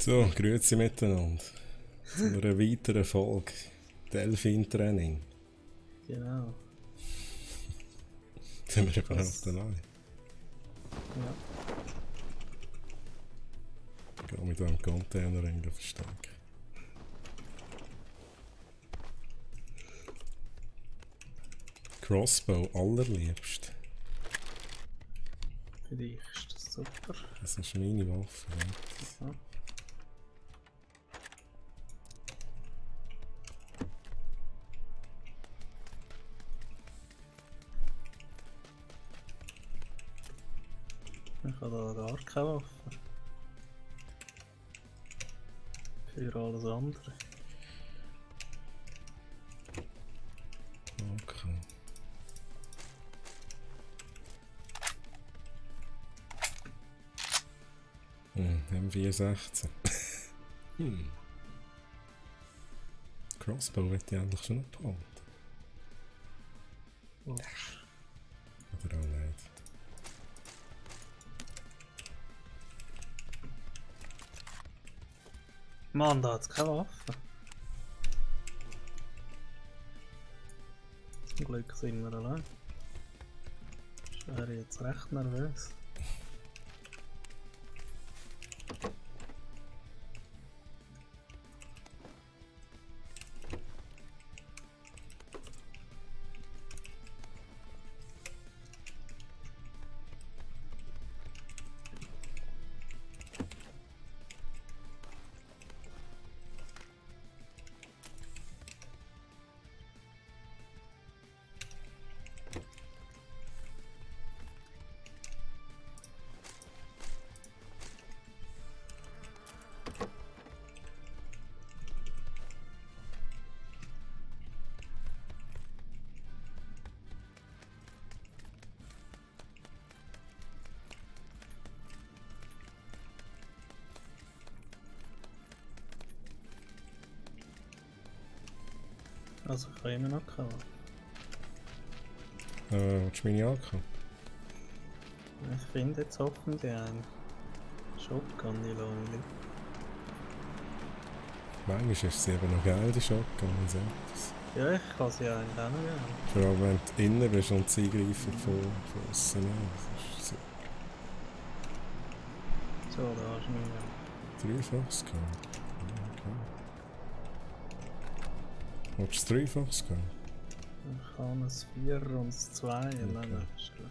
So, grüezi miteinander. Zu einer weiteren Folge Delfin-Training. Genau. Sind wir überhaupt allein? Ja. Gehen mit einem Containerring verstecken. Crossbow allerliebst. Für dich ist das super. Das ist meine Waffe. Ja. Ja. Ich habe da gar keine Waffe. Für alles andere. Okay. M416. Crossbow wird ich eigentlich schon noch behalten. Oh. Oder auch nicht. Mann, da hat es keine Waffe. Zum Glück sind wir allein. Ich wäre jetzt recht nervös. Also ich habe immer noch keine Waffe. Willst du meine AK? Ich finde jetzt hoffentlich einen Shotgun, die lasse ich liegen. Manchmal ist es eben noch geil, die Shotgun und so etwas. Ja, ich kann sie eigentlich auch noch gerne. Vor allem wenn du innen bist und sie greifen von außen an. Das ist so. So, da hast du mich mehr. Dreifaches gehabt. Okay. Willst du das Dreifaches gehabt? Ich habe ein 4 und ein 2 und dann ist klar.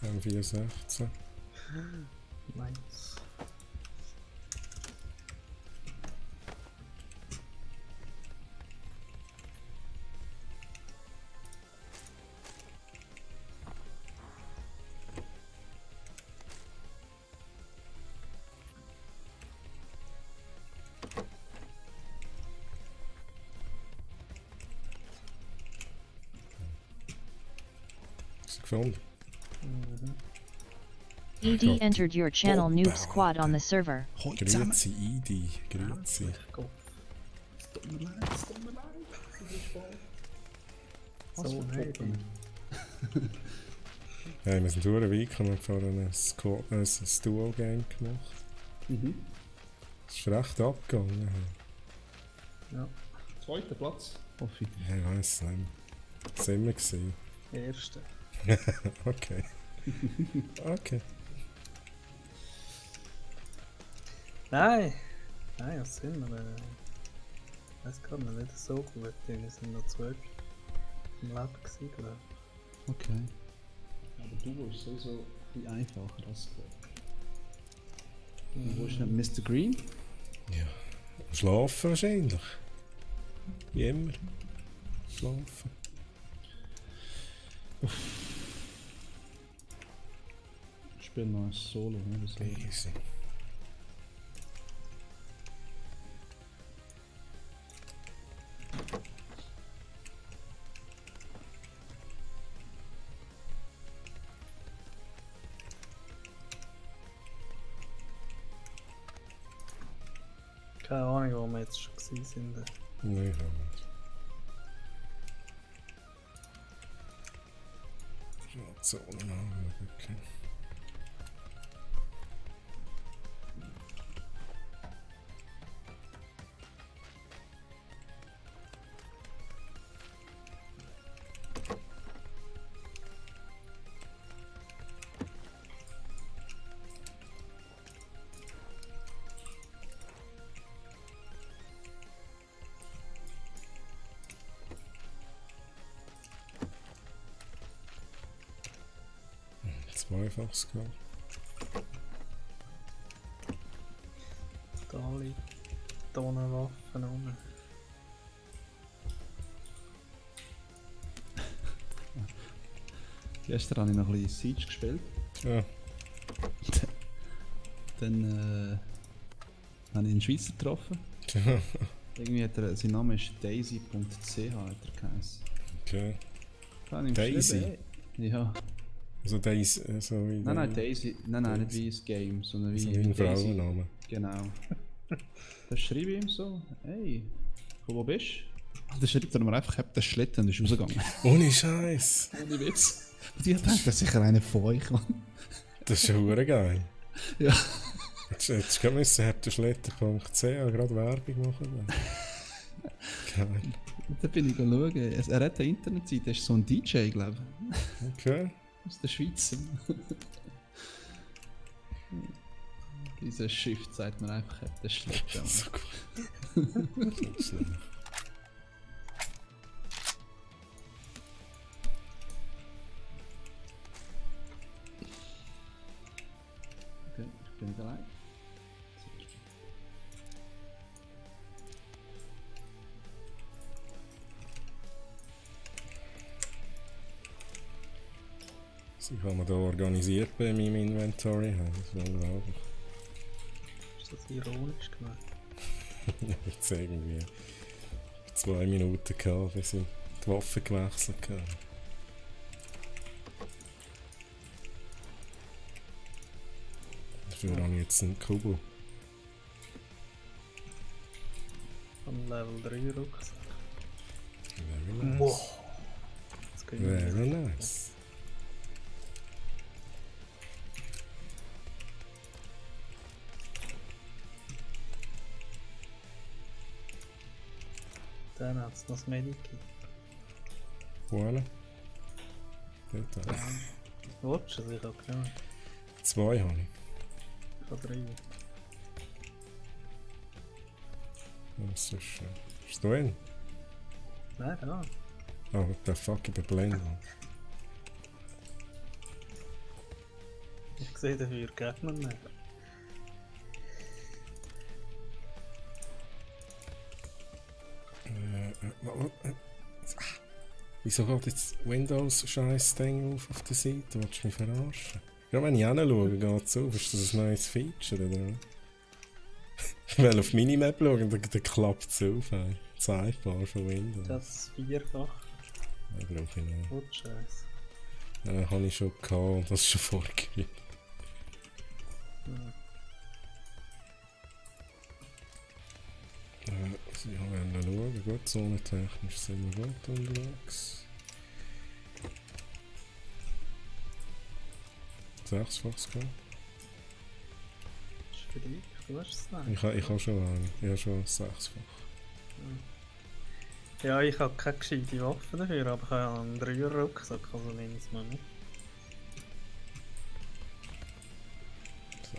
M416. Nice. Hast du gefunden? ED entered your channel Noob Squad on the server. Grüezi, Idi. Grüezi. Ich Gott. Es tut mir leid, es tut mir leid. Das ist voll. So heavy. Ja, wir sind durch weit, haben vorhin ein Duo-Game gemacht. Mhm. Das ist recht abgegangen. Ja, Zweiter Platz, hoffe ich. Ja, ich weiss nicht. Was sind wir gewesen? erste. Okay. Okay. Nein! Nein, was sind wir? Ich weiß gerade noch nicht so gut. Wir sind noch 12 im Lab gewesen, glaube ich. Okay. Aber du ist sowieso viel einfacher als Squad. Und wo ist denn Mr. Green? Ja. Schlafen wahrscheinlich. Wie immer. Schlafen. spiele noch ein Solo, ne? Das Easy. Keine Ahnung, wo wir jetzt schon gewesen sind. Nein, ich auch nicht. Schon die Zone anschauen, okay. Zweifaches gehabt. Da liegt Tonenwaffen unten. Gestern habe ich noch ein bisschen Siege gespielt. Ja. Dann habe ich einen Schweizer getroffen. Irgendwie hat er, sein Name ist Daisy.ch hat er geheißen. Okay. Da habe ich ihm Daisy? geschrieben, ey. Ja. Also Daisy, so wie... Nein, Daisy. Nein, nicht wie ein Game, sondern wie So wie ein Daisy. Frauenname. Genau. Dann schreibe ich ihm so, hey, von wo bist du? Und dann schreibt er mir einfach, ich hab den Schlitten und ist rausgegangen. Ohne Scheiß! Ohne Witz. Und ich dachte, das ist sicher einer von euch, Mann. Das ist schon verdammt geil. Ja. Jetzt müssen herterschletter.ch gerade Werbung machen. Geil. Und dann bin ich schauen, er hat eine Internetseite, er ist so ein DJ, glaube ich. Okay. Aus der Schweiz. Dieser Shift sagt man einfach, er hat den Schlitten. So cool. So schlimm. Okay, ich bin allein. Sie haben wir da organisiert bei meinem Inventory. Das ist unglaublich. Ist das ironisch gemeint? Jetzt irgendwie 2 Minuten gehabt, bis ich die Waffe gewechselt habe. Dafür habe ich jetzt einen Kubo. Von Level 3 Rucksack. Very nice. Wow. Jetzt gehen wir Very nice. Dann hat es noch das Medikit. Voilà. Dort auch. Willst du es? Ich habe genommen. 2 habe ich. Ich habe 3. Das ist schön. Ist du hin? Nein, da. Oh, what the fuck, ich bin blind. Ich sehe dafür Gegner nicht. Wieso geht jetzt Windows-Scheiß-Ding auf der Seite? Willst du mich verarschen? Ja, wenn ich hinschaue, geht es auf. Ist das ein neues Feature, oder? Ich will auf Minimap schauen, dann klappt es auf. Ey. Sidebar von Windows. Das vierfach. Ja, brauche ich nicht. Gut, scheiße. Ja, habe ich schon gehabt und das ist schon vorgegeben. Hm. Also ich wollte schauen, gut, zonentechnisch sind wir gut unterwegs. 6-faches gehabt. Das ist für dich. Du hast es nicht. Ich habe schon eine. Ich habe schon 6-fach. Ja, ich habe keine gescheite Waffe dafür, aber ich habe einen 3er-Rucksack, also nehme ich es mal mit. So.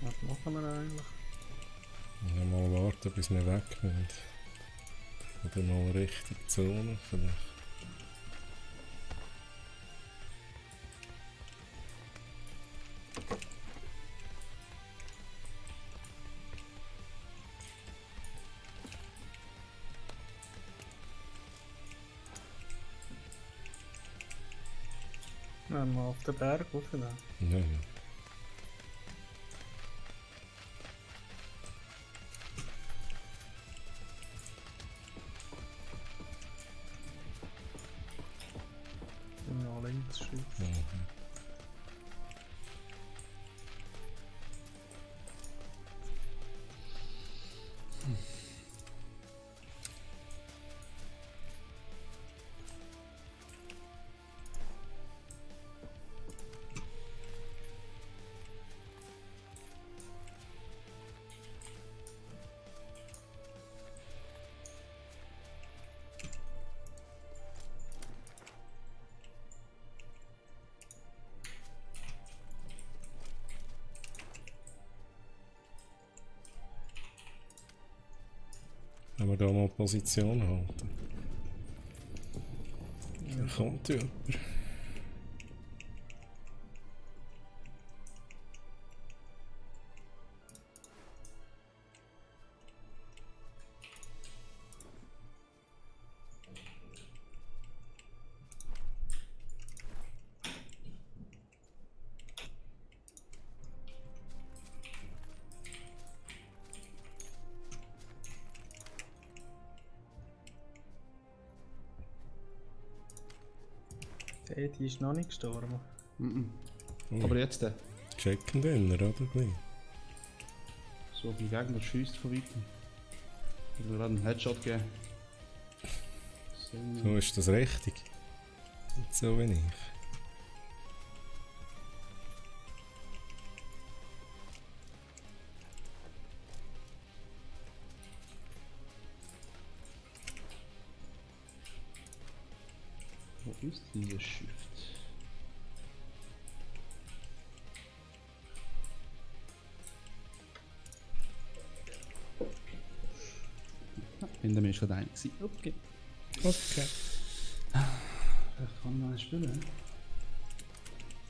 Was machen wir eigentlich? Und mal warten, bis wir weg sind. Oder mal Richtung Zone vielleicht. Wenn wir auf den Berg rauf da. Ja, ja. Und nach links schießen. Mhm. Wenn wir da mal Position halten. Da kommt jemand. Hey, die ist noch nicht gestorben. Aber jetzt Checken den, oder? Gleich. so die Gegner schießt von weitem. Ich will gerade einen Headshot geben. So ist das richtig. Nicht so wie ich. Wo ist dieses Shift? Hinter mir ist gerade einer gewesen. Okay. Okay. Vielleicht kann man spielen.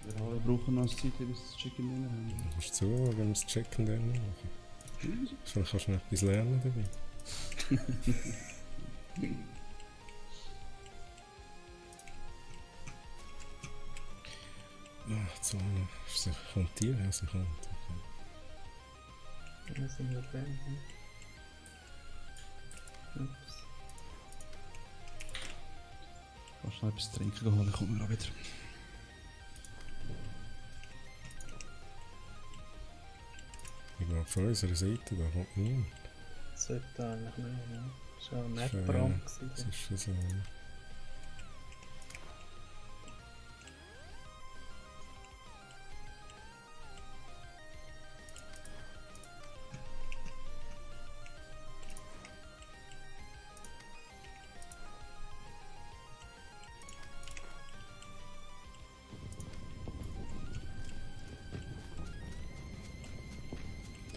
Wir alle brauchen noch Zeit, bis das Chicken Dinner haben. Musst du zu, wenn wir das Checken dann machen. Vielleicht kannst du noch etwas lernen dabei. Ah, so eine. Kommt die? Ja, sie kommt. Okay. Wir sind ja drin. Ups. Kannst du noch etwas trinken holen, kommen wir auch wieder. Ich glaube, von unserer Seite, da kommt niemand. Das sollte eigentlich nicht, ne? Das war ein Ja, Netzbrand. Das ist schon so.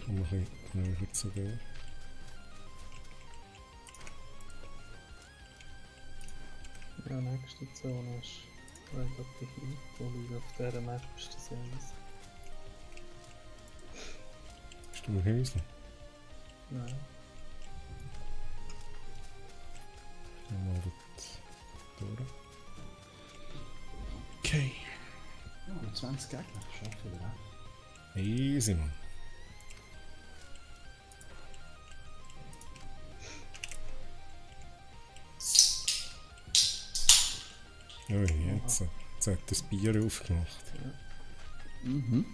Komm noch ein bisschen näher zu dir. Ja, nächste Zone ist relativ hin, wo ich auf dieser Map ist das eins. Bist du im Häuschen? Nein. Mal dort durch. Okay. Ja, 20 Gegner, schaffen wir auch. Easy, Mann. Oh, jetzt hat das Bier aufgemacht. Mhm.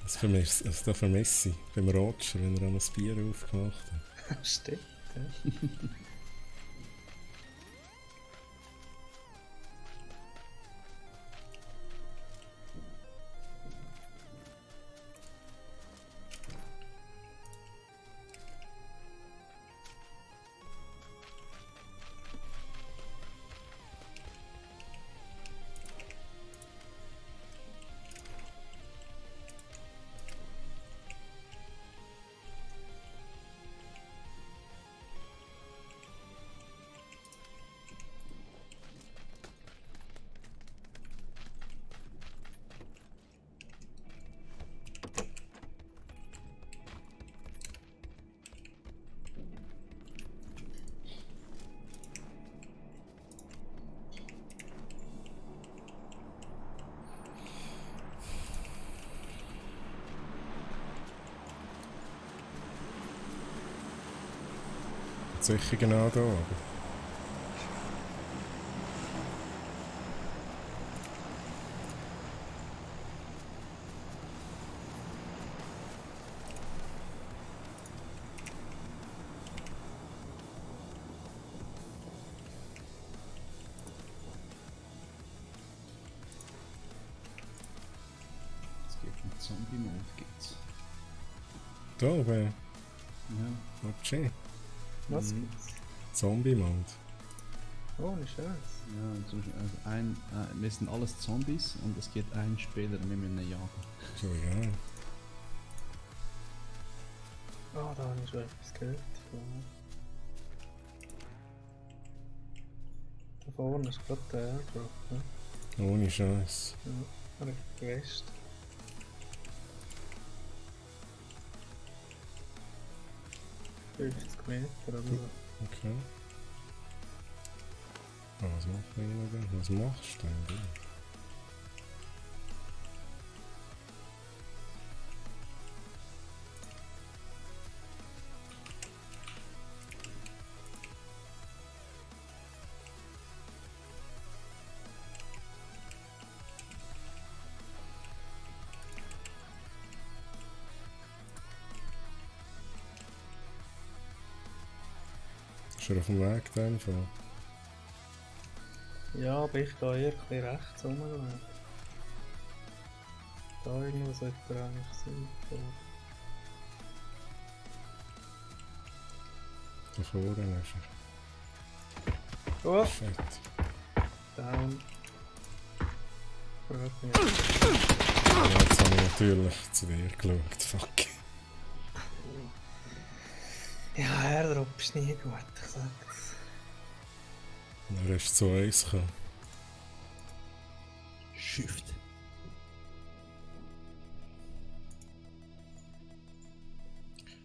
Das vermisse ich beim Roger, wenn er einmal das Bier aufgemacht hat. Stimmt, ja. sicher genau da oben. Es geht mit Zombie-Mode, gibt's. Da oben, Ja. okay. Was Mhm. gibt's? Zombie-Mode. Oh, nicht scheiße. Ja, zum Beispiel, also wir sind alles Zombies und es geht ein Spieler und wir müssen ihn jagen. So egal. Ah, da habe ich schon etwas gehört. Da vorne ist gerade der Airdrop. Ne? Ohne Scheiß. Ja, Richtung West. Meter oder so. Okay. Ah, was macht man denn? Was machst du denn? Ist er auf dem Weg dann von? Ja, aber ich gehe eher ein bisschen rechts rumlaufen. Da irgendwo sollte er eigentlich sein. Da vorne ist er. Oh, Shit. down. Frag mich. Ja, jetzt habe ich natürlich zu dir geschaut. Fuck. Ja, Airdrop ist nie gut, ich sag's. Er ist zu uns gekommen. Shift.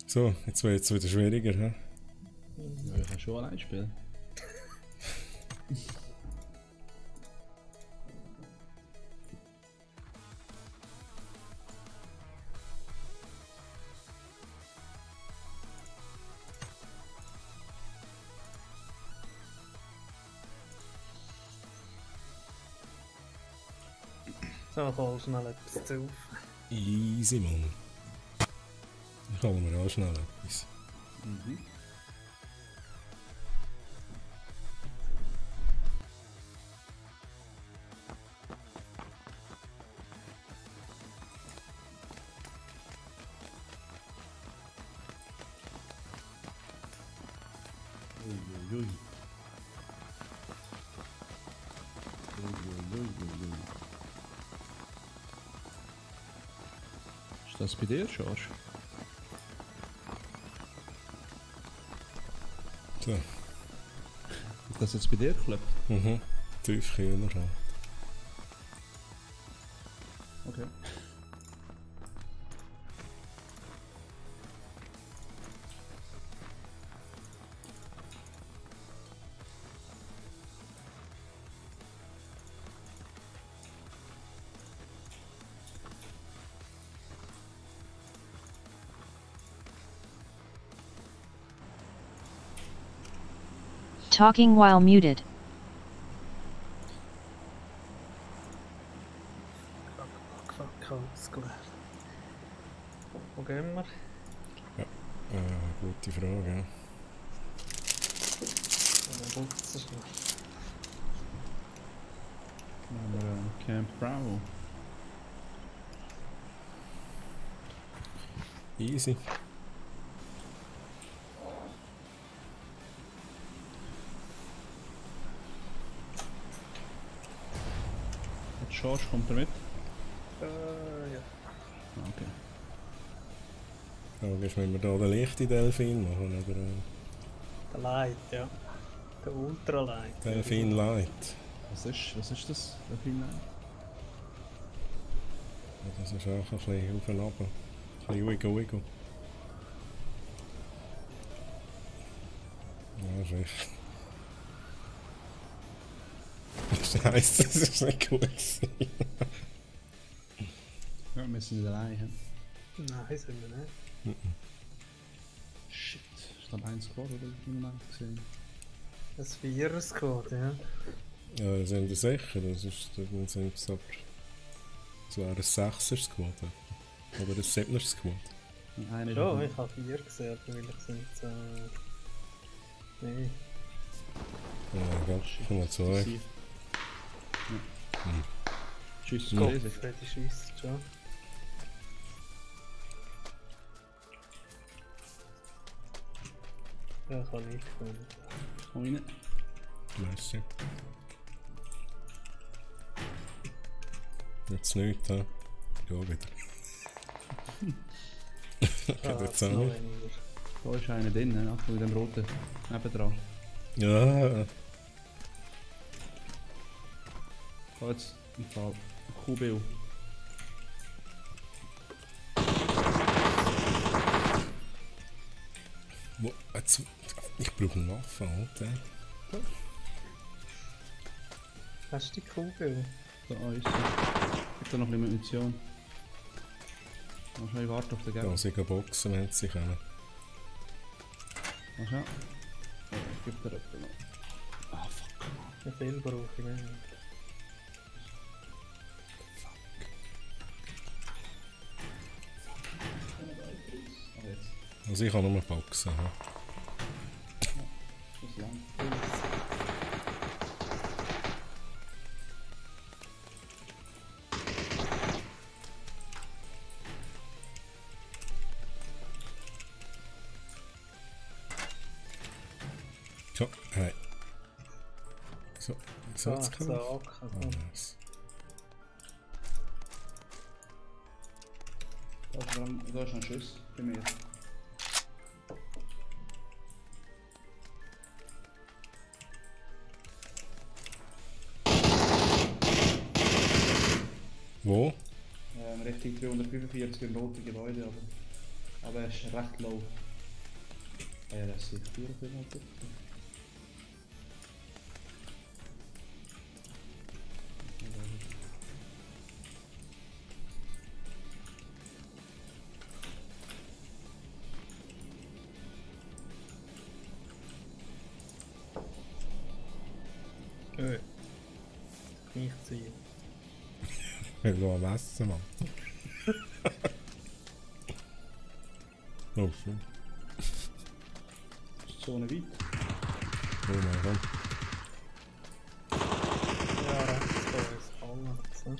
So, jetzt wird es wieder schwieriger, hä? Ja, ich kann schon allein spielen. So, ich hol schnell etwas zu. Easy, Mann. Ich hole mir auch schnell etwas. Mhm. Uiuiui. Uiuiuiui. Ist das bei dir, George? So. Ist das jetzt bei dir geklappt? Mhm. Tiefkühler halt. Okay. Talking while muted. Fuck, ausgeleert. Wo gehen wir? Gute Frage, ja. Oder putzt es noch? Dann haben wir Camp Bravo. Easy. George, kommt er mit? Ja. Ah, okay. Aber müssen wir da den leichten Delfin machen, oder? Der Light, ja. Der Ultralight. Delfin Light. Was ist das? Der Film? Ja, das ist auch ein bisschen auf und ab. Ein bisschen wiggle. Ja, sicher. Scheiße, das ist nicht gut gewesen. Ja, wir sind nicht allein. He? Nein, sind wir nicht. Shit, glaube ein Squad oder im Moment gesehen. Ein Vierer-Squad, ja. Ja, das sind wir sicher, das ist, dann sind es aber... Das wäre ein 6er-Squad. Oder ein 7er-Squad. Einer Ja, ich habe 4 gesehen, aber vielleicht sind es... nee. Ja, ganz komm mal 2. Ja. Tschüss, Ja. gelesen. Freddy schiesst schon. Ja, ich habe nicht gefunden. Komm rein. Merci. Jetzt nichts, hä? Ja, wieder. Ah, Jetzt jetzt auch noch nicht. weniger. Da ist einer drin, ne? Mit dem roten nebendran. Ja, Da jetzt im Fall QBU. jetzt, ich brauche eine Waffe, Alter. Hast du die Kugel? Da ist er. Gibt da noch ein bisschen Munition. Mal schnell warten auf den Da Gegner. sie gehen boxen, wenn sie kommen. Mal schnell. Ja, gibt er etwa noch. Ah, fuck. Wie viel brauche ich nicht? Ah, jetzt. Also ich kann nur boxen. Hä? Das ist lang. So, hey. So, so Ah, jetzt so, kommen. okay. Ah, nice. Da ist ein Schuss bei mir. Wo? Richtung 345 im roten Gebäude, aber er ist recht low. Er ist sicher 4 oder 5. Gut. Nicht ziehen. Ich will am Essen, Mann. Oh, schön. Ist die Zone weit? Oh mein Gott. Ja, rechts da ist alles. Ne?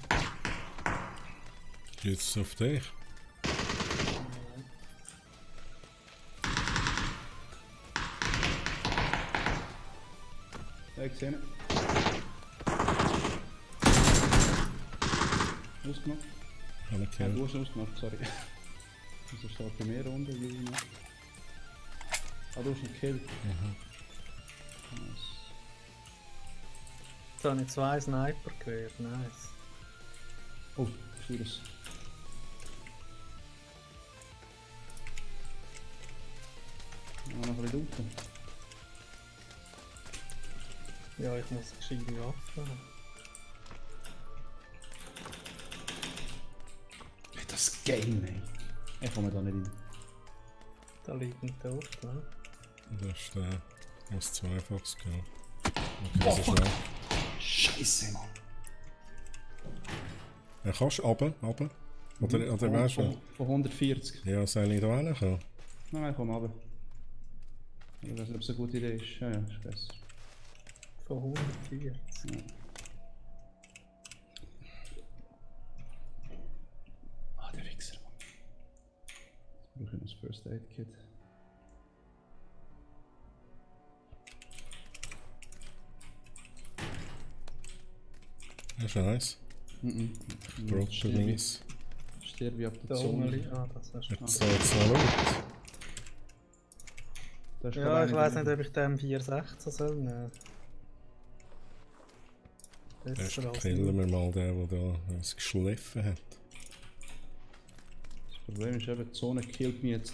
Jetzt auf dich. Ja, ich sehe ihn. Ausgemacht? Ja, Anerkennen. du hast ihn ausgemacht, sorry. Das ist halt bei mir runter, wie ich mache. Ah, du hast ihn gekillt. Nice. Jetzt habe ich 2 Sniper gehört, nice. Oh, schwierig. Ja, noch ein bisschen unten. Ja, ich muss gescheite Waffe haben. Das Game, ey. Ich komme da nicht rein. Da liegt ein Tod, ne? Das ist der. Muss zweifaches gehen. Okay, so schnell. Scheiße, Mann. Ja, kannst du runter? Oder weißt du? Von 140. Ja, soll ich da hinkommen? Nein, komm runter. Ich weiß nicht, ob es eine gute Idee ist. Ja, ja, ist besser. Von 140. Ja. Ah, der Wichser, Mann. Jetzt brauche ich noch das First Aid Kit. Das ist nice. Broke Mies. Sterbe ich ab der Da Zone. oben liegt. Ah, das ist Jetzt schon. so jetzt noch Loot. Da ist Ja, gerade ich einer weiß drin. nicht, ob ich dem 416 soll nehmen. Erst Besser als killen wir mal den, der da uns geschliffen hat. Das Problem ist eben, die Zone killt mich jetzt.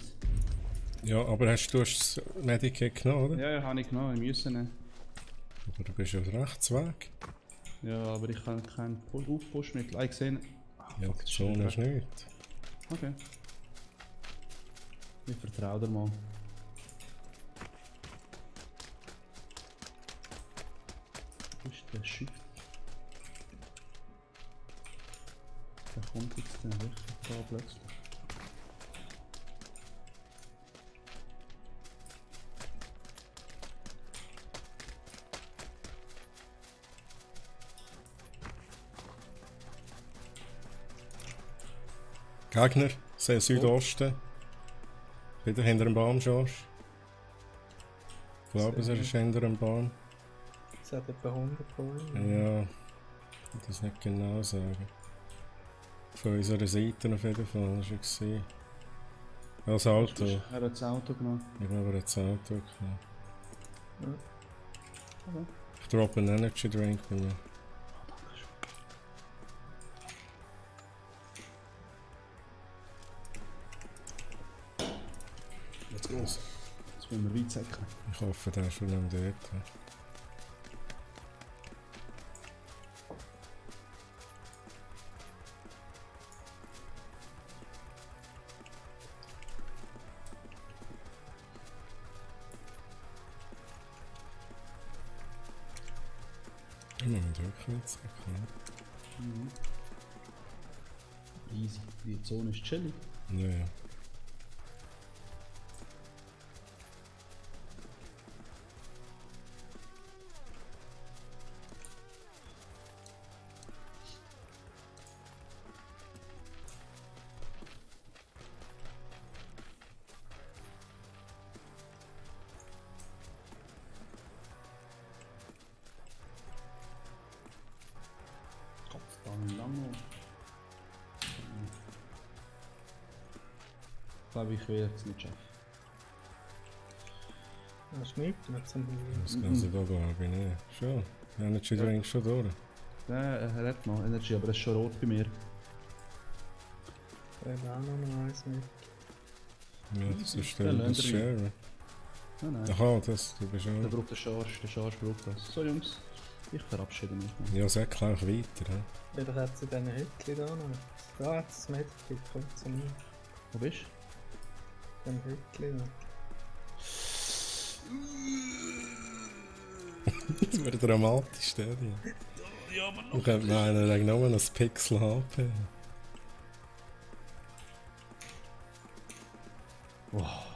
Ja, aber du hast das Medikit genommen, oder? Ja, ja, habe ich genommen, ich müssen nehmen. Aber du bist ja rechts weg. Ja, aber ich kann keinen Aufpushmittel. Ah, ich sehe ihn. Ah, Ja, fuck, die das ist Zone wieder ist weg. nichts. Okay. Ich vertraue dir mal. ist der Shift? Der kommt jetzt dann wirklich da plötzlich. Gegner, sehr Südosten. Wieder hinter dem Baum, Josh. Ich glaube, es ist hinter dem Baum. Es hat etwa 100 Bäume. Ja, ich kann das nicht genau sagen. Von unserer Seite auf jeden Fall, das war gesehen. Das Auto. Er hat das Auto genommen. Ich glaube, er hat das Auto genommen. Ja. Okay. Ich droppe einen Energy Drink bei mir. Let's go. Jetzt müssen wir weit säckeln. Ich hoffe, der ist schon am dort. Ich muss mit rückwärts säckeln. Easy. Die Zone ist chillig. Ja, ja. Dann lange. Ich glaube, ich will es nicht schaffen. Hast du nicht mehr zum Das Ganze da glaube ich nicht. Schon. Energy Drink schon durch. Er hat noch Energy, aber es ist schon rot bei mir. Ich habe auch noch eins mit. Ja, das ist Ja, das Länder- Share. Nein, nein. Aha, das, du bist Der auch. braucht den Charge braucht das. So Jungs, ich verabschiede mich. Ja, säckle auch weiter. He? Vielleicht hat sie diesen Hütchen da noch. Da hat es ein Medkit, kommt zu mir. Wo bist du? Dem Hütchen da. Das wird dramatisch, der. Ja, aber Ich könnte meinen, er hat nur noch ein Pixel HP. Wow.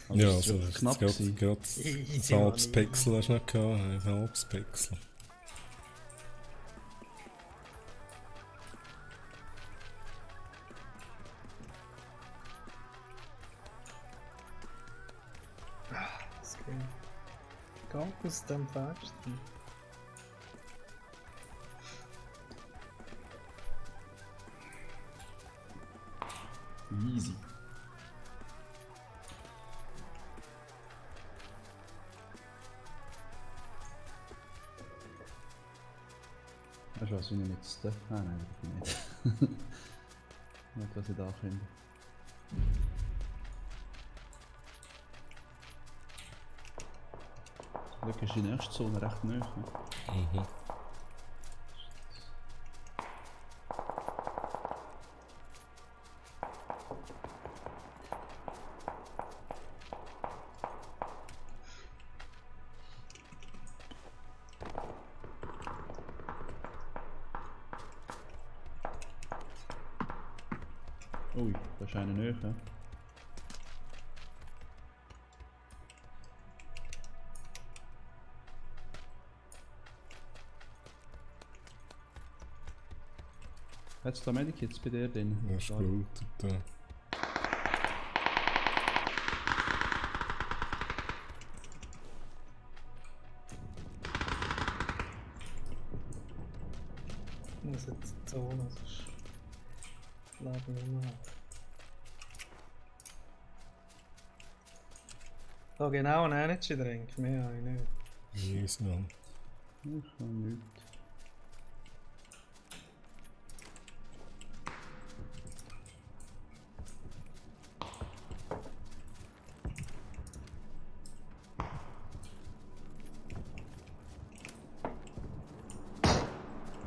Ja, das also ist das knapp gewesen. gerade Easy ein halbes money. Pixel hast du noch gehabt, ein halbes Pixel. Das geht. Geht aus dem Fenster. Easy. Weißt du was, wenn ich jetzt... Ah nein, das bin ich nicht. Nicht, was ich da finde. Zum Glück ist die nächste Zone recht nahe. Ne? Mhm. Ui, da ist einer nahe. Ja? Hat es da Medikits bei dir drin? Das ist blutet da. Ich muss jetzt in die Zone, sonst laden wir mal. Da genau ein Energy Drink, mehr habe ich nicht. Easy, Mann. Ich habe nichts.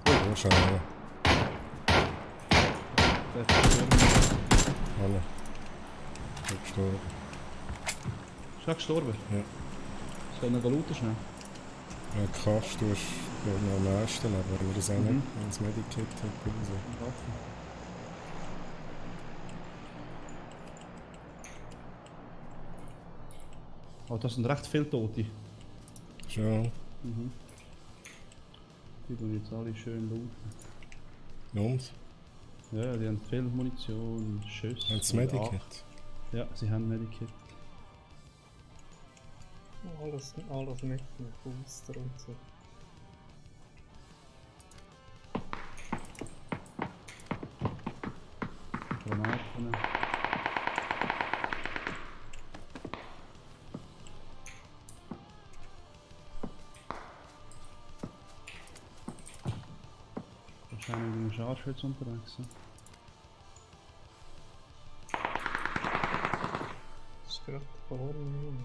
Oh, schau mal. Der ist gestorben. Alle. Ich bin gestorben. Ist er gestorben? Ja. Soll ich noch looten schnell? Kost tust du noch am meisten, aber wenn wir das auch nicht, wenn das Medikit hat, also. Oh, das sind recht viele Tote. Schon. Die tun jetzt alle schön looten. Und? Ja, die haben viel Munition, Schüsse. Haben sie Medikit? Ja, sie haben Medikit. Alles mit Booster und so. Granaten. Wahrscheinlich mit dem Scharfschütz unterwegs. Das ist gerade vorne.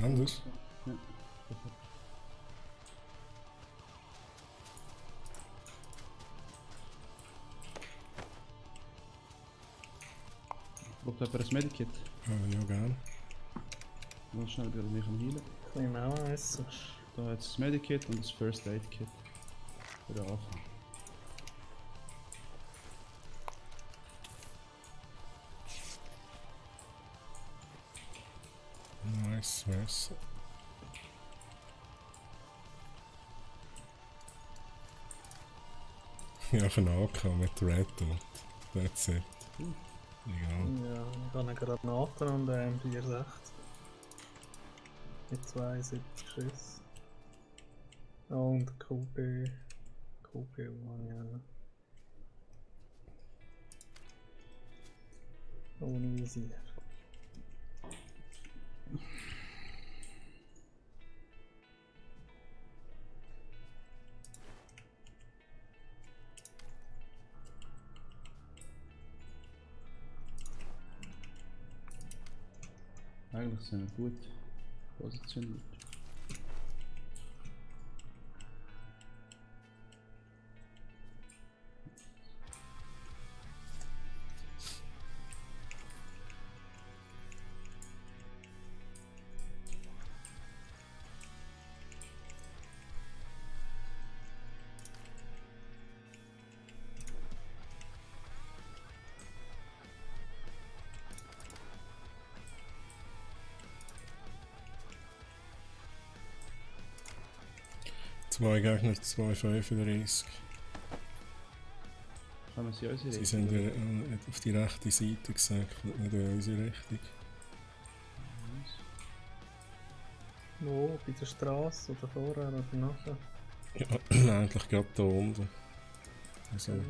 Anders? Ja. Braucht jemand ein Medikit? Ja, gerne. Mal schnell bei mich am Heilen. Kann ich mir auch essen. Da hat es das Medikit und das First Aid Kit. Für den Anfang. Nice, nice. Ja, ich habe AK mit Red Dot. That's it. Egal. Ja, ich habe gerade nachher und M460. Mit 72 Schuss. Oh, und QPU habe ich auch. Ohne Visier. Eigentlich sind wir gut positioniert. Zwei Gegner, 2,35. Kommen sie in unsere Sie Richtung? sind auf die rechte Seite gesäckelt, nicht in unsere Richtung. Wo? Bei der Straße oder vorher oder nachher? Ja, eigentlich gerade da unten. Also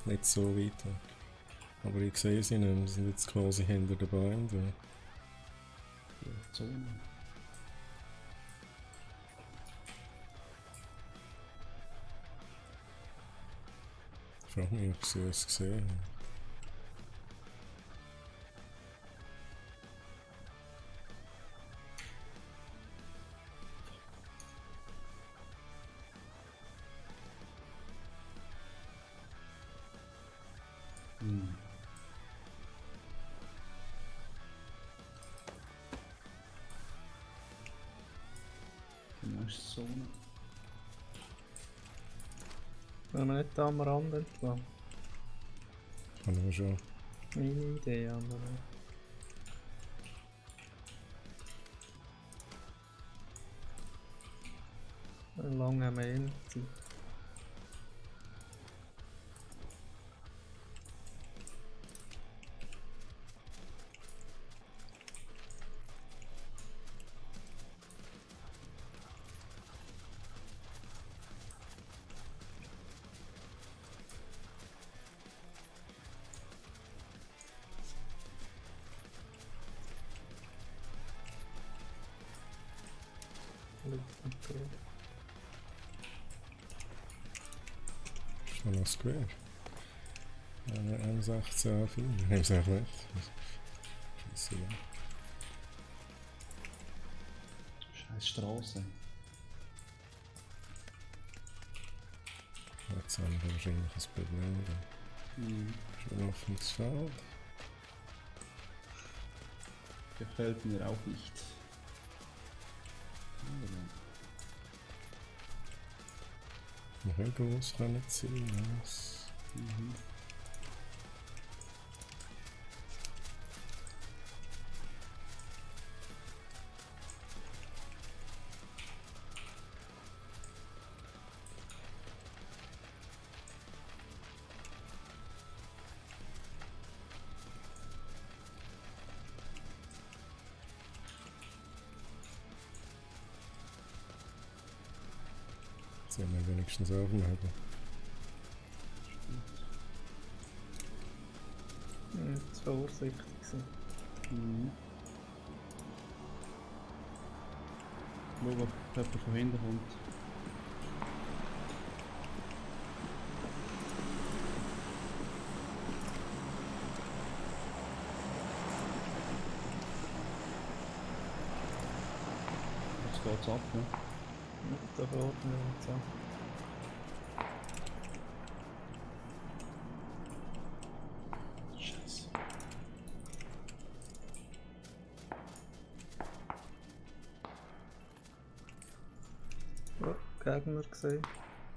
nicht so weit weg. Aber ich sehe sie nicht mehr, sie sind jetzt quasi hinter den Bäumen da. Die Zone. Ich frage mich, ob sie uns gesehen haben. Die nächste Zone. Wenn wir nicht da am Rand entlang. Kann ich schon. Meine Idee, aber. Eine lange Mail-Zeit. Ist noch Square. Eine M16 A4. Ich nehme es einfach nicht. Scheiße, ja. Scheiß Straße. Jetzt haben wir wahrscheinlich ein Problem. Da. Schon offenes Feld. gefällt mir auch nicht. Noch ein groß kann nicht sein. Was? Jetzt haben wir wenigstens aufnehmen. Das war vorsichtig gewesen. Schau, ob jemand von hinten kommt. Jetzt geht's ab, ne? Da vorne und so. Scheiße. Oh, Gegner gesehen.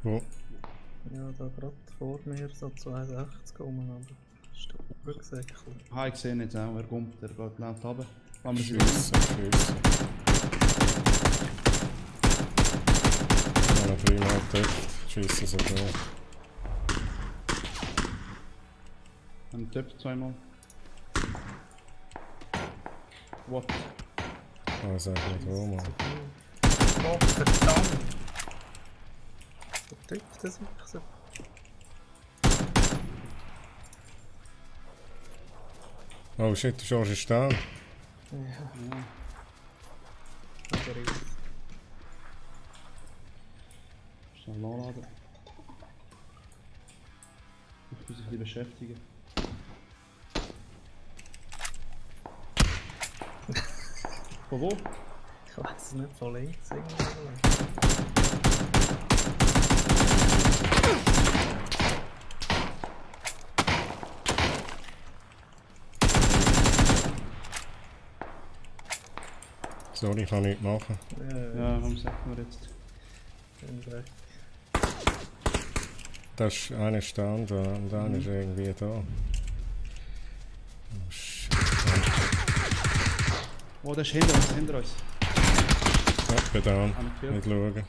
Wo? Ja, da gerade vor mir so 62 rum, aber ist der übergesäckelt. Ah, ich sehe ihn jetzt auch, er kommt, er geht laut runter. Lass mir Schiessen, schiessen. Ja, noch prima getöpft. Schiessen sogar. einen Tipp zweimal. What? Ah, sag nicht wo, Mann. Oh, verdammt! Der Typ, das ist so. Oh shit, der Charge ist da. Ja. Aber ich. Schnell nachladen. Ich muss sich ein bisschen beschäftigen. Von wo? Ich weiß es nicht, von links irgendwie. Sorry, ich kann nichts machen. Ja, warum sagt man jetzt? Bin weg. Da ist einer stand da und einer ist irgendwie da. Oh shit. Oh, der ist hinter uns, Ja, ich bin da. gekillt. Nicht schauen.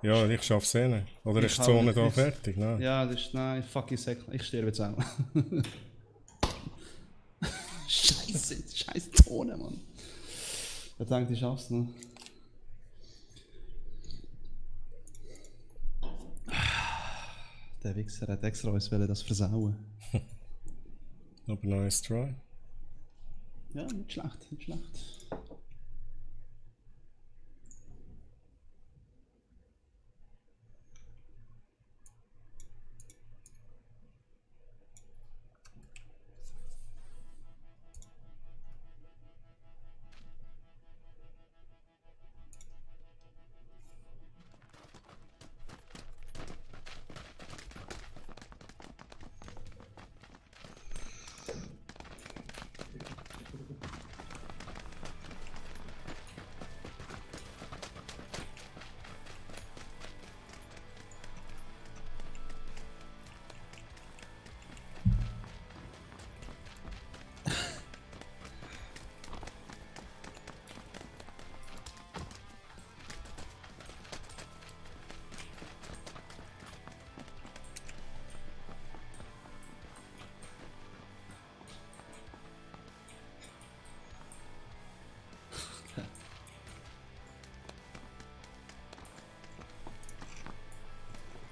Ja, ich schaff's eh nicht. Oder ist die Zone da fertig? Nein. Ja, das ist, nein, fucking Säckchen. Ich sterbe jetzt auch. Scheiße, scheiß Zone, Mann. Ich denke, ich schaff's noch. Der Wichser hat extra uns das versauen. Aber nice try. Ja, nicht schlecht, nicht schlecht.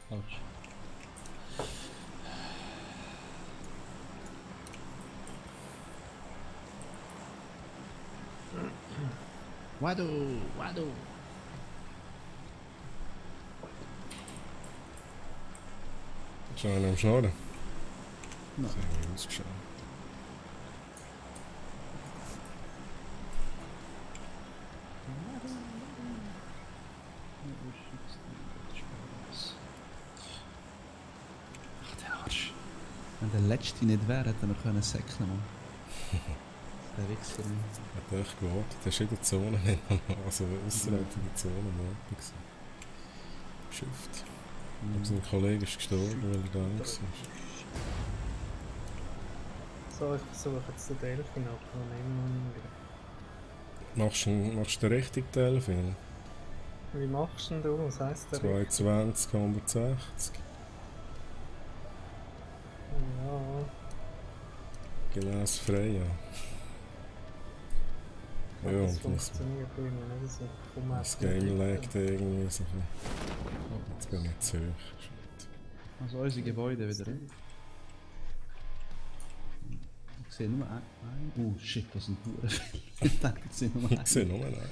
Ouch. Wado, wado. Ist einer am Schnurren? Nein. Sehr gut ausgeschaut. Ach, der Arsch. Wenn der letzte nicht wäre, hätten wir können säckeln, Mann. Der Wichser. Hat echt gewartet. Der ist in der Zone nicht normal. Also außerhalb der Zone warten. Geschifft. Aber sein Kollege ist gestorben, weil er da Angst ist. So, ich versuche jetzt den Delfin ab und nehmen Machst du den richtigen Delfin? Wie machst denn du? Was heisst der? 220, 160. Ja. Genau, das Freie. Ja, Das und funktioniert bei mir nicht so. das Game laggt irgendwie so ein. Jetzt bin ich zu hoch. Also unsere Gebäude wieder. Ich sehe nur ein. Oh shit, das sind Huren. Ich dachte, ich sehe nur einen. Ich sehe nur einen.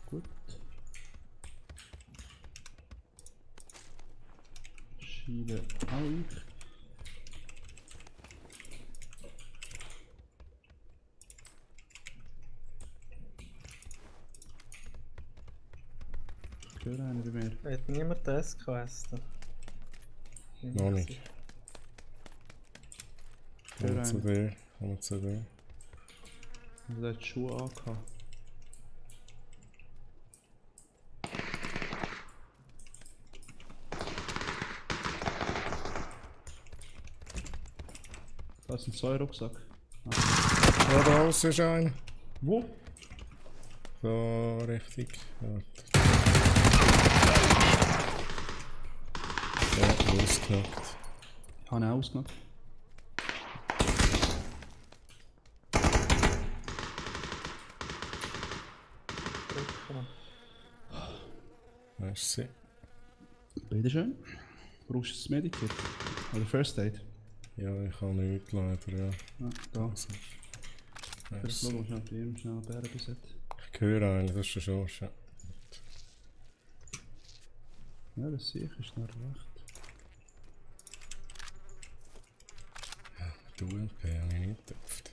Gut. Schiebe auch. Ich höre einen mehr. Hat niemand das SKS? Noch nicht. Kommen zu dir. Kommen zu dir. Also der hat die Schuhe angehabt. Da ist ein 2 Rucksack. Da draußen ist einer. Wo? Da richtig. Ja, ausgenockt. Ich habe ihn ausgenommen. Merci. Bitteschön. Brauchst du das Medikit? Oder First Aid? Ja, ich habe nichts leider, ja. Ja, da. Also, Das merci. schauen wir schnell bei ihm, schnell Bären besetzt. Ich höre einen, das ist schon schön. Ja, das sehe ich, ist noch recht. Du LP habe ich nicht gedacht.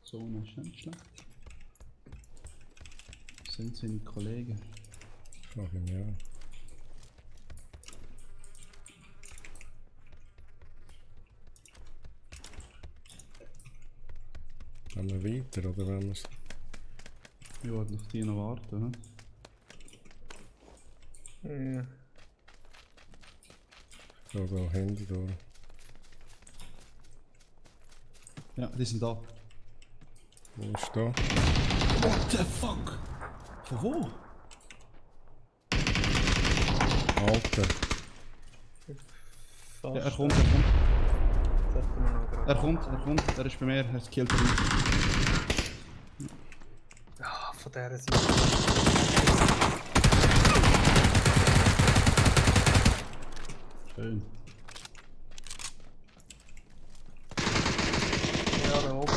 So, dann ist nicht schlecht. Das sind seine Kollegen. Frage mich auch. Gehen wir weiter oder wenn wir es. Ich wollte auf die noch warten. Hm? Ja. Ich gehe da Handy durch. Ja, die sind da. Wo ist da? What the fuck? Von wo? Alter. Fast. Ja, er kommt. Sollten wir noch gerade- Er ist bei mir, er hat gekillt von ihm. Ah, von dieser Seite. Schön. Ja, da oben.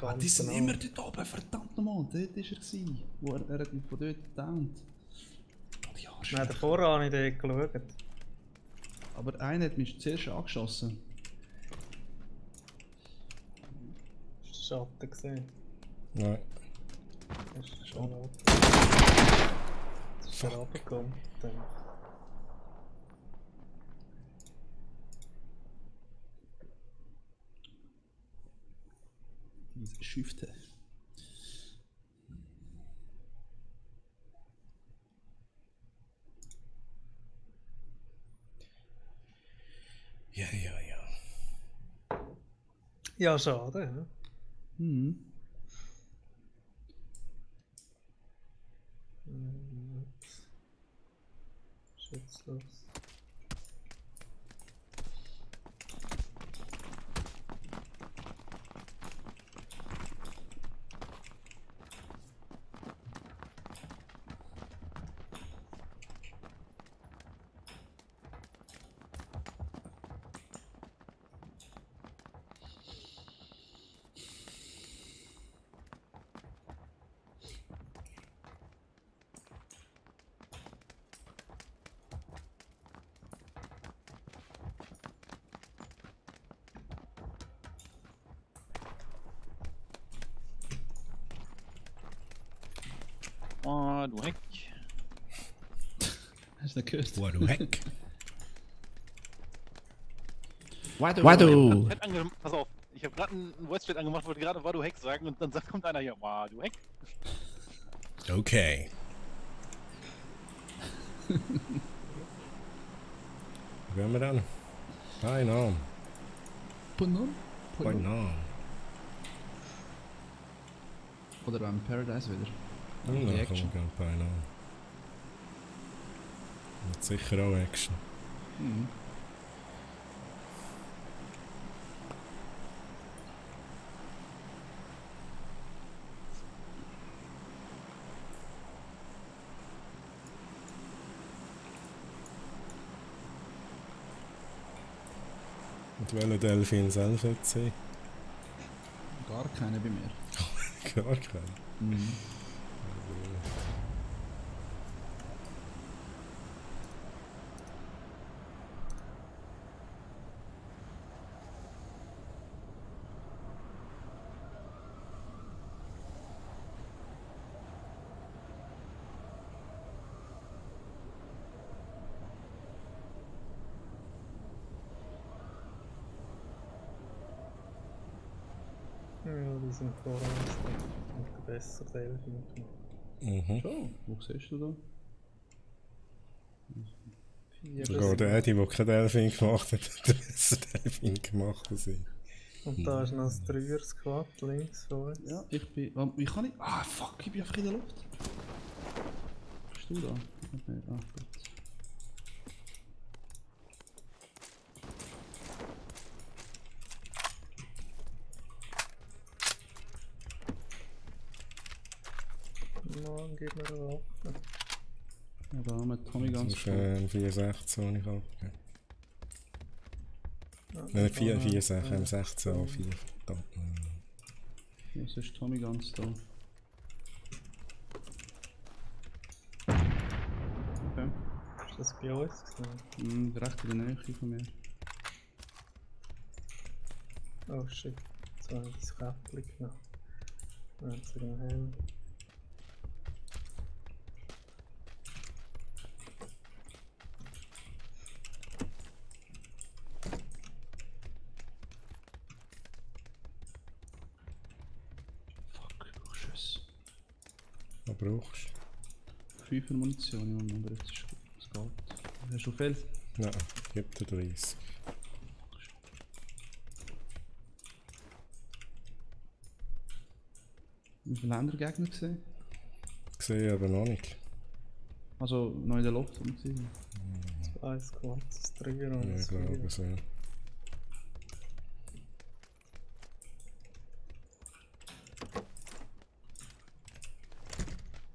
Ah, die sind immer dort oben, verdammt nochmal, dort war er gewesen. Wo er hat mich von dort gedownt. Oh, die Arsch. Nein, davor habe ich dort geschaut. Aber einer hat mich zuerst angeschossen. Das ist Schatten gesehen. Nein. Das ist schon rot. Das ist er runtergekommen. Diese Schüfte. Ja, ja, ja. Ja, schade. Ja. Mhm. Schutzlos. du Heck. Hast du nicht gehört? Wow, du Heck. Wado! Pass auf, ich habe gerade einen Voice-Chat angemacht, wollte gerade war du Heck sagen und dann kommt einer hier, wow, du Heck. Okay. Wo gehen wir dann? Keine Ahnung. Punon? Keine Ahnung. Oder Paradise wieder. Ja, Die komm, Action. wir gehen keine Ahnung. Mit sicher auch Action. Mhm. Und welcher Delfin soll es jetzt sein? Gar keine bei mir. Gar keinen. Mhm. Ja, die sind vor uns und besser Delfin. Mhm. So, wo siehst du da? Sogar der Eddie, der kein Delfin gemacht hat, hat den besten Delfin gemacht als ich. Und da ist noch das Dreier-Squad links vor uns. Ja, ich bin. Wie kann ich. Ah, fuck, ich bin einfach in der Luft. Bist du da? Okay, ah, gut. Mann, gib mir eine Waffe. Ja, da haben wir Tommy Das ganz ist 4,16, den ich abgegeben Ja, Nein, nicht 4, da 4, 16, 4. Verdammt. Was ist Tommy ganz da? Okay. Ist das bei uns gewesen? Recht in der Nähe von mir. Oh shit, jetzt habe ich das Käppchen genommen. Jetzt einen Helm. Fuck, du Schuss. Was brauchst 5 Munition, Mann, aber jetzt ist es geht. Hast du viel? du? Nein, gib dir 30. Wie viele haben der Gegner gesehen? Gesehen, aber noch nicht. Also noch in der Luft umziehen. 2 Squads, das Dreier und Ja, das ich glaube Vier. so.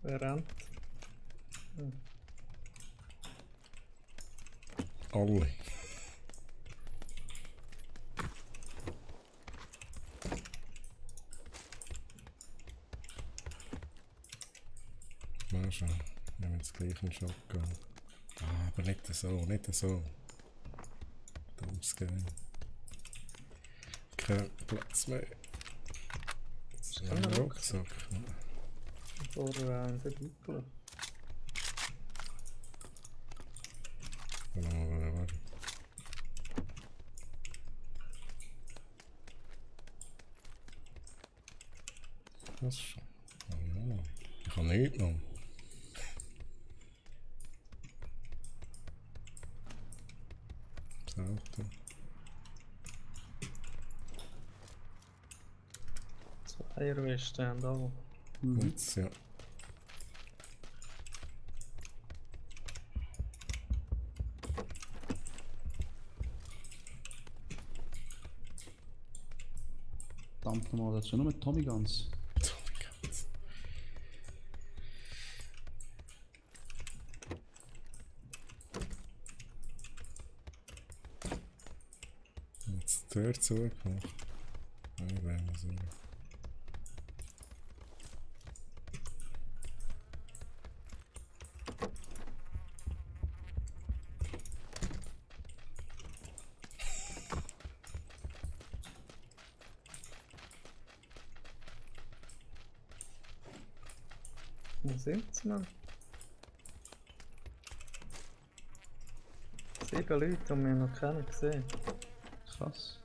Wer rennt? Alle. Mal schon. Wir haben jetzt gleich einen Shotgun. Ah, aber nicht so, nicht so. Dummes Game. Kein Platz mehr. Das ist ein Rucksack. Vorher einen Verwickeln. Warte. Das ist schon. Oh ja. Ich habe nichts genommen. Das Auto. 2er Weste haben alle. Jetzt, ja. Verdammt nochmal, das ist schon nur mit Tommy Guns. Jetzt die Tür zugemacht. Ich weiß nicht. Wo sind sie, Mann? 7 Leute, die wir noch keinen gesehen. Krass.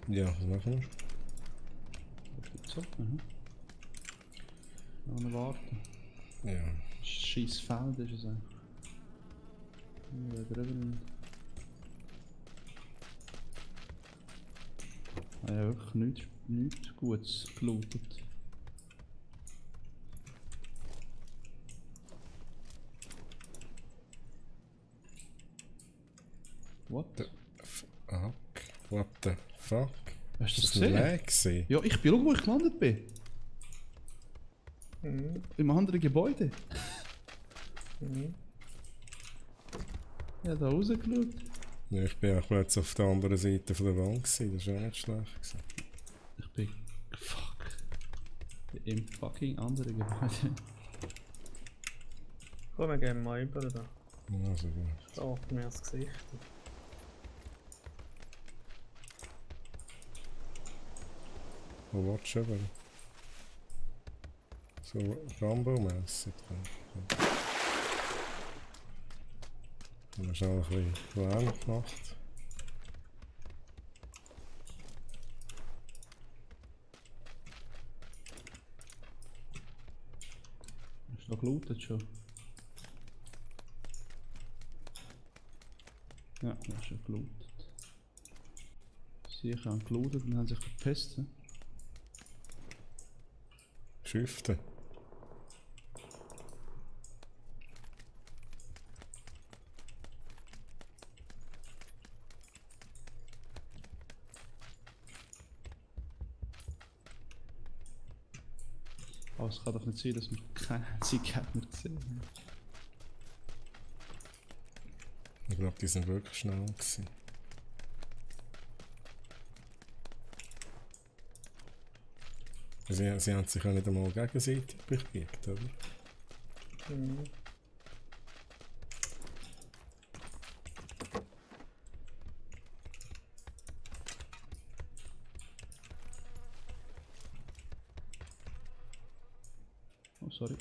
Ja, was machen wir? So, Noch warten. Ja. Scheiß Feld ist es einfach. Ja, drüber. Ja, wirklich nichts Gutes gelootet. What? Fuck. What the fuck? Hast du das Ist das ein gesehen? Lag gewesen? Ja, ich bin, schau, wo ich gelandet bin. Mhm. Im anderen Gebäude. Mhm. Ja, da rausgeschaut. Ja, ich bin auch plötzlich auf der anderen Seite von der Wand gewesen. Das war auch nicht schlecht gewesen. Ich bin. Fuck. Im fucking anderen Gebäude. Komm, wir gehen mal über da. Also gut. Starten mir das Gesicht. Wo willst du aber? So Rambo-mässig. Du hast auch ein bisschen Lärm gemacht. Hast du da gelootet schon? Ja, du hast schon gelootet. Sie haben gelootet und haben sich verpisst. Schüfte. Aber es kann doch nicht sein, dass wir keine einzige Gegner gesehen haben. Ich glaube, die sind wirklich schnell gewesen. Sie haben sich ja nicht einmal gegenseitig bekriegt, oder? Mhm. Oh, sorry.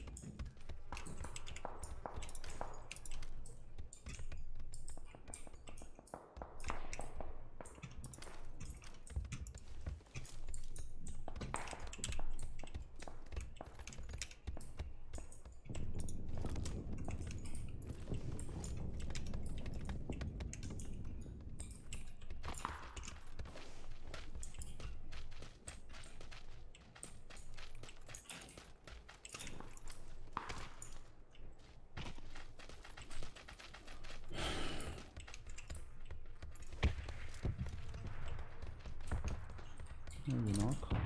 Irgendwie nachgekommen.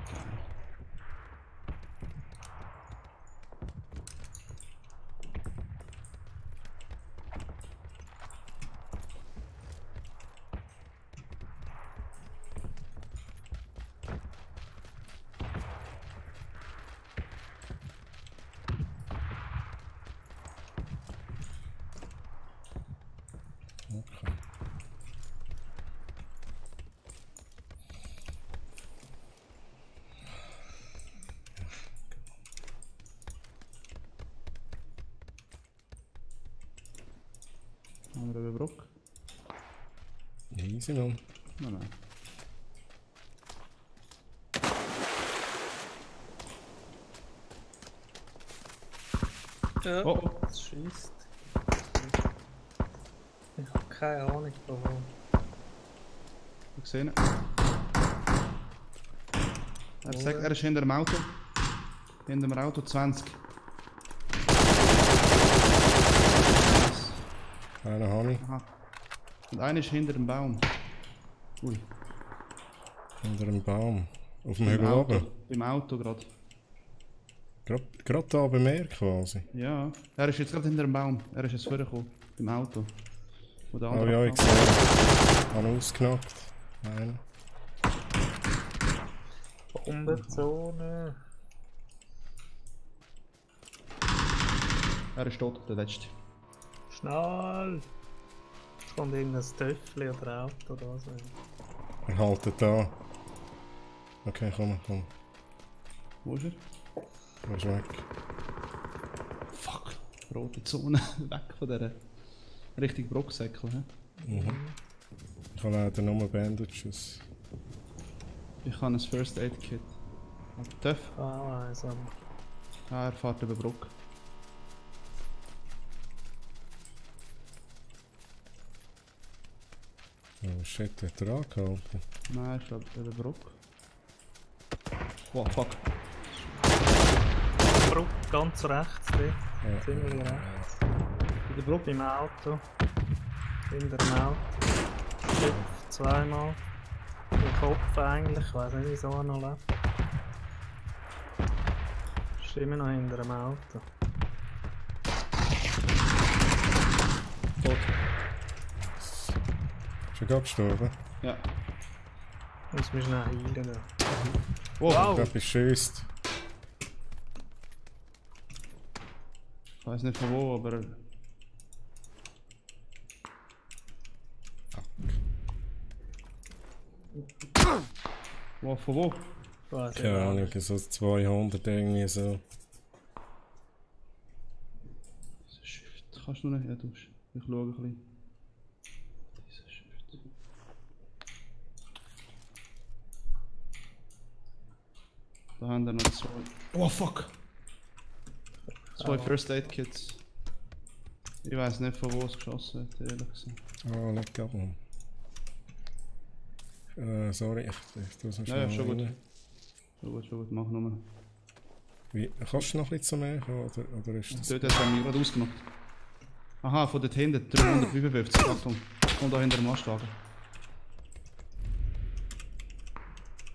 Okay. Haben wir über Brock? Easy, man. Nein, nein. Ja, Oh, oh. das schießt. Ich habe keine Ahnung warum. Ich gesehen. Er sagt, er ist hinter dem Auto. Hinter dem Auto 20. Einen habe ich. Aha. Und einer ist hinter dem Baum. Ui. Hinter dem Baum. Auf dem Hügel oben. Im Auto gerade. Gerade da bei mir quasi. Ja. Er ist jetzt gerade hinter dem Baum. Er ist jetzt vorgekommen. Im Auto. Wo der Oh andere ja, ich abgehauen sehe. Habe ausgenockt. Nein. Bombenzone. Er ist tot, der letzte. Schnell! Es kommt irgendein Töffel oder Auto oder was. Er haltet da. Okay, komm. Wo ist er? Er ist weg. Fuck. Rote Zone. Weg von dieser. Richtig Brocksäckel, hä? Ich habe leider nur Bandages. Ich habe ein First Aid Kit. Töff. Ah, also. Ah, er fährt über Brock. Oh shit, hat er angehalten. Nein, er fährt über Brock. Wow, fuck. Bruck, ganz rechts drin. Ja. Ziemlich rechts. Über Brock? Im Auto. Hinter dem Auto. Kopf zweimal. Der Kopf eigentlich, ich weiß nicht wieso er noch lebt. Ist immer noch hinter dem Auto. Tot. Ist er gerade gestorben? Ja. Muss mich schnell heilen da. Wow. Ich glaube, ich schießt. Ich weiß nicht von wo, aber... Wow, von wo? Weiß Keine ich Ahnung, so 200 irgendwie so. Dieses Shift. Kannst du nicht? Ja, du. Ich schaue ein bisschen. Dieses Shift. Da haben wir noch zwei. Oh fuck! Zwei First Aid Kits. Ich weiß nicht von wo es geschossen hat, ehrlich gesagt. Oh, nicht gerade. Sorry, ich tue es noch Ja, ja, schnell schon gut. rein. Schon gut, mach nur. Wie, kannst du noch ein bisschen zu mir kommen, oder ist das... Dort hat er mich gerade ausgemacht. Aha, von dort hinten, 355, Achtung. Kommt da hinter dem Lastwagen.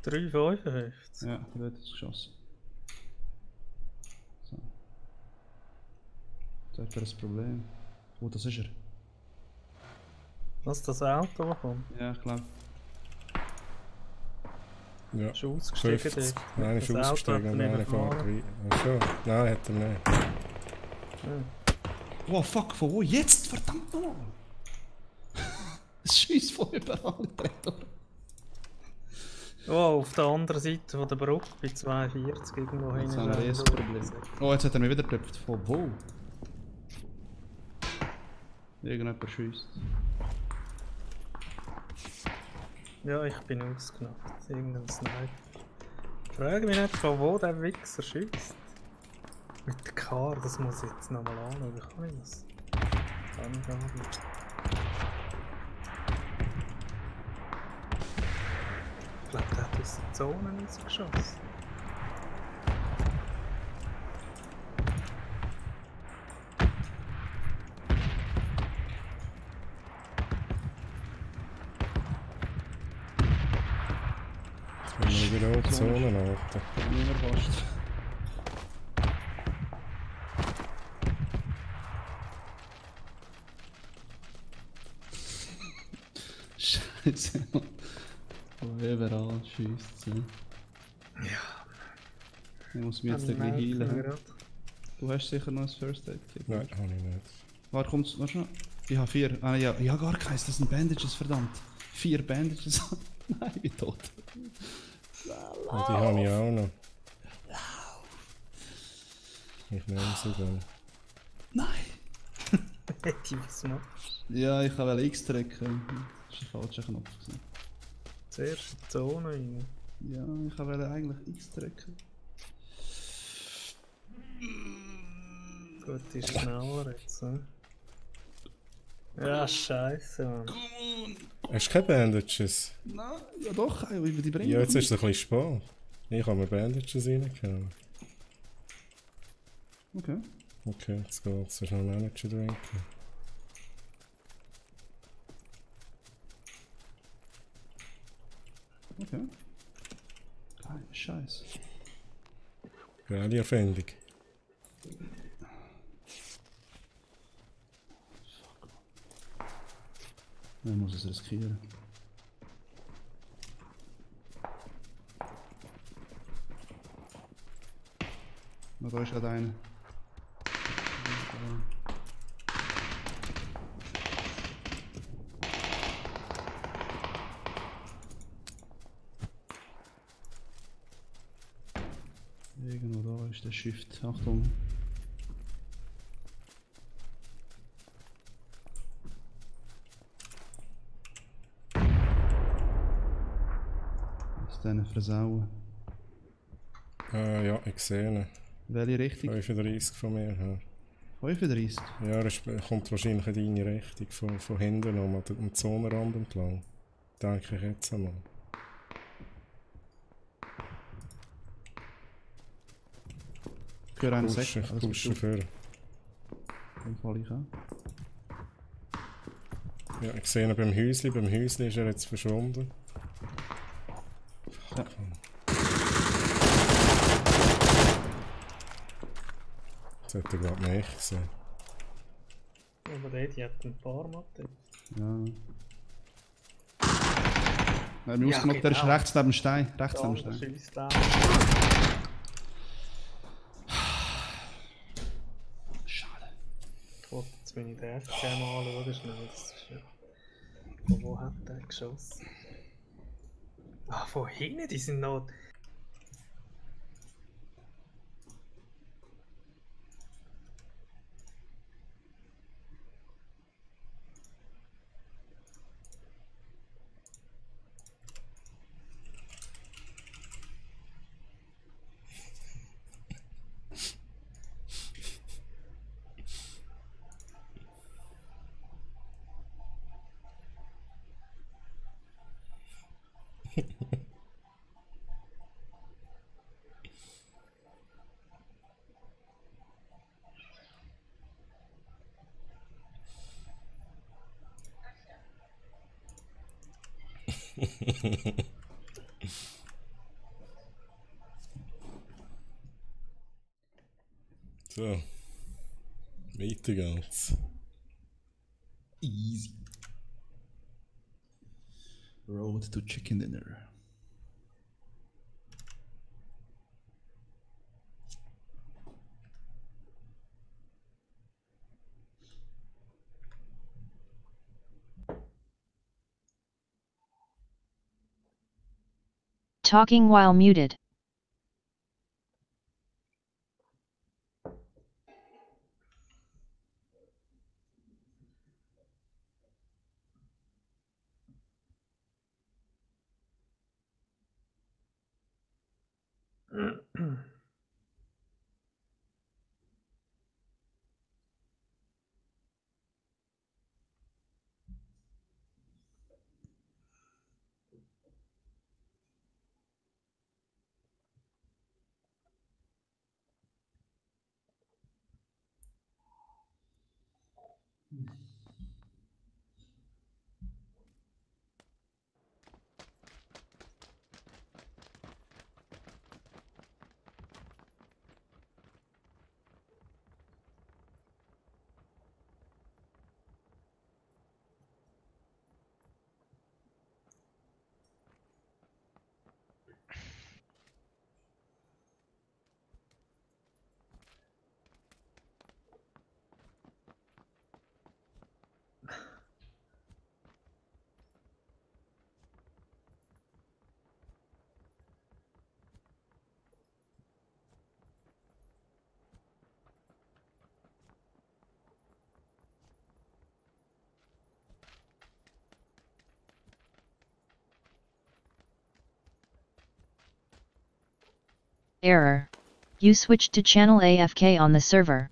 3,55. Ja, dort hat es geschossen. So. Da hat er ein Problem. Oh, das ist er. Was, das Auto, das kommt? Ja, ich glaube. Ja, Ist ausgestiegen 50. dort. Nein, ist Das Auto ausgestiegen hat und er einer nicht fährt gefahren. rein. Ach so, nein, hat er nicht. Oh fuck, von wo jetzt? Verdammt nochmal! Es schießt von überall. Oh, auf der anderen Seite von der Brücke bei 42 irgendwo Jetzt hinten. haben wir ein Problem. Oh, jetzt hat er mich wieder getöpft. Von wo? Irgendjemand schießt. Ja, ich bin ausgenockt. Irgendein Sniper. Ich frage mich nicht, von wo der Wichser schießt. Mit der Kar, das muss ich jetzt nochmal anschauen. Wie kann ich das? Angaben. Ich glaube, der hat aus der Zone rausgeschossen. Jetzt müssen wir wieder auf die Zone halten. Nicht mehr fast. Scheiße. Oh, überall schießt sie. Ja. Ich muss mich jetzt ein bisschen heilen. Du hast sicher noch ein First Aid Kit. Nein, habe ich nicht. Warte, kommt's noch schnell? Ich habe 4. Ah, ja, ja, gar keins, das sind Bandages, verdammt. 4 Bandages. Nein, ich bin tot. Ja, die habe ich auch noch. Ich nehme sie dann. Nein! Hätte ich was machen. Ja, ich wollte X drücken. Das war der falsche Knopf. Zuerst die Zone rein. Ja, ich wollte eigentlich X drücken. Gut, ist schneller jetzt, ne? Ja, scheiße, Mann. Hast du keine Bandages? Nein, ja doch, über die bringen. Ja, jetzt ist es ein bisschen spät. Ich habe mir Bandages reingehauen. Okay. Okay, jetzt geht's. Sollst du noch einen Manager trinken? Okay. Geil, Scheiße. Geile Erfindung. Ich muss es riskieren. Na, da ist gerade einer. Irgendwo da ist der Shift. Achtung. Ist den versauen. Ja, ich sehe ihn. Welche Richtung? 35 von mir her. 35. Ja, er kommt wahrscheinlich in deine Richtung, von hinten um den Zonenrand entlang. Denke ich jetzt einmal. Für einen Pushen, Sektor. pushen für. Dann falle ich auch. Ja, ich sehe ihn beim Häusli. Beim Häusli ist er jetzt verschwunden. Ja. Jetzt hat er gerade mich gesehen. Aber die hat ein paar Matte. Ja. Er hat mich ausgemacht, der ist genau. rechts neben dem Stein. Rechts Da, neben dem der Stein. schießt da. Schade. Ich wollte jetzt meine DFK mal anschauen, schnell. Das ist ja... Von wo hat der geschossen? Ah, von hinten, die sind noch... So. Weiter geht's. Easy. Road to Chicken Dinner. Talking while muted. Error. You switched to channel AFK on the server.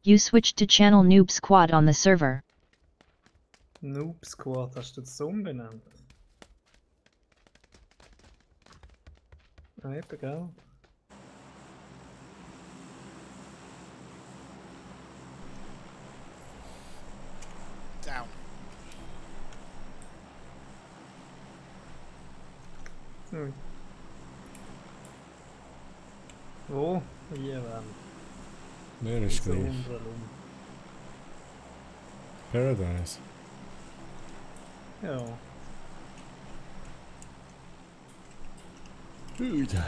You switched to channel Noob Squad on the server. Noob Squad, hast du das so umbenannt? Ah, eben, gell? Down. Ui. Wo? Hier werden. Mir ist So gleich. untenrum. Paradise. Ja. Wieder.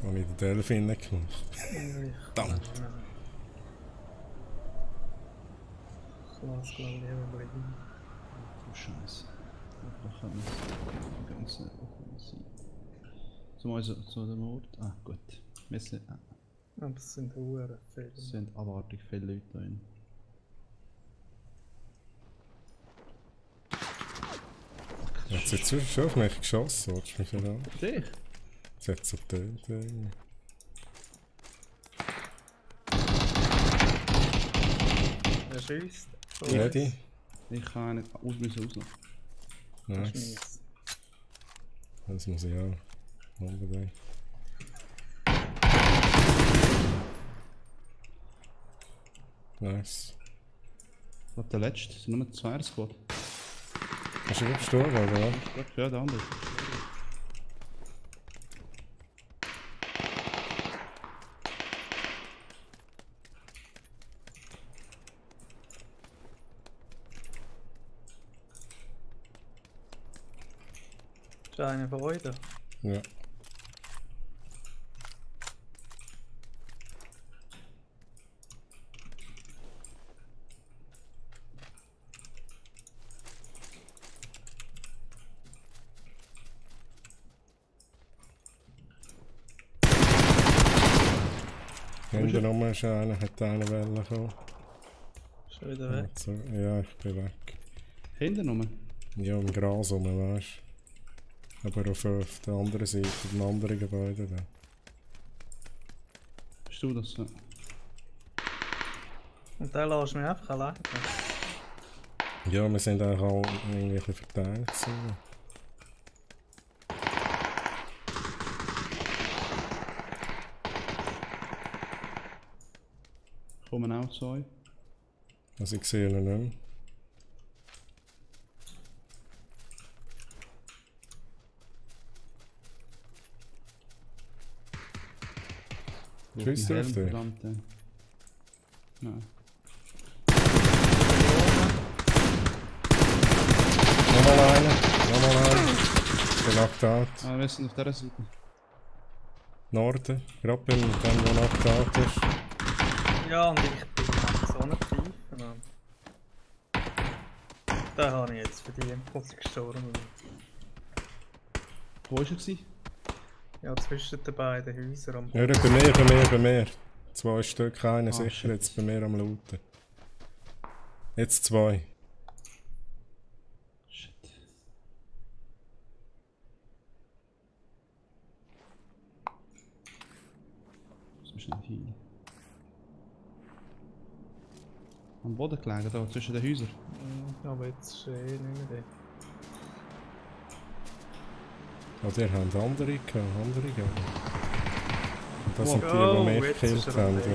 Habe ich den Delfin nicht gemacht. Verdammt. Ich lasse glaube ich lieber bleiben. Du Scheiße. Da kann man das Ganze offen sein. Zu dem Ort. Ah, gut. Wir sind, Aber es sind hohe Fälle. es sind abartig viele Leute da drin. Hat sie jetzt schon auf mich geschossen, willst du mich verraten? Dich? Sie hat so getötet. Wer schießt? Ready? Ich kann nicht auslaufen. Nice. Das muss ich auch. Unbedingt. Nice. Ich glaube, der letzte. Es sind nur 2 Squad. Hast du gut gestorben, oder was? Ich glaube, ja, der andere. Ist einer von euch da? Ja. Hinten rum ist einer, hat einer wollen kommen. Schon wieder weg. So, ja, ich bin weg. Hinten rum? Ja, im Gras rum, weißt du. Aber auf der anderen Seite, im anderen Gebäude da. Bist du das? Und dann lässt du mich einfach alleine. Ja, wir sind auch alle irgendwie ein bisschen verteilt. So. Kommen auch 2. Also ich sehe ihn nicht mehr. Schießt er auf dich? Nein. Nochmal einer, nochmal einer. Genockt out. Ah, wir sind auf dieser Seite. Norden, gerade beim dem, der knockt out ist. Ja, und ich bin einfach so eine Pfeife, Mann. Da habe ich jetzt verdient, als ich gestorben bin. Wo war er? Ja, zwischen den beiden Häusern am Ja, bei mir. 2 Stück, einer sicher, shit. jetzt bei mir am Looten. Jetzt 2. Shit. Muss mich schnell heilen. Am Boden gelegen, da zwischen den Häusern. Aber jetzt ist nicht mehr dort. Also ihr habt andere gehabt, Und das sind die, Oh, die mich jetzt gekillt ist er am haben. Weg. Ja.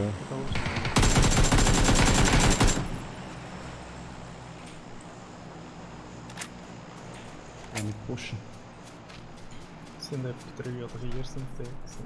Kann ich pushen. Es sind etwa 3 oder 4 sind dort gewesen.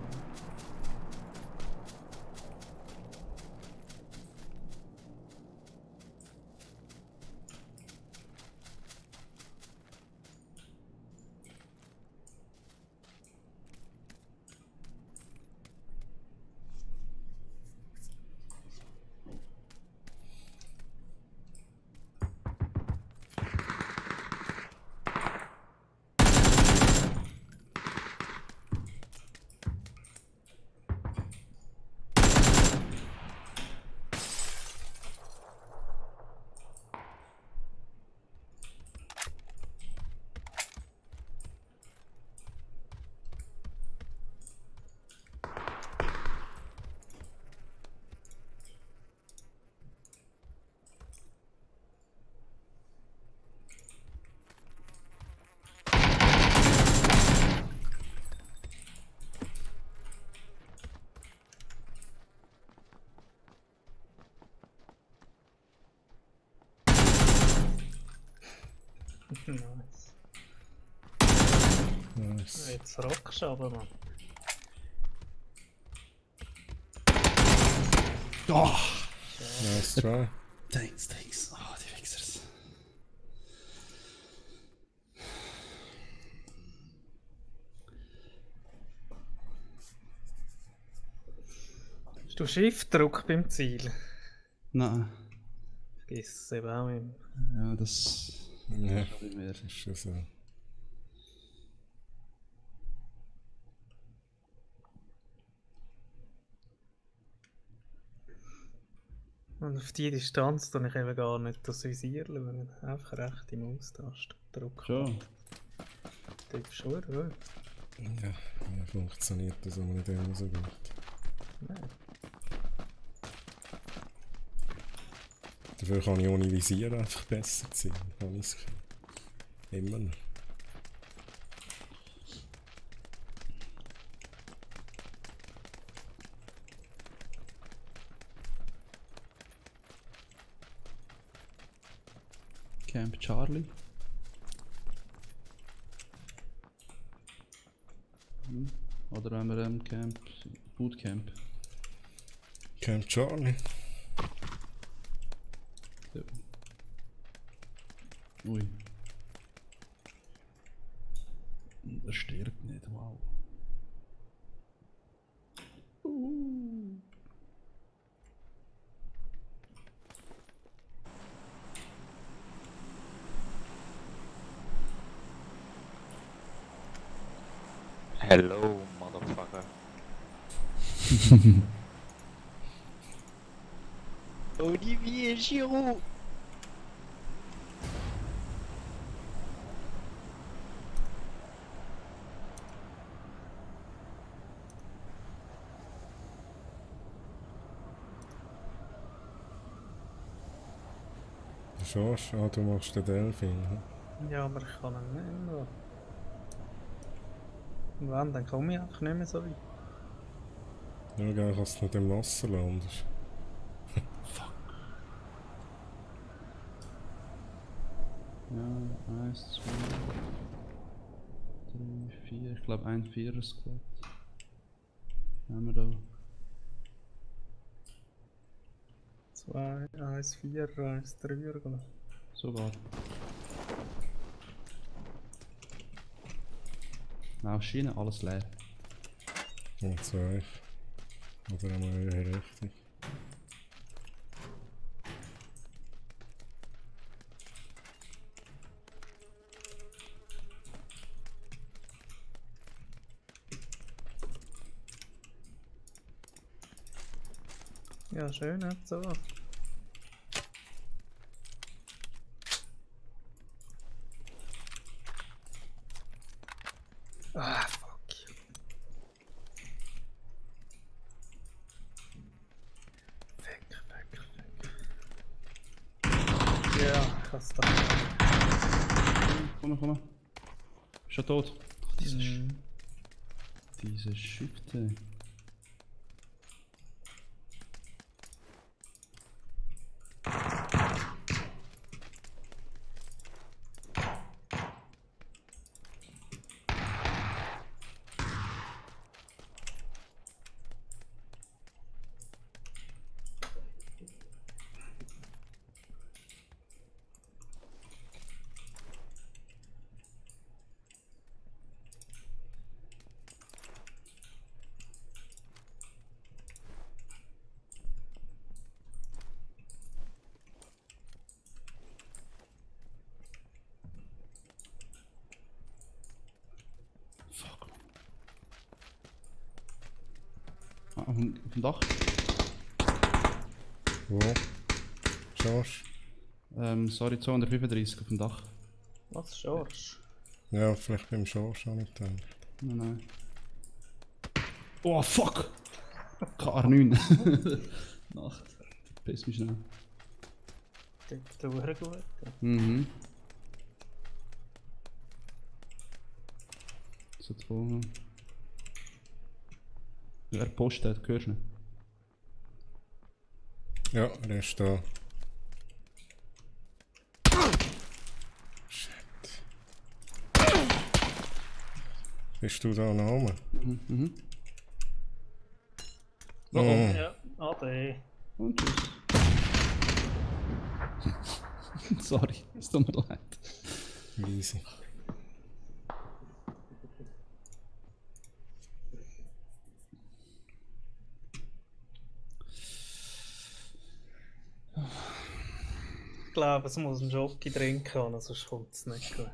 Nice. Jetzt rockst du aber, Mann. Oh! Nice try. Thanks. Ah, die Wichsers. Hast du Shift-Druck beim Ziel? Nein. Vergiss es eben auch immer. Ja, das... Ja, ist nicht mehr. ist schon so. Und auf die Distanz tue ich eben gar nicht das Visier schauen. Einfach rechte Maustaste drücken. Schon. Das ist schon, oder? Ja, ja, funktioniert das aber nicht immer so gut. Nein. Dafür kann ich ohne Visier einfach besser ziehen, habe ich das Gefühl. Immer noch. Camp Charlie. Oder haben wir Camp... Bootcamp. Camp Charlie. Ja. Ui. Er stirbt nicht, wow. Hello, motherfucker. Olivier Giroud. Schon, du machst den Delfin. Hm? Ja, aber ich kann ihn nicht mehr. Und wenn, dann komme ich einfach nicht mehr so weit. Ja, gell, kannst du nicht im Wasser landest. Ja, 1, 2, 3, 4. Ich glaube ein Vierer-Squad. Haben wir da. 2, 1, 4, 1, 3, oder? Sogar. Auf Schiene, alles leer. Und 2. Oder einmal eher richtig. Ja, schön, nicht so. Ah, fuck you. Weg. Ja, ich hab's da. Komm. Ist er tot? Ach, Mhm. Diese Schütte. Auf dem Dach. Wo? Schorsch? Sorry, 235 auf dem Dach. Was, Schorsch? Ja, vielleicht beim Schorsch auch nicht gedacht. Nein. Oh, fuck! KR9. Nacht. Piss mich schnell. Klingt sehr gut. Mhm. So zwei. Ja, er postet, hörst du nicht? Ja, er ist da. Shit. Bist du da noch oben? Mhm. Ja, ade. Und tschüss. Sorry, es tut mir leid. Easy. Ich glaube, es muss einen Jockey trinken, sonst kommt es nicht gut.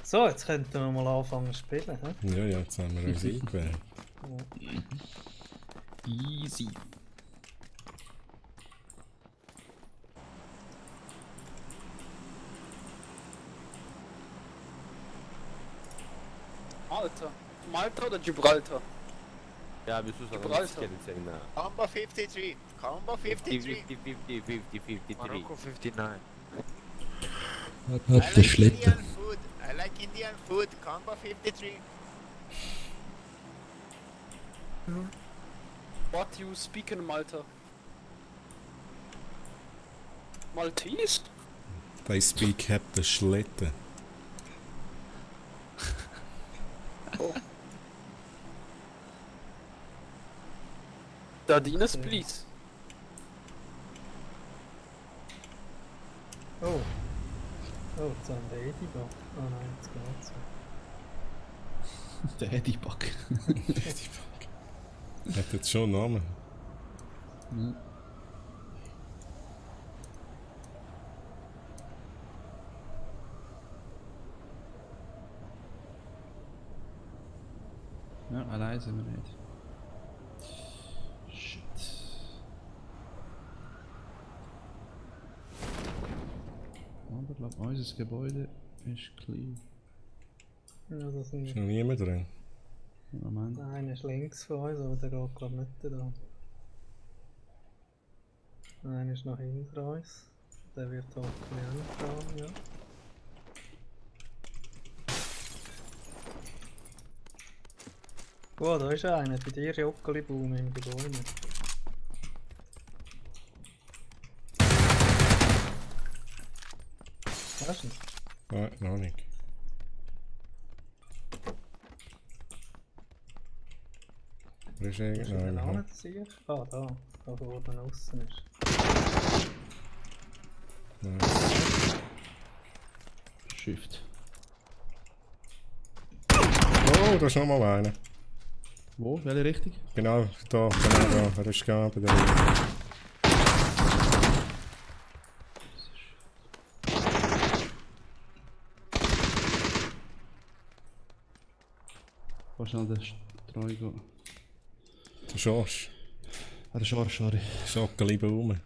So, jetzt könnten wir mal anfangen zu spielen. He? Ja, ja, jetzt haben wir uns eingewählt. Easy. Malta oder Gibraltar? Ja, wir müssen Gibraltar. uns kennen. Combo 53. Combo 53. 50, 53. Marokko 59. I like Indian food. I like Indian food. Combo 53. What you speak in Malta? Maltese? They speak hat the Schlitten. Dardinas, please. Oh. Oh, jetzt haben wir Edi da. Oh nein, jetzt geht's. Der Eddie-Bug. Hat jetzt schon einen Namen. Ja, allein sind wir nicht. Shit. Aber ich glaube, unser Gebäude ist clean. Ja, da sind Ist wir. noch niemand drin. Moment. Der eine ist links von uns, aber der geht glaube nicht da. Der eine ist noch hinter uns. Der wird hoffentlich auch nicht dran, ja. Oh, da ist einer. Bei dir Joggeli-Baum im Gebäude. Hast du ihn? Nein, noch nicht. Wo ist Wo ist er denn irgendeiner? angezogen? Ah, da. Da wo oben außen ist. Nein. Shift. Oh, da ist noch mal einer. Wo? Welche Richtung? Genau, da, genau da. Er ist gar bei der. Wo schnell der Streu gehen? Der Schorsch. Ah, der Schorsch, sorry. Schockeli-Baum.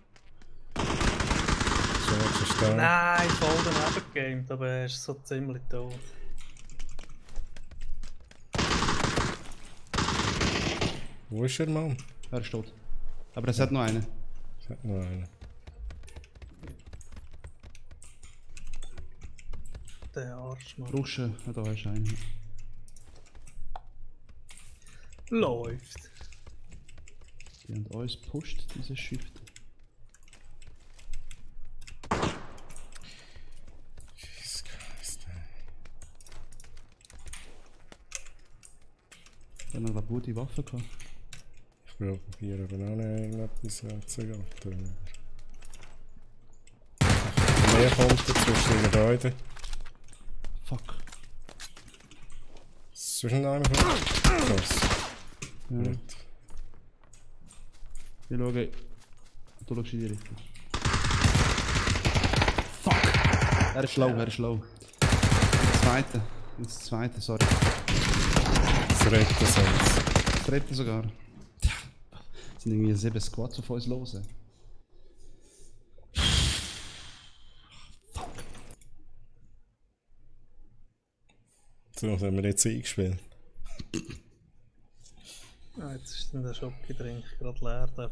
Schorsch ist da. Nein, voll daneben gegamed, aber er ist so ziemlich tot. Wo ist er, Mann? Er ist tot. Aber es hat noch einen. Es hat noch einen. Der Arschmann. Rusche, ja, da ist einer. Läuft. Die haben uns gepusht, diese Shift. Jesus Christ, ey. Die haben noch eine gute Waffe gehabt. Ich probiere aber auch noch irgendetwas anzugattern. Mehr kommt er zwischen den Gebäuden. Fuck. Zwischen einem von. Krass. Ja. Gut. Ich schaue Du schaust in die Richtung. Fuck! Er ist low, er ist low. Das zweite, sorry. Das redet das alles. Das redet sogar. Es sind irgendwie 7 Squads auf uns los. So, was haben wir jetzt eingespielt? Ah, jetzt ist dann der Schoki-Drink gerade leer, der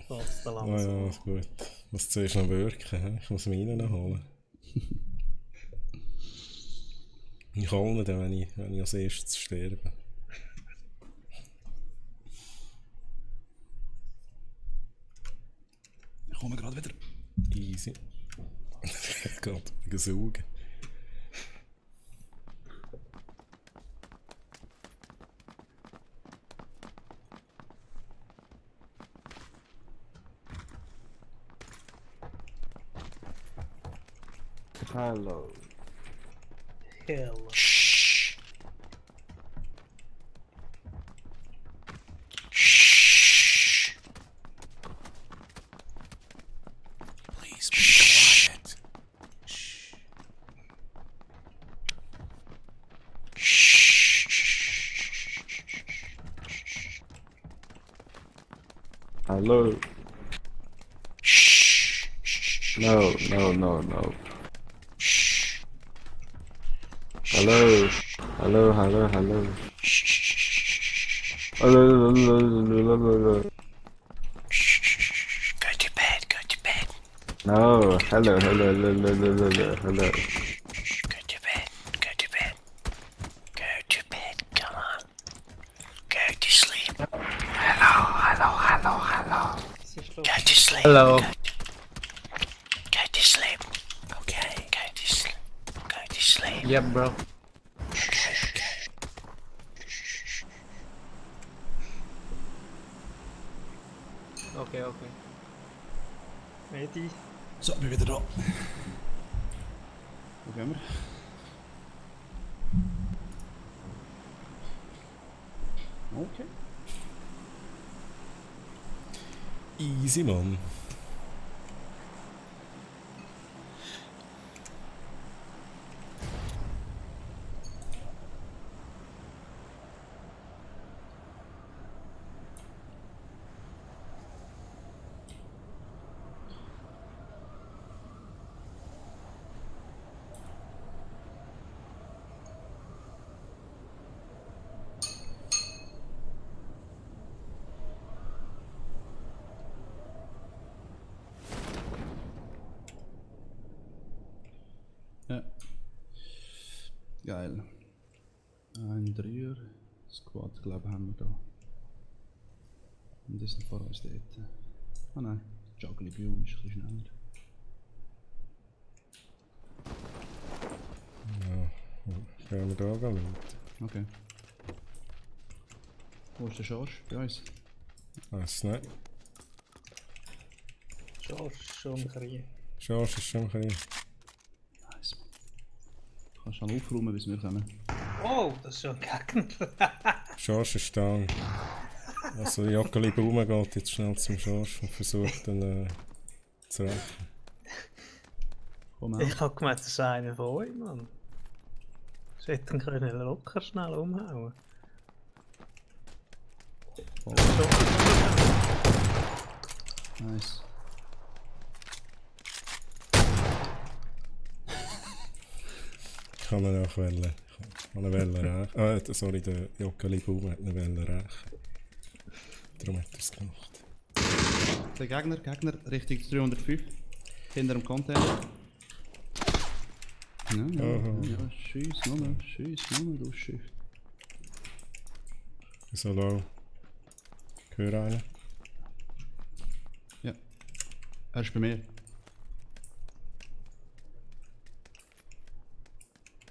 fährt da Ah langsam. ja, ist gut. Muss zuerst noch wirken, hä? Ich muss meinen noch holen. Ich hole ihn dann, wenn ich als erstes sterbe. Ich komme gerade wieder. Easy. Gerade gesaugen. Hallo. Hell. Shh. Shh. Please be quiet. Shh. Shh. Hallo. Shh. No. Hallo. Hallo. Hallo. Go to bed. Go to bed. No. Hello. Go to bed. Go to bed. Go to bed. Come on. Go to sleep. Hello. Go to sleep. Hello. Go to sleep. Okay. Go to sleep. Go to sleep. Yep, bro. Okay. Medi. So, bin wieder da. Wo gehen wir? Okay. Easy, Mann. Ja. Geil. Ein Dreier. Squad, glaube ich, haben wir da. Und das sind vor uns dort. Ah nein, Juggly Biome ist ein bisschen schneller. Ja, können wir da gehen? Okay. Wo ist der Schorsch? Bei uns? Weiß nicht. Schon Krieg. Schorsch ist schon ein bisschen. Nice. Du kannst schon aufräumen, bis wir kommen. Oh, das ist schon ein Gegner. Schorsch ist down. Also Joggeli Baume geht jetzt schnell zum Schorsch und versucht dann zu retten. Komm Ich hab gemeint, das ist einer von euch, Mann. Ich hätte ihn können locker schnell umhauen. Oh. Nice. Ich kann ihn auch wählen. Ich kann ihn rächen. Sorry, der Joggeli Baume hat ihn rächen. Darum hat er es gemacht. Der Gegner, Richtung 305. Hinter dem Container. Ja, schieß nur, du Schiff. So low. Ich höre einen. Ja. Er ist bei mir. Geht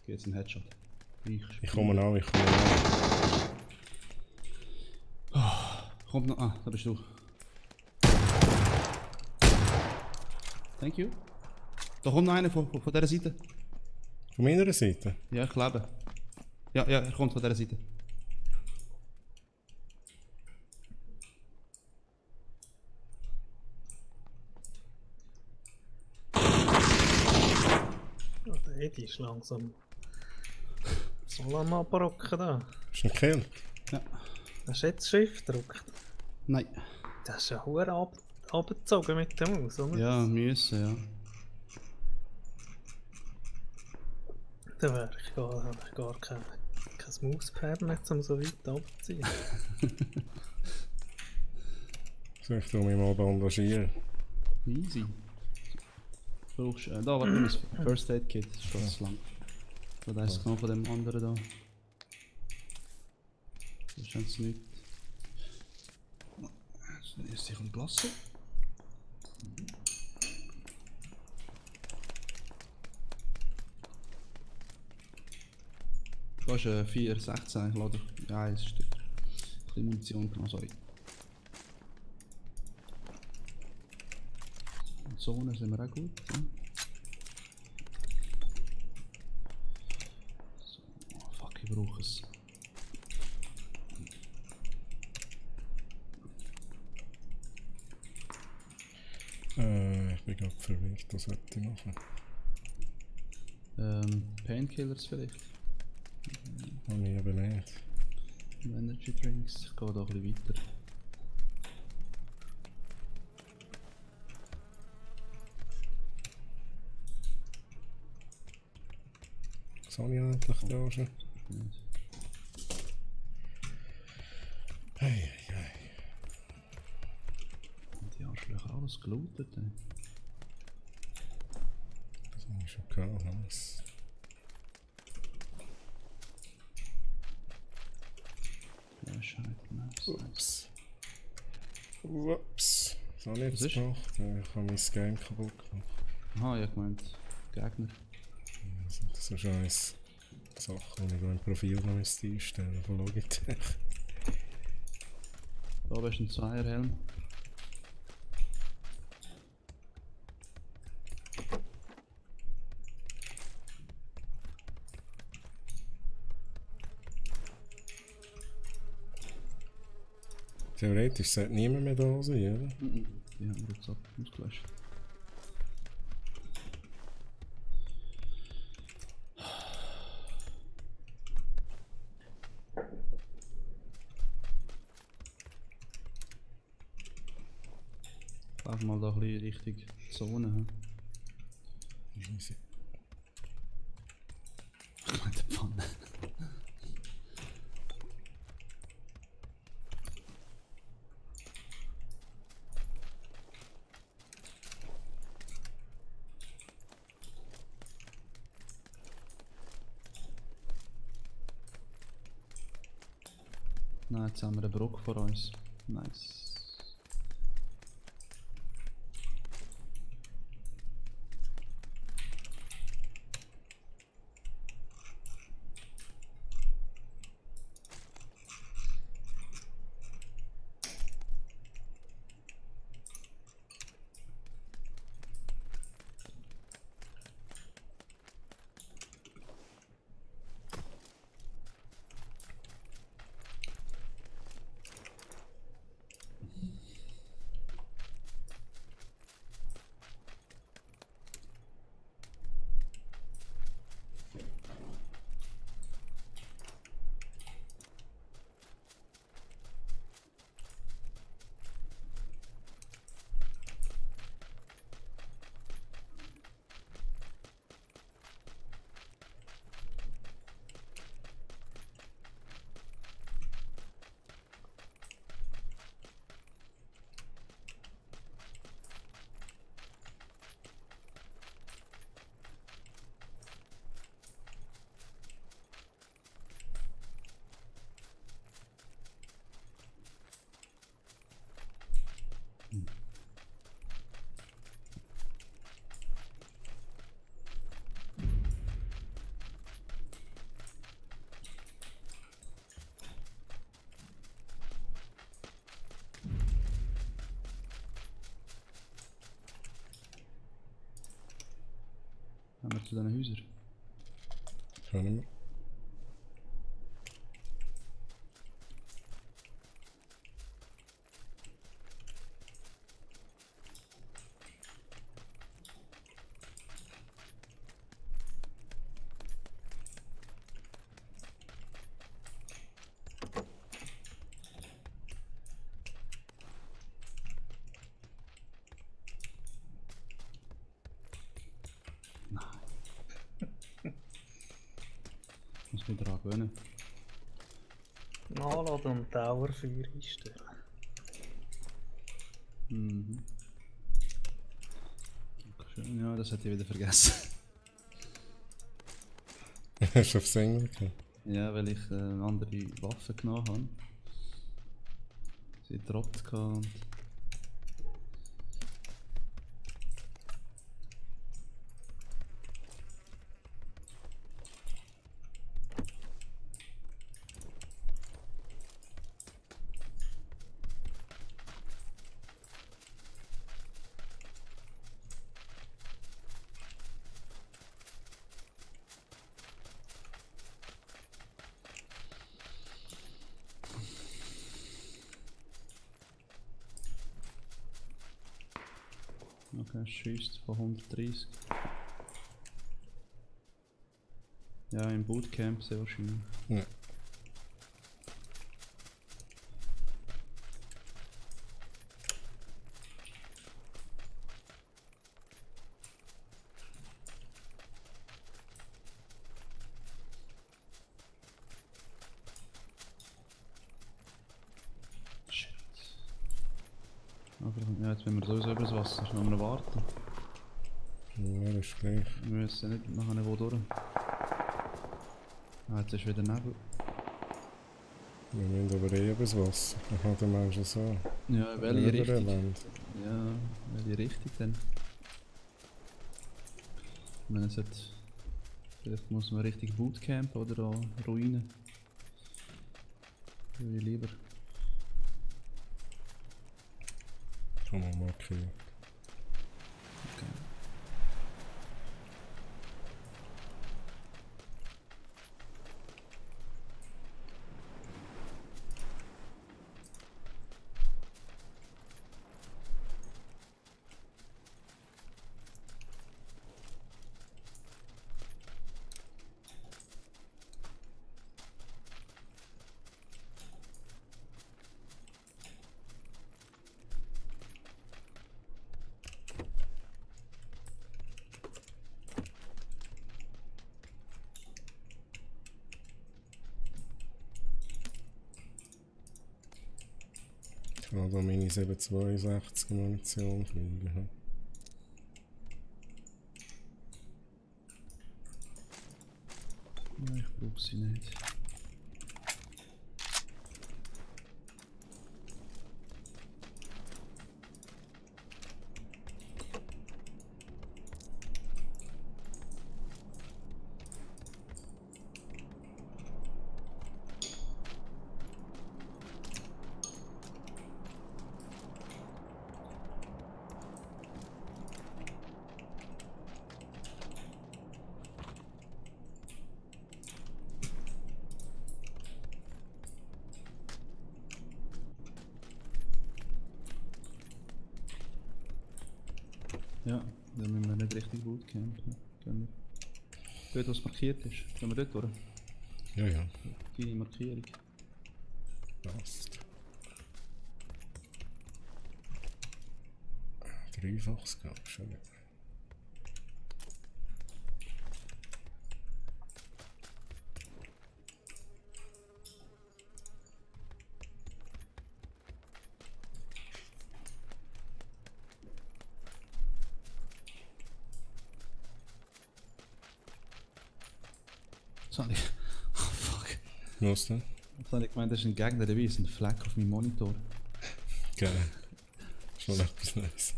jetzt ein Headshot. Ich komme an. Kommt noch. Ah, da bist du. Thank you. Da kommt noch einer von dieser Seite. Von meiner Seite? Ja, ich glaube. Ja, er kommt von dieser Seite. Die ist langsam. Soll er mal abrocken da? Ist ein Kill? Ja. Hast du jetzt Shift gedrückt? Nein. Das ist ja hure abgezogen mit dem Maus, oder? Ja, müssen, ja. Da wäre ich gar kein Mauspad mehr, um so weit abzuziehen. Soll ich mich mal bandagieren? Easy. Brauchst du. Da, warte, das First Aid Kit ist schon zu lang. So, das ist genau von dem anderen da. Das ist jetzt nicht. Jetzt ist sich entlassen. Du hast 4,16, ich lade ja, ein Stück. Ein bisschen Munition genommen, sorry. Zone sind wir auch gut. Ja. So, oh fuck, ich brauche es. Ich bin gerade verwirrt, was sollte ich machen? Painkillers vielleicht? Habe ich aber nicht. Energy Drinks, ich gehe da ein bisschen weiter. Was habe ich endlich da schon? Hey. Die Arschlöcher alles gelootet. Das habe ich schon gehabt, nice. Flashlight, nice. Ups. Ups. Das habe ich Was jetzt ist? gemacht. Ich habe mein Game kaputt gemacht. Aha, ich gemeint, Gegner. Das sind so scheiß Sachen, die ich im Profil noch einstellen müsste von Logitech. Da bist du ein Zweierhelm. Theoretisch sollte niemand mehr da sein, oder? Die haben wir jetzt ausgelöscht. Lauf mal da ein bisschen Richtung Zone. Hm? Easy. Ich meine, die Pfanne. Nein, jetzt haben wir eine Brücke vor uns. Nice. Gaan we zu diesen Häusern? Können wir. wieder angewöhnen. Anladen und Dauerfeuer einstellen. Mhm. Schön, ja, das hätte ich wieder vergessen. Hast du auf Single gehabt? Ja, weil ich andere Waffen genommen habe. Sie droppt und... Okay, schießt von 130. Ja, im Bootcamp sehr wahrscheinlich. Ja. Shit. Aber ja, jetzt müssen wir sowieso übers Wasser, müssen wir noch warten. Ja, das ist gleich. Wir müssen nicht nachher wo durch. Ah, jetzt ist wieder Nebel. Wir müssen aber eh übers Wasser. Dann kann der Mensch so. Ja, welche Richtung? Irland. Ja, welche Richtung denn? Ich meine, vielleicht muss man Richtung Bootcamp oder an Ruinen. Würde ich lieber. Schon mal markieren. Okay. Ich kann da meine 762 Munition kriegen. Ja, ich brauche sie nicht. Ja, dann müssen wir nicht richtig Bootcamp. Ne? Gehen wir. Dort, was markiert ist, gehen wir dort durch. Ja, ja. Deine Markierung. Passt. Dreifaches gab es schon wieder. Was habe ich? Oh fuck. Was denn? Was habe ich gemeint, das ist ein Gegner dabei, ist ein Fleck auf meinem Monitor. Geil. Schon etwas Neues.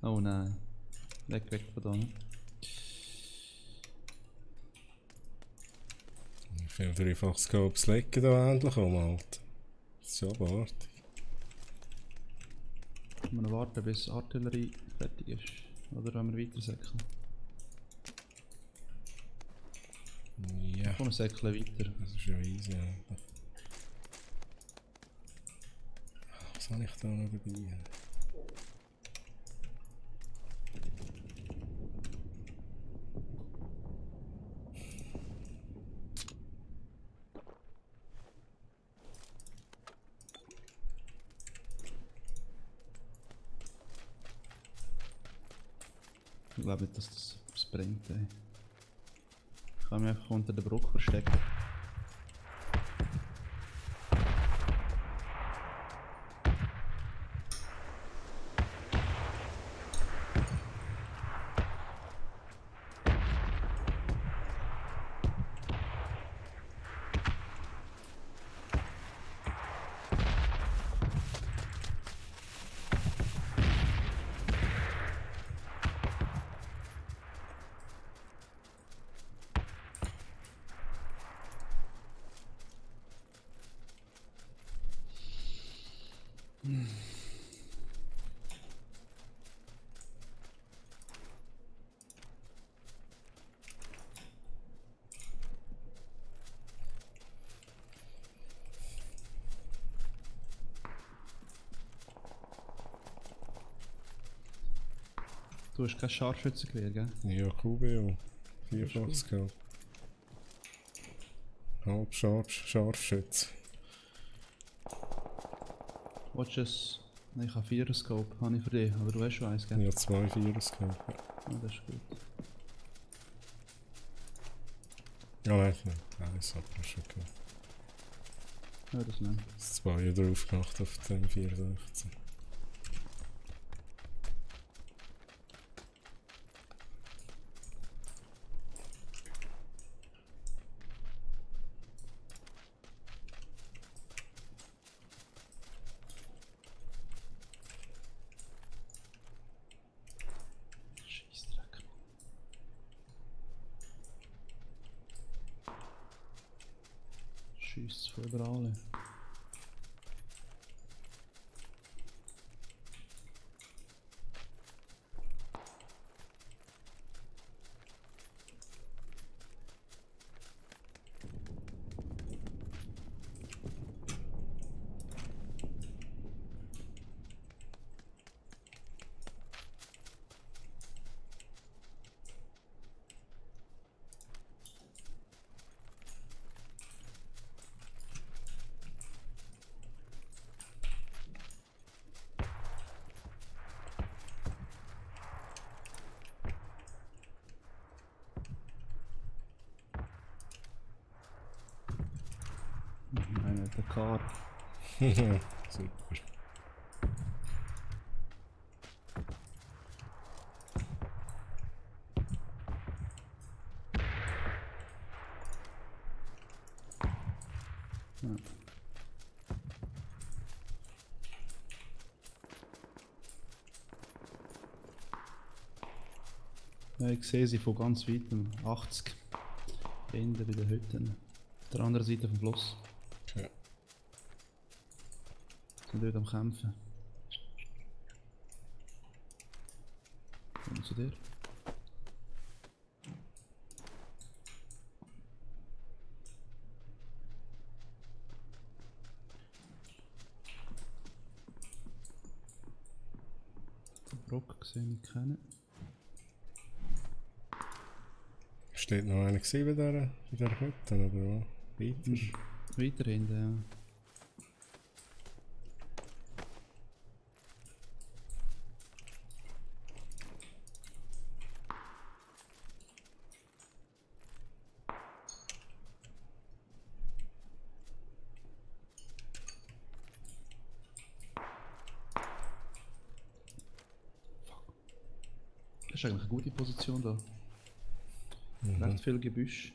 Oh nein. Weg von da. Ne? Wie viel Dreifach-Scopes legen da endlich um, Alter? Das ist ja abartig. Wir noch warten, bis Artillerie fertig ist. Oder wollen wir weiter säckeln? Ja. Komm, wir säckeln weiter. Das ist ja easy, Alter. Was habe ich da noch dabei? Ich glaube nicht, dass das was bringt. Ey. kann mich einfach unter der Brücke verstecken. Du hast kein Scharfschützengewehr, gell? Ja, QBO. 54 gehabt. Halb Scharfschütze. Willst du es? Nein, ich habe 4er Scope, habe ich für dich, aber du hast schon eins, gell? Ja, 2 Vieres gehabt. Ja, das ist gut. Ja, nein, eins hat man schon gehabt. Ja, das nehmen. Das 2 drauf gemacht auf dem 64. Scheissdreck. Schießt von überall. Nein, der Kar. Super. Ja. Ja, ich sehe sie von ganz weitem, 80. Hinten bei den Hütten. Auf der anderen Seite vom Fluss. Okay. Sind dort am Kämpfen. Kommen zu dir. Den Brock sehe ich kennen. Steht noch einer gesehen bei dieser Hütte, oder wo? Weiter? Weiter hinten, ja. Das ist eigentlich eine gute Position da. Recht viel Gebüsch.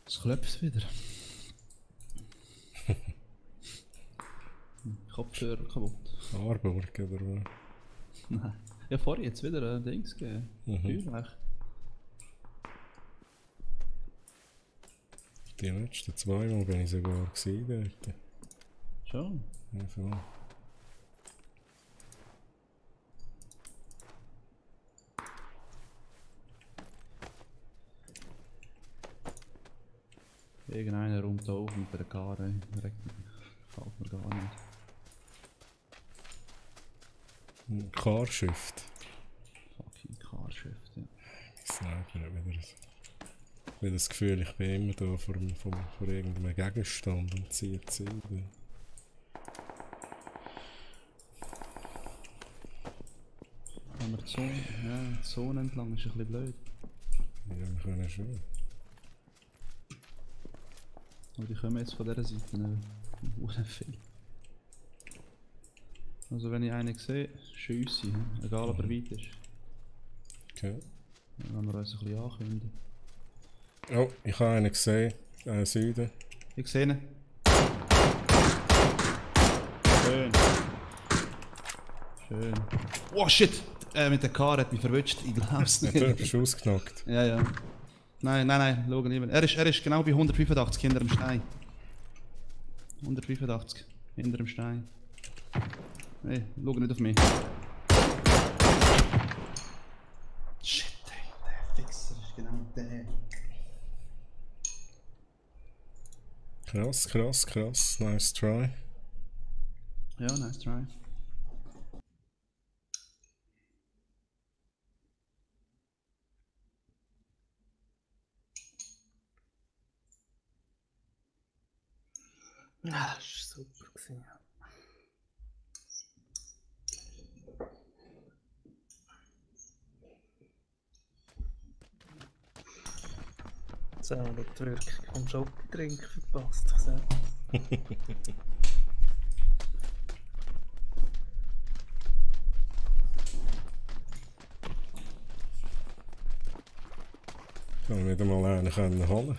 Es klopft wieder. Kopfhörer kaputt. Harburg, oder wo? Nein. Ja, vorher jetzt wieder ein Dings gegeben. Feuerwerk. Die letzten 2 Mal bin ich sogar gesehen dort. Schon. Ja, voll. Irgendeiner räumt da auf mit der Karre. Direkt gefällt mir gar nicht. Ein Carshift. Fucking Carshift, ja. Sniper hat wieder das Gefühl, ich bin immer da vor irgendeinem Gegenstand und ziehe Ziele. Wenn wir die Zone entlang ist ein bisschen blöd. Ja, wir können schon. Aber die kommen jetzt von dieser Seite nicht viel. Also wenn ich einen sehe, schiesse ich, egal ob er weit ist. Okay. Dann wollen wir uns ein bisschen ankündigen. Oh, ich habe einen gesehen, Süden. Ich sehe ihn. Schön. Schön. Oh shit! Mit der Karre hat mich verwünscht, ich glaub's nicht. Du bist ausgenockt. Ja, ja. Nein, schau lieber. Er ist genau bei 185 hinter dem Stein. 185 hinter dem Stein. Hey, schau nicht auf mich. Shit, ey, der Fixer ist genau der. Krass. Nice try. Ja, nice try. Ah, das war super gewesen. Jetzt haben wir die Wirkung vom Schokotrink verpasst. Ich sage. Ich kann wieder mal einen holen.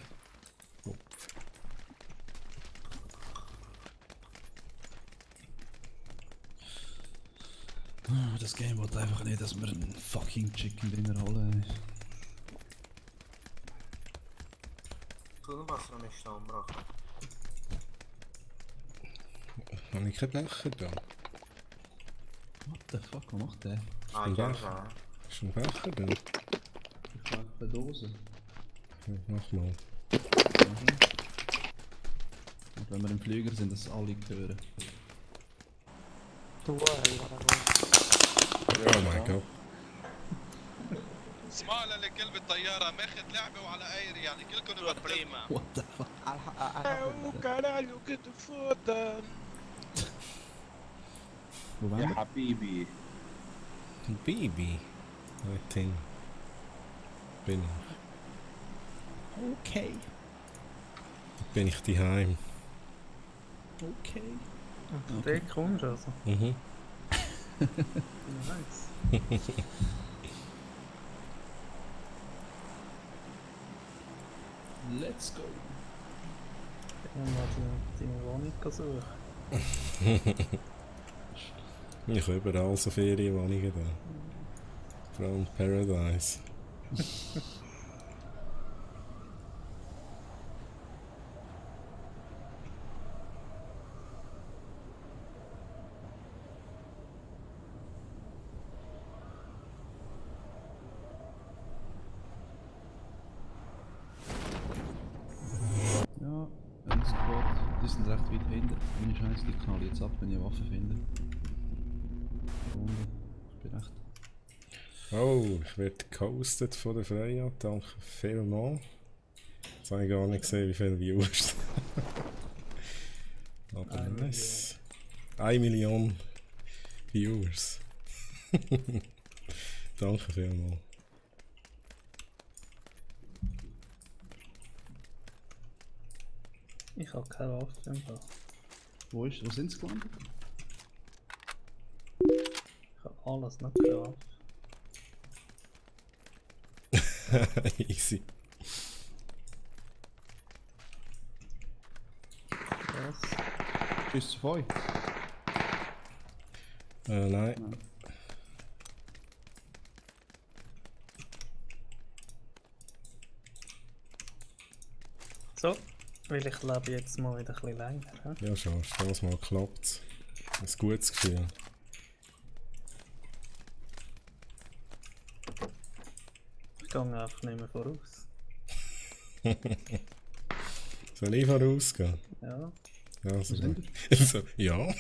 Das Game wollte einfach nicht, dass wir einen fucking Chicken Dinner holen. Was noch nicht umgebracht. Habe ich keinen Becher da? What the fuck, was macht der? Ah, ja, ja. Ist ein Becher da? Ich mache eine Dose. Okay, mach mal. Und wenn wir im Flüger sind, dass alle hören. Oh mein Gott. اسمع لكلمة طيارة ماخذ لعبة وعلى اير يعني كلكم البريمة. What the fuck? وكاراليو كده فوتا. Wo waren wir? حبيبي. Baby. I think. Bin Okay. ich daheim. Okay. Und der kommst du also. Mhm. Nice. Let's go. Ich muss mal deine Wohnung suchen. Ich habe überall so Ferienwohnungen da. Vor allem Paradise. Ja, ein Squad. Die sind recht weit hinten. Meine Scheiße, die knall jetzt ab, wenn ich eine Waffe finde. Runde. Ich bin recht. Oh, ich werde gehostet von der Freya. Danke vielmals. Jetzt habe ich gar nicht gesehen, wie viele Views. Aber nice. 1 Million Viewers. Danke vielmals. Ich habe keine Waffe im Fall. Wo sind sie gelandet? Ich habe alles, nicht keine Waffe. Easy. Was? Tschüss zu euch. Nein. So, weil ich lebe jetzt mal wieder ein bisschen länger. He? Ja, schon, das mal klappt. Ein gutes Gefühl. Ich gehe einfach nicht mehr voraus. Soll ich vorausgehen? Ja. Ja, so. sind So, ja.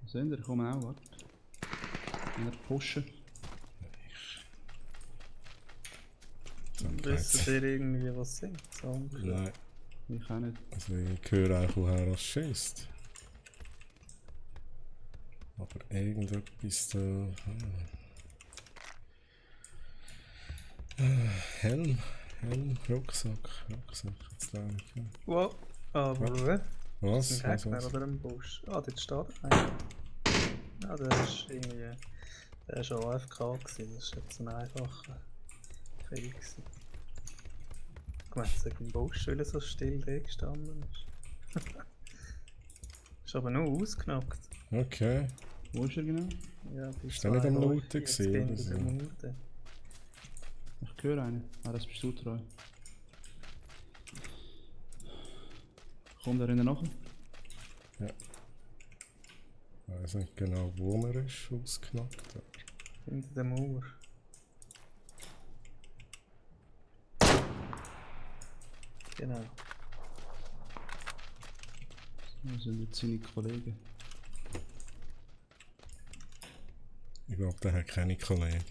Sind wir? Kommen auch, warte. Wir pushen. Wissen ihr irgendwie, was sind? So, Nein. Ich auch nicht. Also ich höre auch, woher er schießt. Aber irgendetwas da... Helm, Rucksack, jetzt da nicht. wow, aber Was? ist ein Gegner oder ein Busch? Ah, dort steht einer. Ja, der ist irgendwie... Der war schon AFK gewesen, das ist jetzt ein einfacher Krieg gewesen. Ich meine, es ist ein Busch, weil er so still da gestanden ist. Ist aber nur ausgenockt. Okay. Wo ist er genau? Ja, Ist der nicht am Looten gewesen, oder so? Ich höre einen. Ah, das bist du, Treu. Kommt er in der Nacht? Ja. Ich weiß nicht genau, wo man ist, ausgenockt. Hinter der Mauer. Genau. Das sind jetzt seine Kollegen. Ich glaube, der hat keine Kollegen.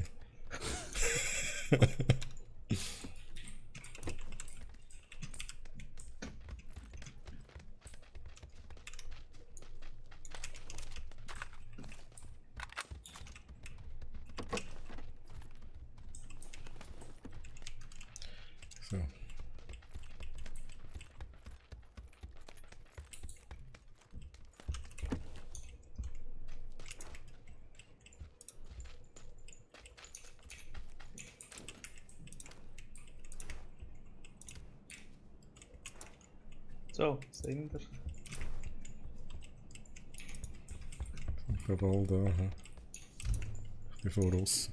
So. So, sind wir. Ich bin bald da. He. Ich bin voraus.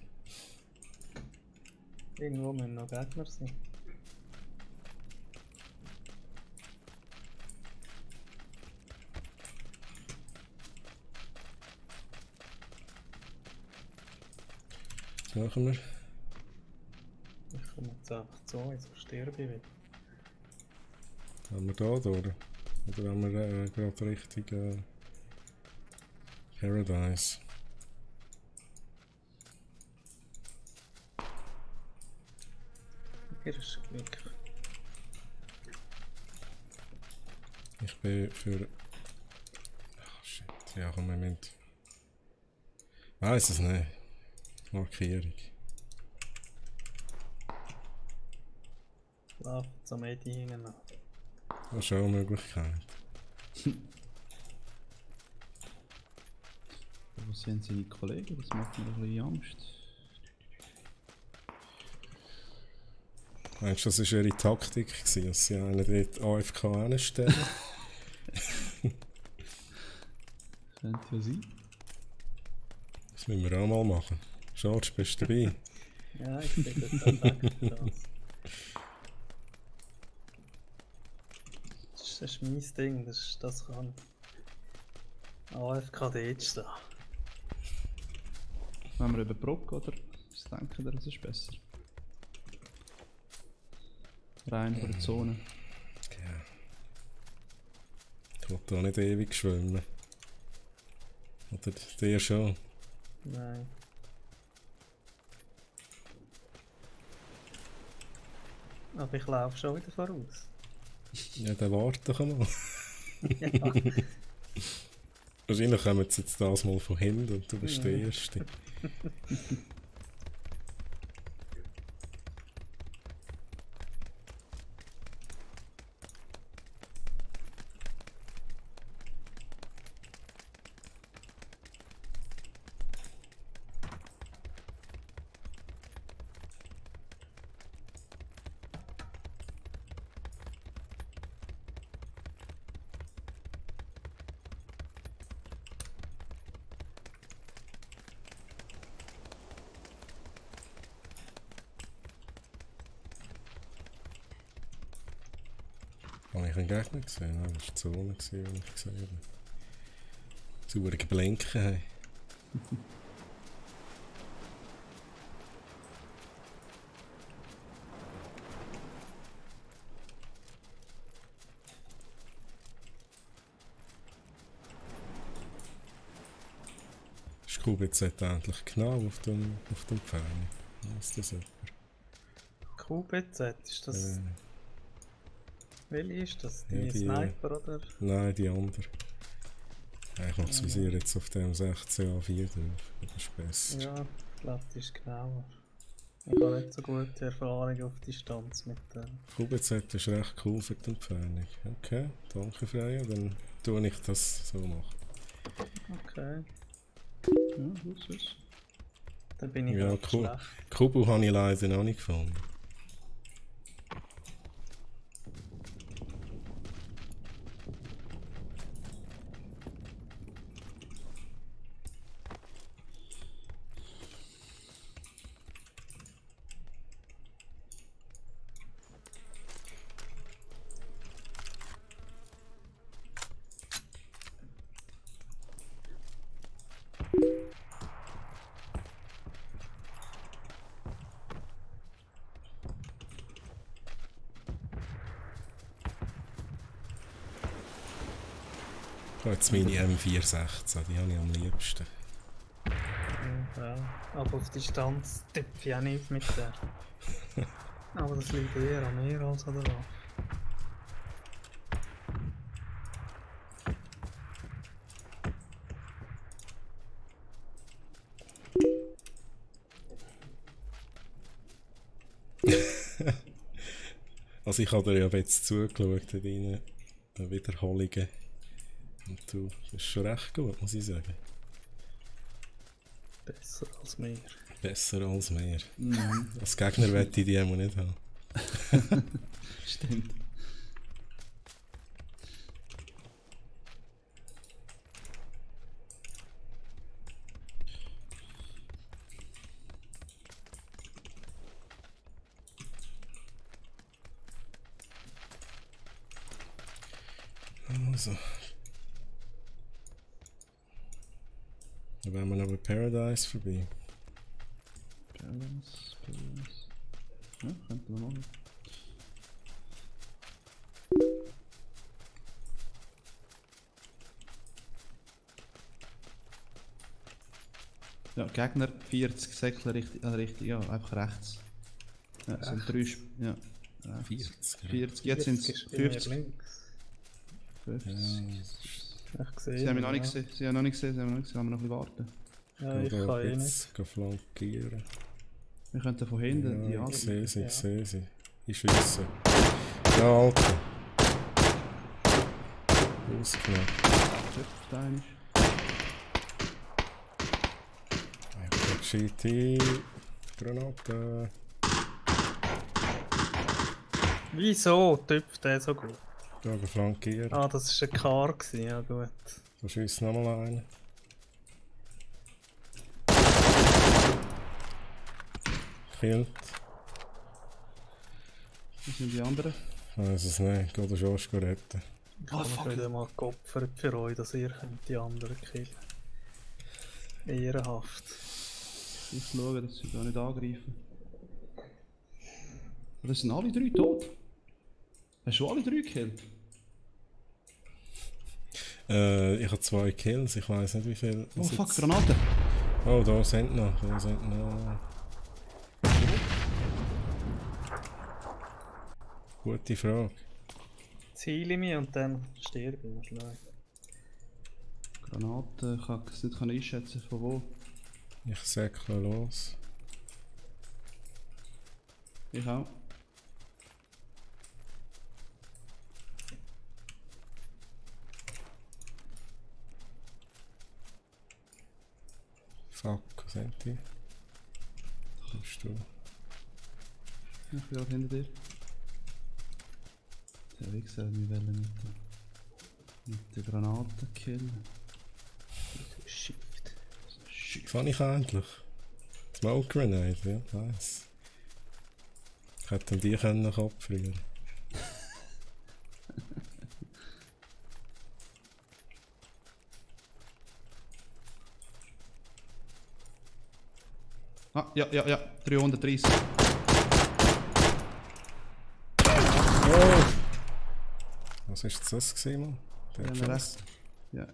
Irgendwo müssen noch Gegner sein. Was machen wir? Ich komme jetzt einfach zu uns, so sterbe ich wieder. Haben wir da durch? Oder haben wir gerade Richtung Paradise? Hier ist Glück. Ich bin für... Ach shit, ja komm, Moment. Weiß es nicht. Markierung. Laufen zum Edi hinten nach. Das ist auch eine Möglichkeit. Wo sind seine Kollegen? Das macht mir ein bisschen Angst. Meinst du, das war ihre Taktik, gewesen, dass sie einen dort AFK anstellen? Könnte ja sein. Das müssen wir auch mal machen. George, bist du dabei? Ja, ich bin gut perfekt für das. Das ist mein Ding, das kann AFK dort stehen. Wenn wir über Brock oder was denken wir, das ist besser? Rein von der Zone. Ja. Ich will da nicht ewig schwimmen. Oder der schon? Nein. Aber ich laufe schon wieder voraus. Ja, dann warte doch einmal. Ja. Wahrscheinlich kommen sie jetzt das mal von hinten und du bist der Erste. Habe ich einen Gegner gesehen? Nein, das war die Zone, die ich gesehen habe. Sauber geblinken haben. QBZ endlich genau auf dem Pfeil. Ist das jemand? QBZ, ist das... Welche ist das? Die Ja, die, Sniper oder? Nein, die andere. Ich mache das Visier jetzt auf dem 16A4 drauf. Das ist besser. Ja, ich glaube, die ist genauer. Ich habe nicht so gute Erfahrung auf Distanz mit dem. QBZ ist recht cool für die Entfernung. Okay, danke Freya, dann tue ich das so machen. Okay. Ja, gut so ist. Dann bin ich Ja, halt schlecht. Kubu habe ich leider noch nicht gefunden. Jetzt meine M416, die habe ich am liebsten. Ja, aber auf Distanz tippe ich auch nicht mit der. Aber das liegt eher an mir als an der Waffe. Also ich habe dir ja jetzt zugeschaut in deinen Wiederholungen. Und du bist schon recht gut, muss ich sagen. Besser als mir. Besser als mir. Als Gegner wette ich die immer nicht haben. Stimmt. Also. Dann wären wir noch bei Paradise vorbei. Paradise. Ja, könnte man machen. Ja, Gegner 40, Säckler richtig, ja, einfach rechts. Ja, es sind 3 ja, 40, jetzt sind es 50. 50. Ich sehe. Sie haben mich noch nicht gesehen, Sie haben noch nicht gesehen, haben wir noch ein bisschen warten. Ja, ich kann eh nicht. Flankieren. Wir könnten von hinten die Ich angreifen. sehe sie. Ich schieße. Ja, Alter. Ausgenommen. Schöpft einmal. Gescheite Granate. Wieso tüpft der so gut? Ja, flankieren. Ah, das war ein Kar, ja gut. So schießt nochmal einen. Killt. Wo sind die anderen? Ich weiß es nicht, geht der Josh retten. Ich habe mich wieder mal geopfert für euch, dass ihr könnt die anderen killen. Ehrenhaft. Ich schaue, dass sie da nicht angreifen. Aber das sind alle 3 tot. Hast du alle 3 gekillt? Ich habe 2 Kills, ich weiß nicht wie viel. Oh fuck, Granate! Oh, da sind noch. Gute Frage. Ziele mich und dann sterbe ich mal. Granate, ich kann es nicht einschätzen von wo. Ich säckle los. Ich auch. Fuck, wo sind die? Kommst du? Ich bin gerade hinter dir. Der Wichser hat mich mit der Granate killen. Shit. Kann ich endlich? Smoke Grenade, ja, nice. Ich hätte die können abfrieren. Ah, ja, 330. Oh! Was ist das gewesen, Mann? Der Ja, Schuss? rechts. Ja.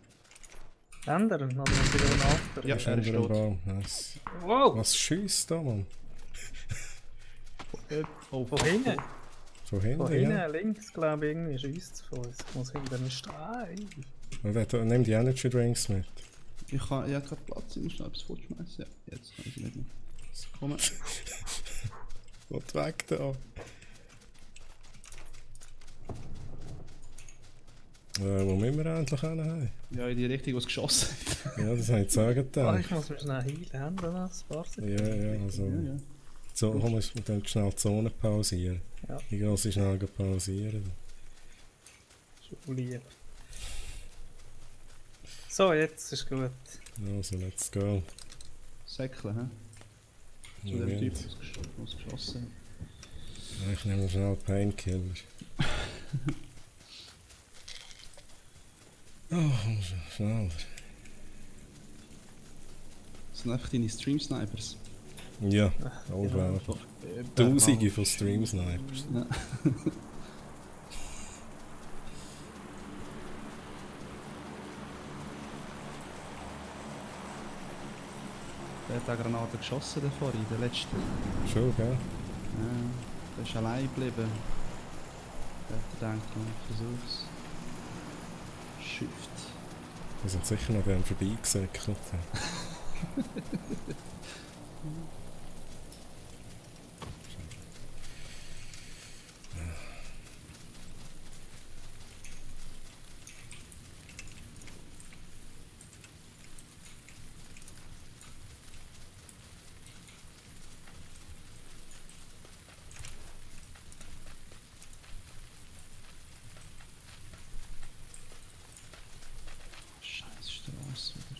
Ändern oder wieder einen anderen? Ja, Ist er ist unter dem tot. Baum. Nice. Wow! Was schießt da, Mann? Oh, Von hinten? Von hinten, Von hinten, ja. links, glaube ich, irgendwie schießt es von uns. Ich muss hinter mir stehen. Nimm die Energy Drinks mit. Ich habe keinen Platz, ich muss schnell etwas fortschmeißen. Ja, jetzt kann ich sie nicht mehr. Komm. Und weg da. Wo müssen wir endlich hin? Ja, in die Richtung, wo es geschossen hat. Ja, das habe ich zu sagen. Ah, ich muss mich schnell heilen, ein paar Sekunden. Ja, also. Ja. So, komm, wir dann schnell die Zone pausieren. Ja. Wie groß ist schnell pausieren? Schon lieb. So, jetzt ist gut. Also, let's go. Säckle, hä? Zu Ja, dem Typ, gut. der es geschossen hat. Ich nehme schnell Painkiller. Oh, schneller. Das sind einfach deine Stream-Snipers. Ja, unglaublich. Tausende von Stream-Snipers. Ja. Der hat eine Granate geschossen, der vorhin, der letzte. Schon, gell? Ja, der ist allein geblieben. Der hat gedacht, ich versuch's. Shift. Wir sind sicher noch an vorbeigesäckelt. Scheiß Straße wieder.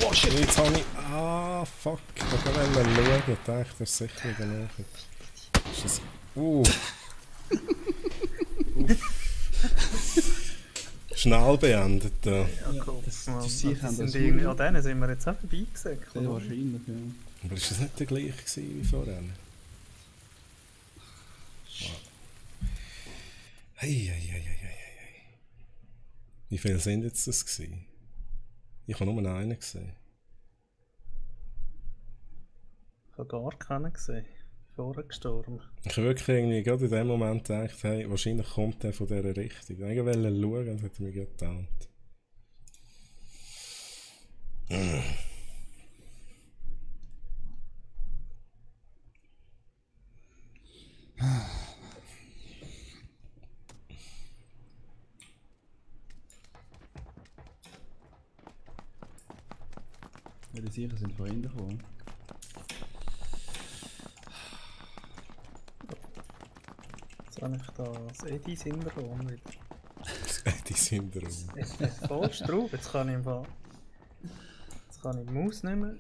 Oh shit! Jetzt habe ich... Ah, fuck. Ich wollte schauen. Ich dachte, das ist sicher wieder nachher. Ist das... Schnell beendet da. Ja, cool. An denen sind wir jetzt auch vorbeigesäckelt. Ja, wahrscheinlich, ja. Aber ist das nicht der gleiche gewesen wie vorher? Hey. Wie viele sind jetzt das gewesen? Ich habe nur einen gesehen. Ich habe gar keinen gesehen. Vorher gestorben. Ich habe wirklich irgendwie gerade in dem Moment gedacht, hey, wahrscheinlich kommt der von dieser Richtung. Ich wollte schauen und hat mich gerade gedacht. Ja, die sicher sind von hinten gekommen. Jetzt habe ich da das Eddy-Syndrom wieder. Das Eddy-Syndrom. Voll drauf. Jetzt kann ich im Fall. Jetzt kann ich die Maus nicht mehr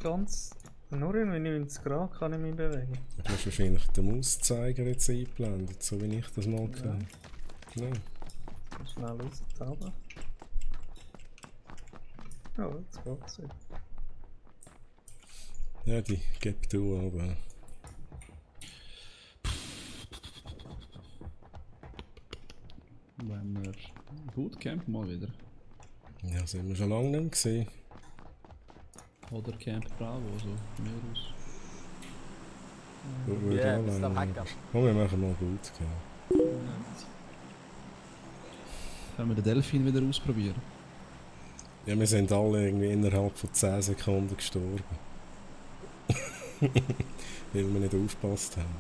ganz. Nur in 90 Grad kann ich mich bewegen. Du hast wahrscheinlich den Mauszeiger jetzt eingeblendet, so wie ich das mal kenne. Nein. Schnell raus, runter. Ja, jetzt geht's wieder. Ja, die gib du aber. Wenn wir Bootcamp mal wieder. Ja, sind wir schon lange nicht mehr gesehen. Oder Camp Bravo, so von mir aus. Ja, das ist der Hacker. Komm, wir machen mal Bootcamp. Können wir den Delfin wieder ausprobieren? Ja, wir sind alle irgendwie innerhalb von 10 Sekunden gestorben. Weil wir nicht aufgepasst haben.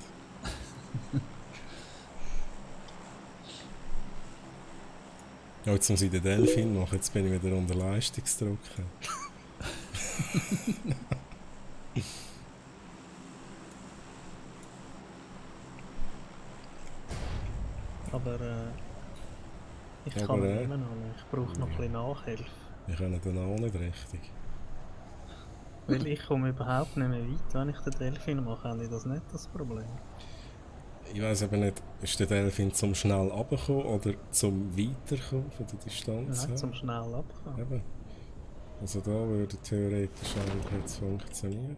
Ja, jetzt muss ich den Delfin machen, jetzt bin ich wieder unter Leistungsdruck. Aber ich Ja, kann aber, nicht mehr noch. Ich brauche noch ein bisschen Nachhilfe. Wir können den auch nicht richtig. Weil ich komme überhaupt nicht mehr weit. Wenn ich den Delfin mache, habe ich das nicht das Problem. Ich weiss aber nicht, ist der Delfin zum schnell runterkommen oder zum weiterkommen von der Distanz? Nein, zum schnell abkommen. Eben. Also da würde theoretisch eigentlich jetzt funktionieren.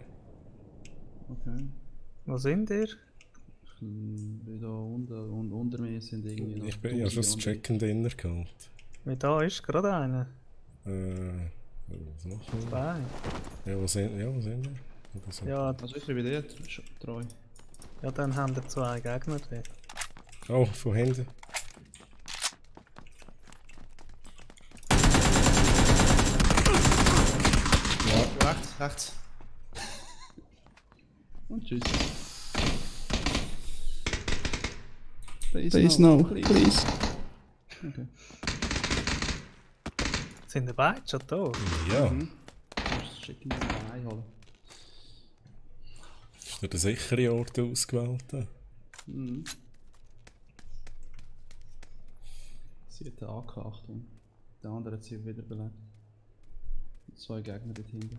Okay. Wo sind ihr? Da unter mir sind irgendwie noch. Ich bin ja schon das Check-and-Dinner gehabt. Mit da ist gerade einer. Was machen wir? Zwei. Ja, wo sind wir? Oder so. Ja, Also ich bin bei dir treu. ja, dann haben wir 2 Gegner drin. Oh, von hinten. Ja. Rechts. Und tschüss. Please no, please. Okay. Sind die beiden schon da? Ja. Das Chicken einholen. Ist dir der sichere Ort ausgewählt? Mhm. Sie hat eine AK-8 und der andere hat sie wiederbelebt. 2 Gegner dort hinten.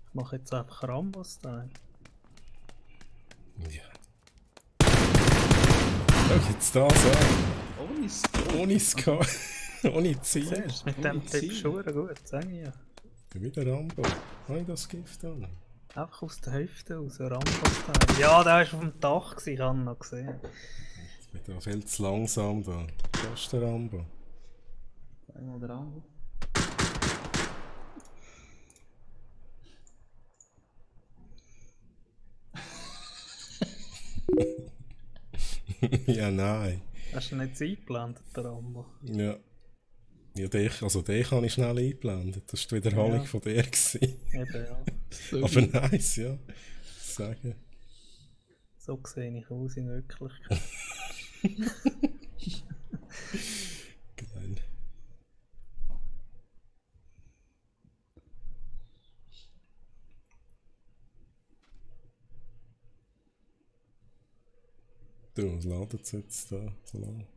Ich mache jetzt einfach Rambos-Style. Ja. Schau jetzt da so. Ohne Score. Ohne Score. Ohne Ziel. Siehst du, mit dem Tipp schon gut, sag ich ja. Wieder Rambo. Habe ich das Gift an? Einfach aus der Hüfte raus, Rambos-Style. Ja, der war auf dem Dach, ich habe ihn noch gesehen. Ich bin da viel zu langsam da. Das ist der Rambo. Einmal der Rambo. Ja, nein. Hast du nicht eingeplant, der Rambo? Ja. Ja, dich habe ich schnell eingeblendet. Das war die Wiederholung Ja. von dir. Gewesen. Eben, ja. Aber nice, ja. Sagen. So sehe ich aus in Wirklichkeit. Geil. Du, was ladet es jetzt da so lange?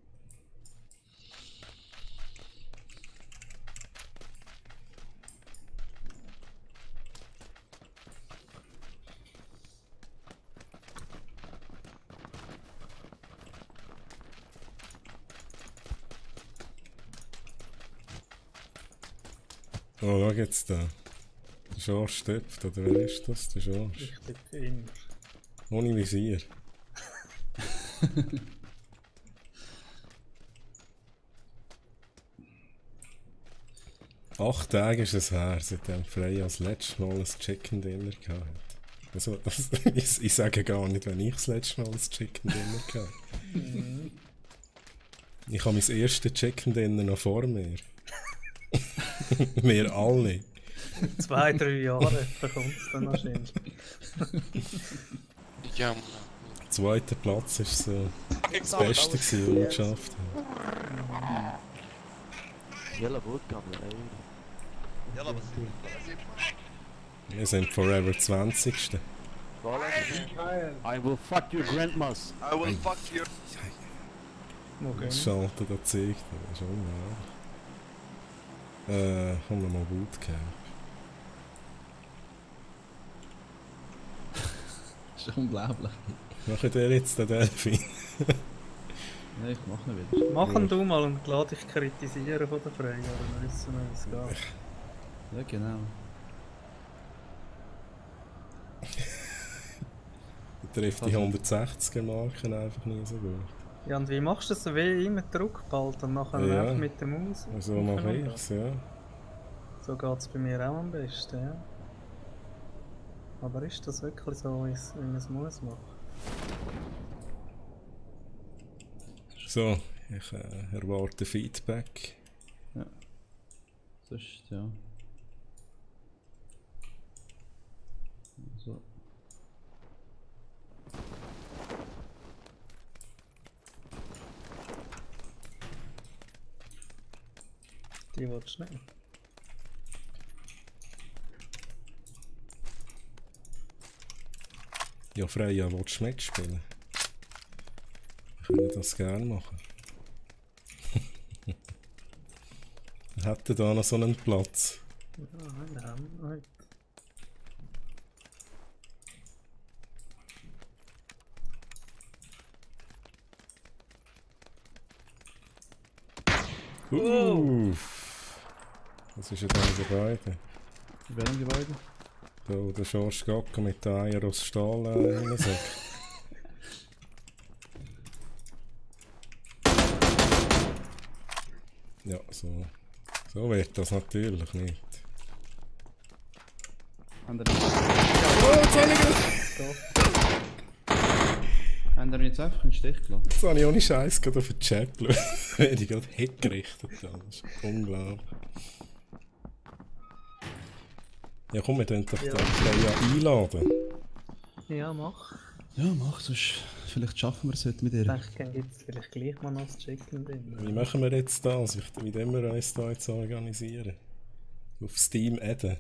Oh, schau jetzt da. Der Schorsch stirbt, oder wer ist das? Der Schorsch. Richtig, immer. Ohne Visier. 8 Tage ist es her, seitdem Freya das letzte Mal ein Chicken Dinner hatte. Also, ich sage gar nicht, wenn ich das letzte Mal ein Chicken Dinner hatte. Ich habe mein erstes Chicken Dinner noch vor mir. Wir alle. 2-3 Jahre bekommt es dann wahrscheinlich. Ja, Zweiter Platz war so das Beste, was ich geschafft habe. يلا بود كامل يلا بس Wir sind Forever 20. I will fuck your grandmas. I will fuck you. Das schaltet da zeigt, das ist unwahr. Haben wir mal Bootcamp. Das ist unglaublich. Machen wir jetzt den Delfin? Nein, ich mach nicht wieder. Mach ihn du mal und lass dich kritisieren von der Freya, dann wissen wir, wie es geht. Ja, genau. Der trifft die 160er Marken einfach nie so gut. Ja, und wie machst du das? Wie immer Druck behalten und nachher Ja. einfach mit der Maus? So mache ich es, ja. So geht es bei mir auch am besten, ja. Aber ist das wirklich so, wie man es muss machen? So, ich erwarte Feedback. Ja. Das ist, ja. So. Die willst du nicht. Ja, Freya, willst du mitspielen? Wir können das gerne machen. Wir hätten da noch so einen Platz. Ja, nein. Was ist denn da in Gebäude? In welchem Gebäude? Da, wo der Schorsch Gocke mit den Eiern aus Stahl hineinsägt. Ja, so. So wird das natürlich nicht. Haben wir ihn jetzt einfach in den Stich gelassen? Jetzt habe ich ohne Scheiß gerade auf den Chat geschaut. Wenn ich gerade hergerichtet habe. Das ist unglaublich. Ja komm, wir können doch Ja. den Freya einladen. Ja, mach. Ja, mach, sonst vielleicht schaffen wir es heute mit dir. Ich denke, gibt es vielleicht gleich mal noch das Chicken drin. Wie machen wir jetzt das? Wie wollen wir uns da jetzt organisieren? Auf Steam adden.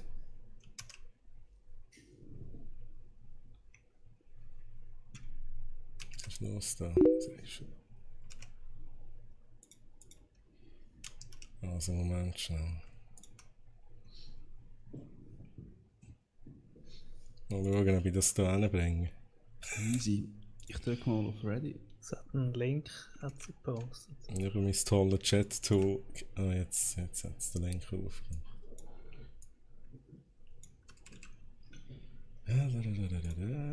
Was ist los da? Also Moment schnell. Mal schauen, ob ich das hier hinbringe. Easy. Ich drücke mal auf Ready. Es hat einen Link hat sie gepostet. Ich habe mein tolles Chat-Tool. Ah, jetzt hat es den Link aufgemacht.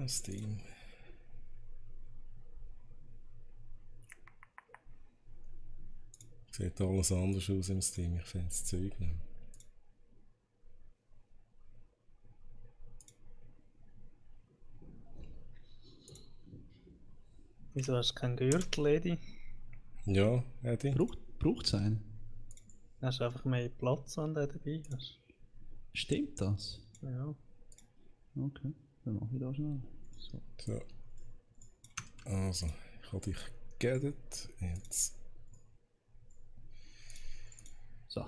Steam. Sieht alles anders aus im Steam, ich finde das Zeug nicht. Wieso hast du keinen Gürtel, Edi? Ja, Eddie. Braucht es einen? Hast du einfach mehr Platz, wenn du dabei hast? Stimmt das? Ja. Okay, dann mache ich das schnell. So. Also, ich habe dich geaddet. Jetzt. So.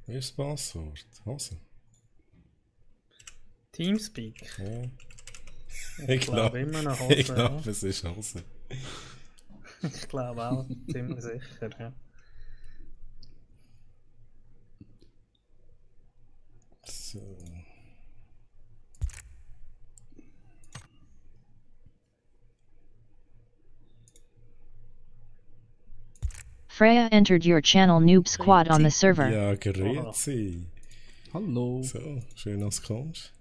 Wie ist das Passwort? Hose? Teamspeak? Ja. Ich glaube immer noch Hose. Ich glaube, es ist Hose. Ich glaube auch, ziemlich sicher, ja. So. Freya entered your channel Noob Squad on the server. Ja, grüezi. Hallo. So, schön, dass du kommst.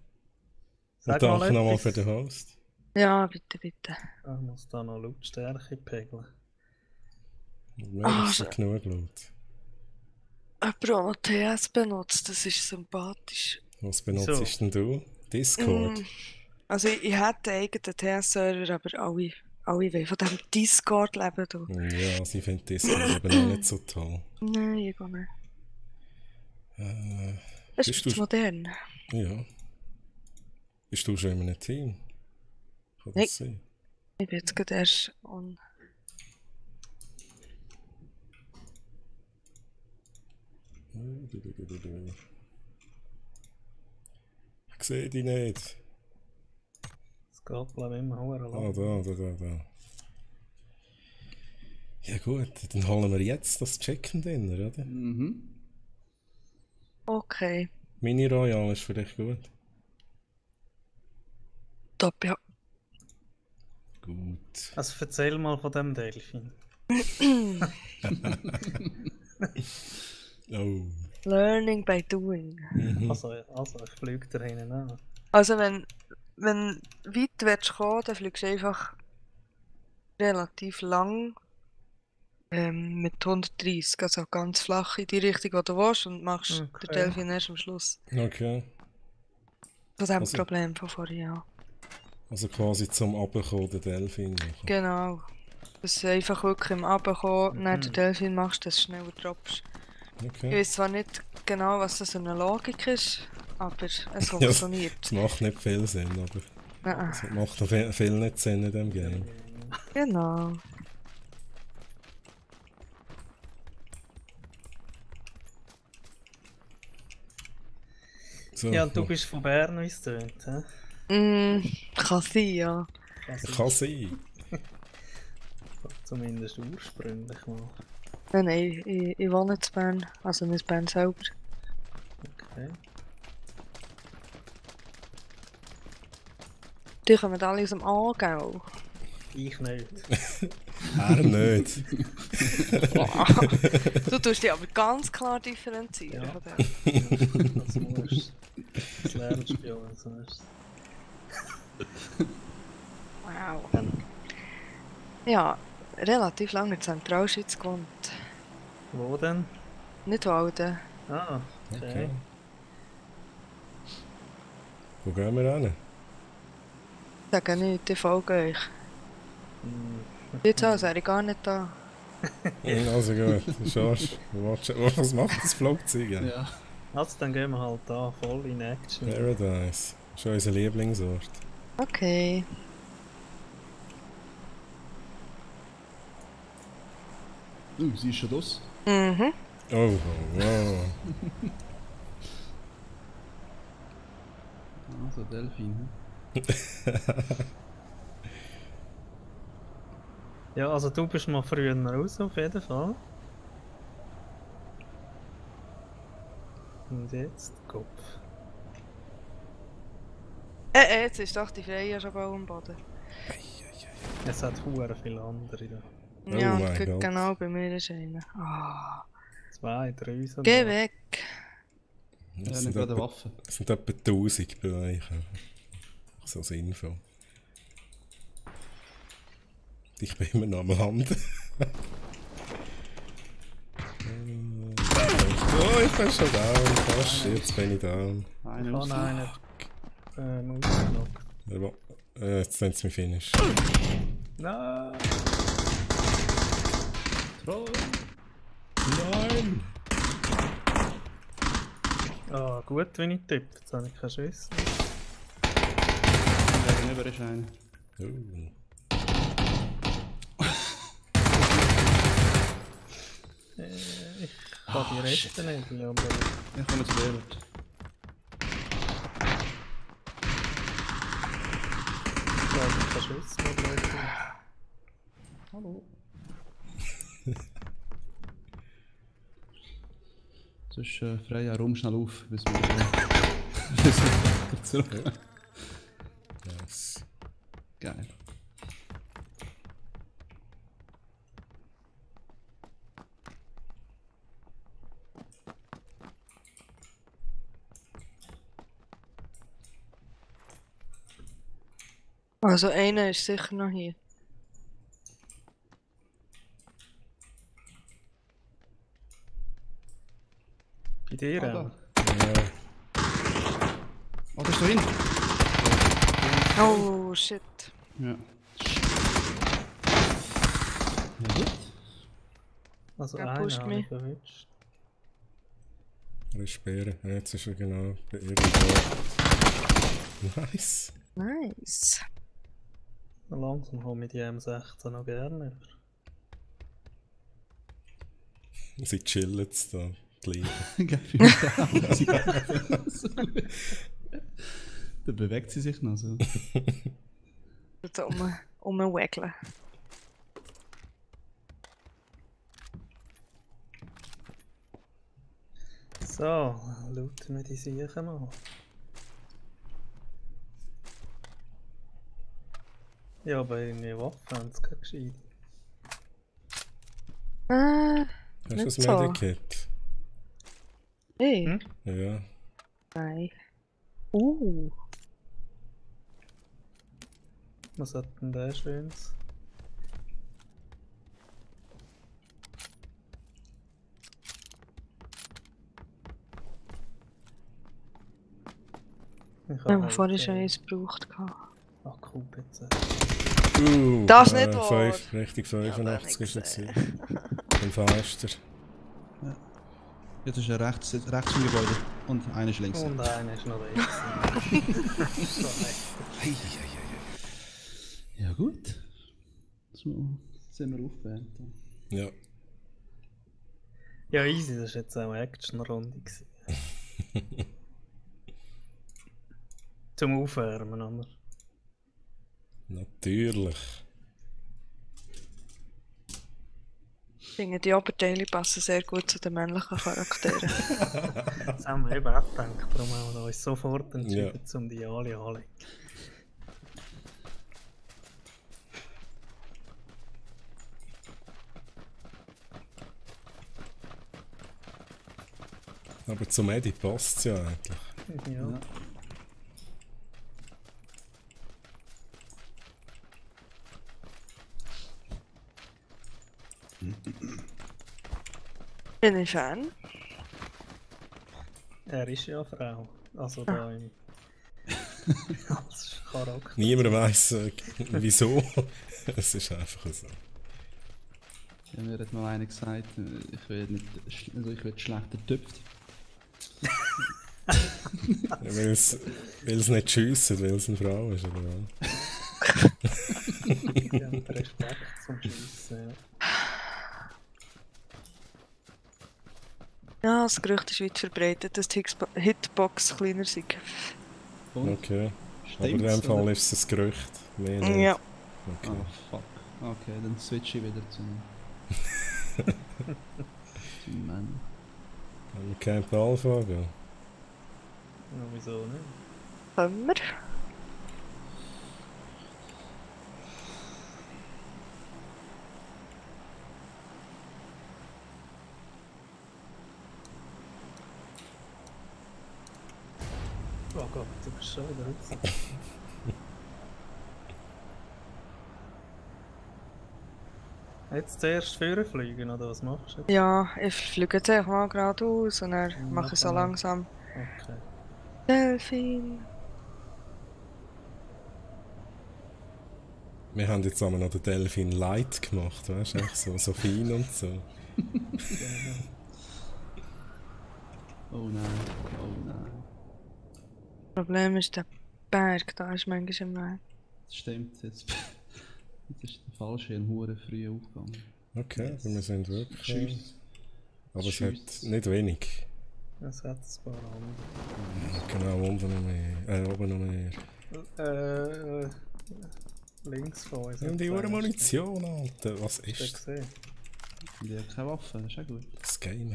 Sag Und mal danke nochmal etwas. für den Host. Ja, bitte, bitte. Ich muss da noch Lautstärke pegeln. Mir ist nicht genug laut. Jemand, der noch TS benutzt, das ist sympathisch. Was benutzt denn du? Discord? Also ich hätte einen eigenen TS-Server, aber alle wollen von diesem Discord leben. Du. Ja, sie finden Discord eben auch nicht so toll. Nein, ich gar nicht. Das ist bist du modern. Ja. Bist du schon in einem Team? Kann Nein. das sein? Ich bin jetzt gerade erst on. Ich sehe dich nicht. Es geht, glaube ich, immer höher lang. Ah, da. Ja gut, dann holen wir jetzt das Chicken Dinner, oder? Mhm. Okay. Mini Royal ist für dich gut. Top, ja. Gut. Also erzähl mal von dem Delfin. Oh. Learning by doing. Also ich fliege da hinten an. Also wenn du weit willst kommen, dann fliegst du einfach relativ lang mit 130, also ganz flach in die Richtung, wo du willst und machst den Delfin erst am Schluss. Okay. Das ist Also- das Problem von vorhin, ja. Also quasi zum Abkommen den Delfin machen. Genau. Dass du einfach wirklich im Abkommen nach den Delfin machst, dass du schneller droppst. Okay. Ich weiß zwar nicht genau, was das für eine Logik ist, aber es funktioniert. Es macht nicht viel Sinn, aber Nein. es macht noch viel nicht Sinn in dem Game. Genau. So, Ja, und du bist von Bern, wie es tönt, hä? Kann sein, ja. Kann sein. Zumindest ursprünglich mal. Nein, ich wohne in Bern, also nicht in Bern selber. Okay. Die kommen alle aus dem Aargau. Ich nicht. Er nicht. Du tust dich aber ganz klar differenzieren. Ja. Von dem. Das musst du. Das lernst du bei uns. Weißt Wow. Ja, relativ lange in der Zentralschweiz gewohnt. Wo denn? Nicht Walden. Ah, okay. Okay. Wo gehen wir hin? Sage nicht, ich folge euch. Jetzt wäre ich gar nicht da. Also gut, schaust du. Was macht das Flugzeug? Ja. Also dann gehen wir halt da voll in Action. Paradise. Das ist unser Lieblingsort. Okay. Sie ist schon das. Mhm. Oh, wow. Also Delfin. Ja, also du bist mal früher raus auf jeden Fall. Und jetzt Kopf. Jetzt ist doch die Freie schon bald am Boden. Es hat hure viele andere da. Oh Ja, mein und Gott. genau bei mir ist einer. Ah. 2, 3 so. Geh weg! Ja, Es nicht sind gerade eine etwa- Waffe. es sind etwa 1000 bei euch. So sinnvoll. Ich bin immer noch am Landen. Oh, ich bin schon down. Fast, jetzt bin ich down. Einer Oh nein, ausgelockt. Aber, jetzt sind sie mich finish. Nein! Nein! Ah, gut, wenn ich tippe. Jetzt habe ich keinen Schuss. Gegenüber ist einer. Oh. Ich kann die Rechte nicht, aber... Ich komme zu dir. Ich habe keinen Schuss mehr, Leute. Hallo. Sonst Freya, rum schnell auf, bis wir wieder zurück. Yes. Geil. Also einer ist sicher noch hier. Bei dir Ah, auch? Ja. Oh, da ist da hin! Oh shit. Ja. Ja, gut. Also Er einer pusht habe mich. ich erwischt. Resperren. Ja, jetzt ist er genau bei ihr. Nice. Nice. So langsam komme ich die M16 noch gerne über. Sie chillen jetzt da. Gleich. Da bewegt sie sich noch so. So umwägeln. So, looten wir die Siechen mal. Ja, aber irgendwie Waffen haben sie keine gescheite. Hast du Nicht das so. Medikit? Hey. Ja. Nein. Was hat denn der Schönes? Ich Wir haben vorhin schon eins gebraucht. Akku-PC. Das ist nicht wahr. Richtig 85 ist jetzt hier. Im Fenster. Ja. Jetzt ist er rechts im Gebäude und einer ist links. Und einer ist noch links. Ja gut. So sind wir aufgewärmt. Ja. Ja, easy, das war jetzt auch eine Action-Runde gewesen. Zum Aufwärmen, oder? Natürlich. Ich finde, die Oberteile passen sehr gut zu den männlichen Charakteren. Das haben wir eben auch gedacht, darum haben wir uns sofort entschieden, Ja. um die alle anzulegen. Aber zum Edit passt es ja eigentlich. Ja. Bin ich Fan? Er ist ja eine Frau. Also da im... als Charakter. Niemand weiss wieso. Es ist einfach so. Ja, mir hat mal einer gesagt, ich werde schlecht getöpft. Weil es nicht schiessen, weil es eine Frau ist, oder was? Die haben Respekt zum Schiessen, ja. Ja, das Gerücht ist weit verbreitet, dass die Hitbox kleiner ist. Okay. Aber in Stimmt's, dem Fall oder? ist es ein Gerücht. Mehr nicht. Ja. Okay. Oh fuck. Okay, dann switch ich wieder zum Mann. Haben wir Camp Alpha, ja? Ja, wieso nicht? Können wir? Oh Gott, du bist schon wieder raus. Jetzt zuerst führen fliegen, oder was machst du jetzt? Ja, ich fliege jetzt einfach mal geradeaus und dann mache ich so langsam. Okay. Delfin. Wir haben jetzt einmal noch den Delfin Light gemacht, weißt du? Echt so fein und so. Oh nein, oh nein. Das Problem ist, der Berg da ist manchmal im Weg. Das stimmt, jetzt ist der Fallschirm hure früh aufgegangen. Okay, aber wir sind wirklich. Tschüss. Aber es Tschüss. hat nicht wenig. Es hat ein paar andere. Genau, unten noch mehr. Oben noch mehr. Links von uns. Wir haben die Uhr Munition, Alter. Was ist das? Gesehen. Die hat keine Waffe, das ist auch gut. Das Game,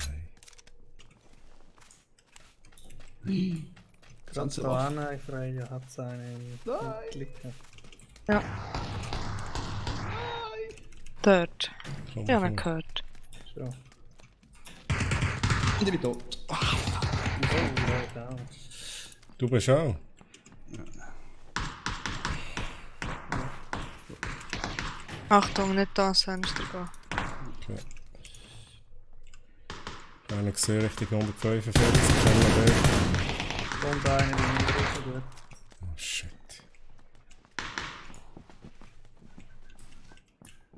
Gerade da hinten in Freya hat es einen Klicken. Ja. Dort. Komm, Ich habe ihn komm. gehört. Schon. Ich bin tot. Du bist auch? Achtung, nicht das Fenster gehen. Okay. Einer gesehen, Richtung 145, kann man dort. Kommt einer in die gut. Oh shit.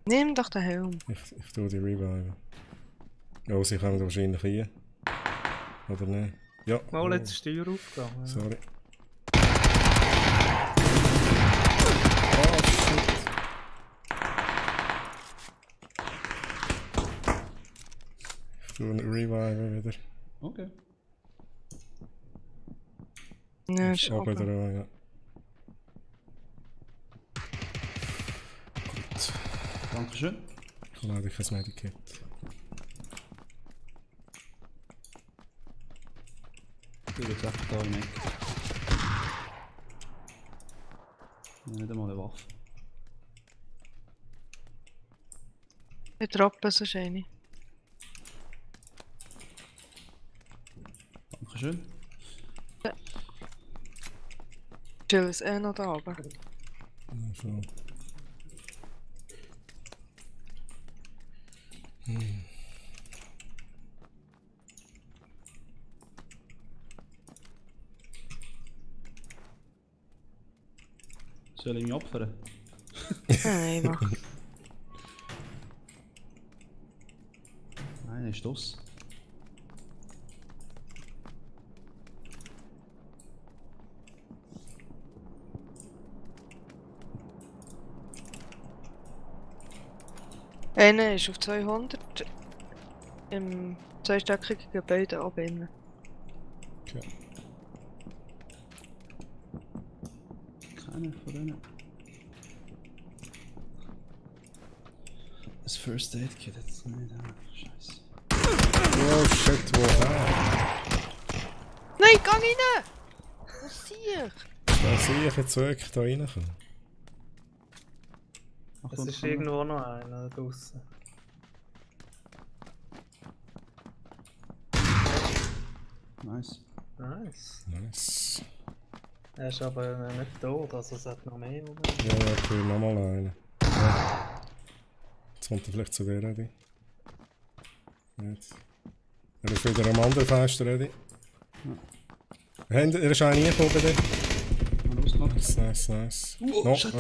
Nimm doch den Helm. Ich tue die Revive. Oh, sie kommen wahrscheinlich hier. Oder nicht? Ja. Mal jetzt die Steuer aufgegangen. Sorry. Ich tue eine Revive wieder. Okay. Ja, ist oben oben. dran, ja. Gut. Dankeschön. Ich lade ich ein Medikit. Du bist einfach da im Eck. Nicht einmal eine Waffe. Ich droppe so schön. Dankeschön. Chill ist noch da oben. Ja, so. Soll ich mich opfern? Nein, mach. Nein, er ist das. Einer ist auf 200 im zweistöckigen Gebäude oben innen. Okay. Keiner von denen. Das First Aid Kit jetzt nicht. Scheiße. Oh shit, woher? Nein, geh rein! Was sehe ich? Da sehe ich jetzt wirklich da reinkommen. Es ist irgendwo noch einer draussen. Nice. Nice. Nice. Er ist aber nicht tot, also es hat noch mehr rum. Ja, okay, nochmal einen. Ja. Jetzt kommt er vielleicht zu der ready. Jetzt. Er ist wieder am anderen Fenster, ready. Er ist eigentlich gekommen bei dir. Nice. Oh, shit.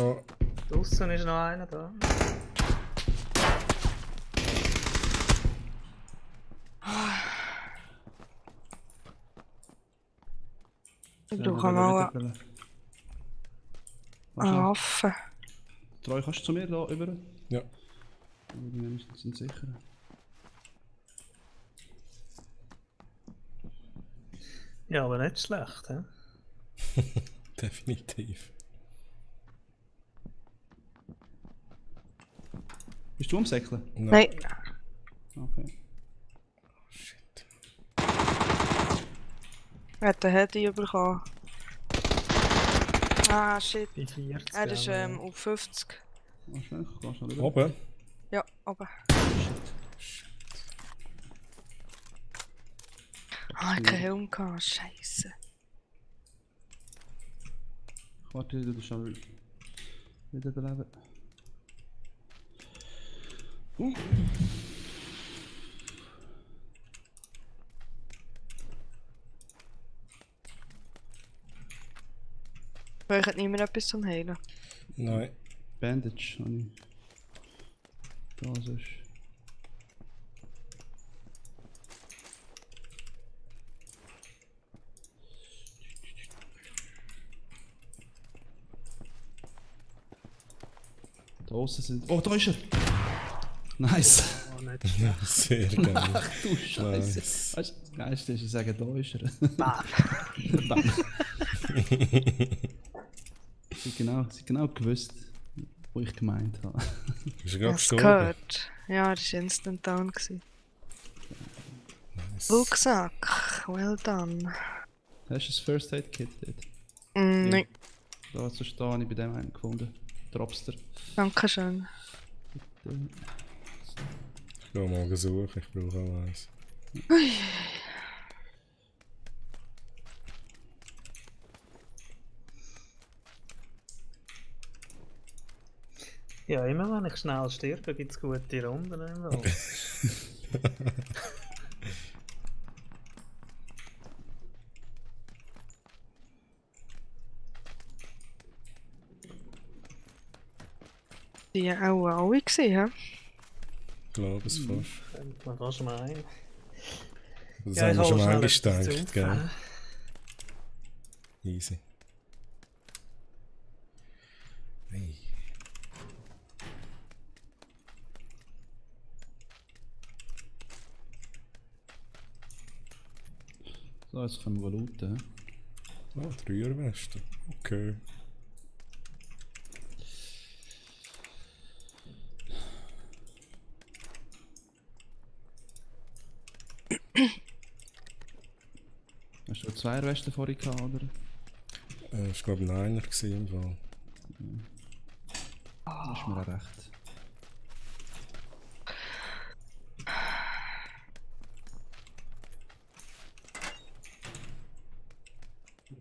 Draussen ist noch einer da. Ich brauche mal eine Waffe. Treu, kannst du zu mir da über? Ja. Wir sind sicher. Ja, aber nicht schlecht, hä? Definitiv. Bist du am Säckeln? Nein. Okay. Shit. Er hat den Handy bekommen. Ah, shit. Bei 40. Er ist auf 50. Oh, schnell, geh schnell rüber. Oben? Ja, oben. Ah, ich hab keinen Helm gehabt, scheisse. Warte, du schon wieder beleben. Ich hätte nicht mehr etwas zum Heilen. Nein. Bandage habe ich. Da sonst. Da außen sind. Oh, da ist er! Nice! Oh, nicht schlecht. Sehr geil. Ach du Scheiße! Weißt du, das Geilste ist, ich sage, da ist er. Bam! Bam! Sie genau gewusst, wo ich gemeint habe. Ist er gerade Das gestorben? gehört. Ja, das war instant down. Nice. Rucksack, well done. Hast du das First Aid Kit dort? Nein, Da hast du stehen, ich bei dem einen gefunden. Dropster. danke schön. Ich gehe mal suchen, ich brauche auch eins. Ui. Ja, immer wenn ich schnell sterbe, gibt es gute Runden im Wald. Die waren auch alle gesehen, Ich glaube es fast. Könnte man fast meinen. Das Ja, haben ich wir schon hole mal schnell etwas gedacht, zu. gell? Easy. Hey. So, jetzt können wir looten. Oh, 3er Weste. Okay. Hast du 2 Westen vorhin gehabt, oder? Ich glaube, ein Einer gewesen im Fall. Das ist mir auch recht.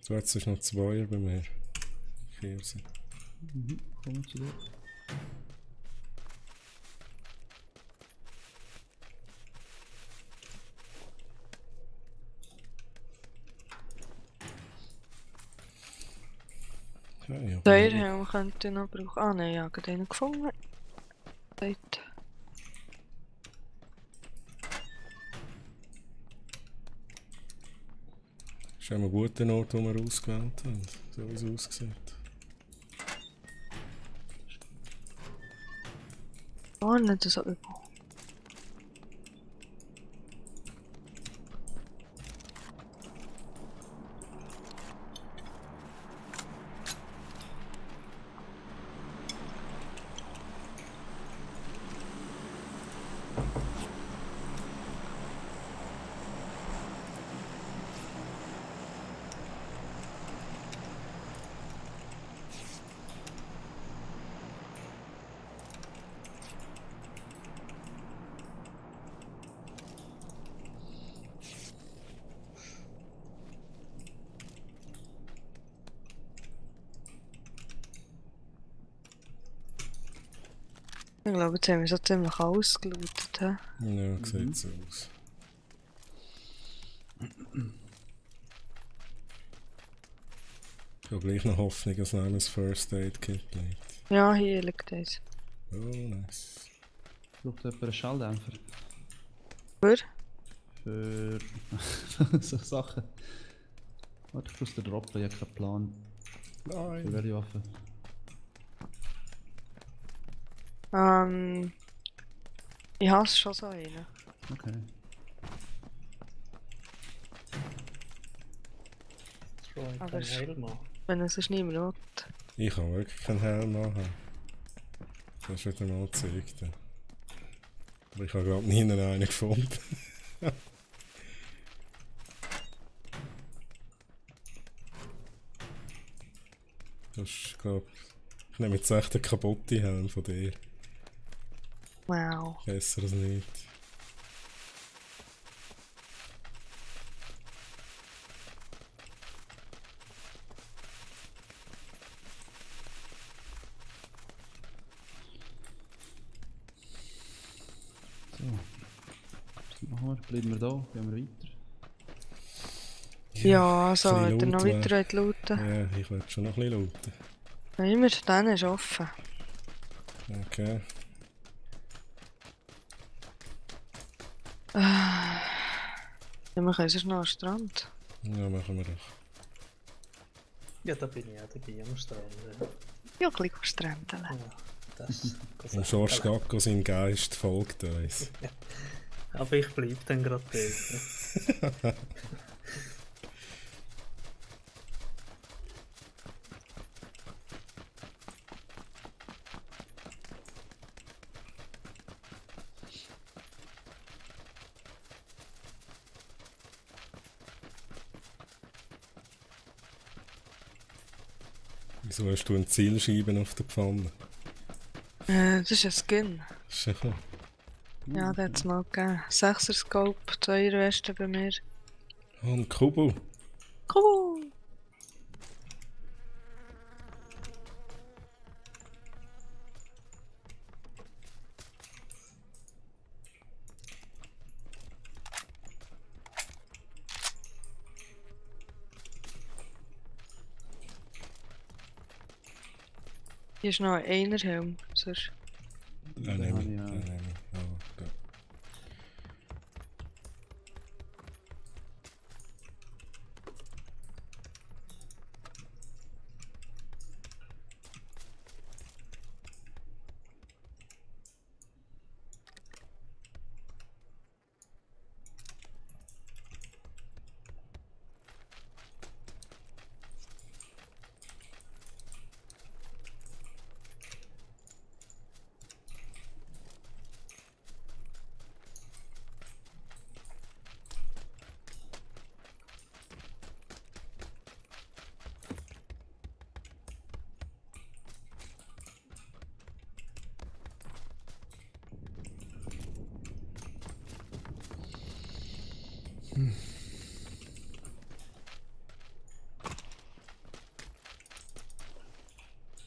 So, jetzt ist noch 2er bei mir. 4 sind. Kommen wir zu dir. Okay, ja. Der Helm könnte ich noch brauchen. Ah nein, ich habe gerade einen gefunden. Dort. Ist immer ein guter Ort, den wir ausgewählt haben, so wie es aussieht. Gar nicht so übel. Ich glaube, jetzt haben wir so ziemlich alles gelootet. He? Ja, sieht so aus. Ich habe gleich noch Hoffnung, dass noch ein First Aid Kit liegt. Ja, hier liegt eins. Oh, nice. Braucht jemand einen Schalldämpfer? Für? Für so Sachen. Warte, ich muss den droppen, ich habe keinen Plan. Nein. Für welche Waffe? Ich hasse schon so einen. Okay. Aber wenn es ist niemand will. Ich kann wirklich keinen Helm machen. Das ist wieder mal gezeigt. Aber ich habe gerade nie einen gefunden. Das ist, glaube ich, nehme jetzt echt einen kaputten Helm von dir. Wow. Besser als nicht. So. Was machen wir? Bleiben wir da? Gehen wir weiter? Ja, also, ein wenn ihr bisschen noch Loot weiter looten. Ja, ich will schon noch ein bisschen looten. Ja, immer dann ist offen. Okay. Ja, wir können sonst noch am Strand. Ja, machen wir doch. Ja, da bin ich auch dabei am Strand. Ja, gleich am Strand. Ja, das Und George Gacko, sein Geist folgt uns. Aber ich bleib dann gerade dort. Wieso hast du eine Zielscheibe auf der Pfanne? Das ist ein Skin. Schon. Ja, das hat es mal gegeben. 6er Scope, 2er Weste bei mir. Oh, ein Kubu. Cool! Hier ist noch ein Einerhelm. Sonst. Ja, nehme ich. Ja, nehme ich. Ja, gut.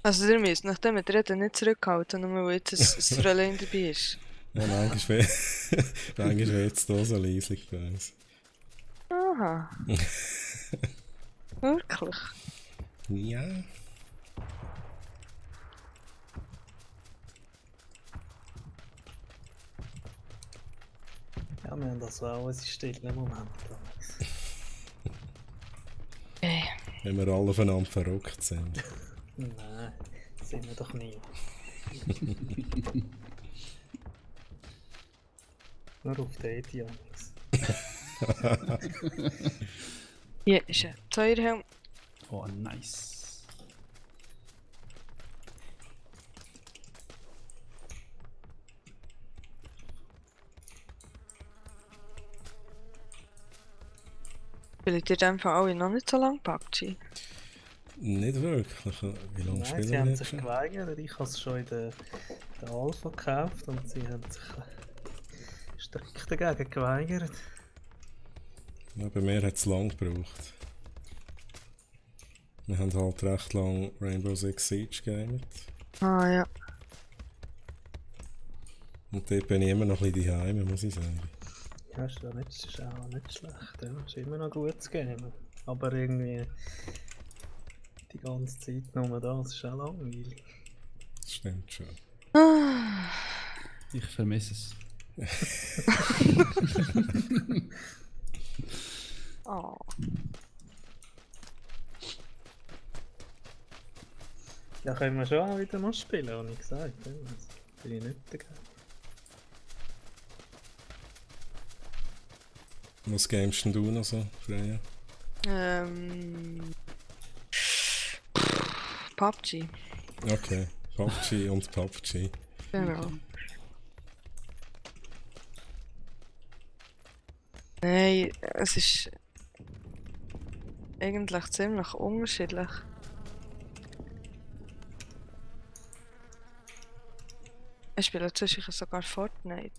Also ihr müsst nach dem Reden nicht zurückhalten, nur weil jetzt ein Fräulein dabei ist. Ja, manchmal wird es da so leislich bei uns. Aha. Wirklich? Ja. Ja, wir haben das auch ein stillen Moment. Okay. Wenn wir alle voneinander verrückt sind. Nein, sind wir doch nie. Nur auf Date, Jungs. Hier ist ein Zweierhelm. Oh, nice. Spielt ihr in Fall alle noch nicht so lange PUBG? Nicht wirklich. Wie lange Nein, spielen sie wir haben jetzt sich schon? geweigert. Ich habe es schon in der Alpha gekauft und sie haben sich strikt dagegen geweigert. Ja, bei mir hat es lang gebraucht. Wir haben halt recht lang Rainbow Six Siege gegamet. Ah ja. Und dort bin ich immer noch ein bisschen daheim, muss ich sagen. Ja, ist auch nicht schlecht, ja. Ist immer noch gut zu geben. Aber irgendwie die ganze Zeit nur das ist auch langweilig. Das stimmt schon. Ich vermisse es. Oh. Ja, können wir schon wieder mal spielen, habe ich gesagt. Ja. Also, bin ich nicht dagegen. Was gamest denn du noch so, Freya? PUBG. Okay, PUBG und PUBG. Genau. Nein, es ist eigentlich ziemlich unterschiedlich. Ich spiele zwischendurch sogar Fortnite.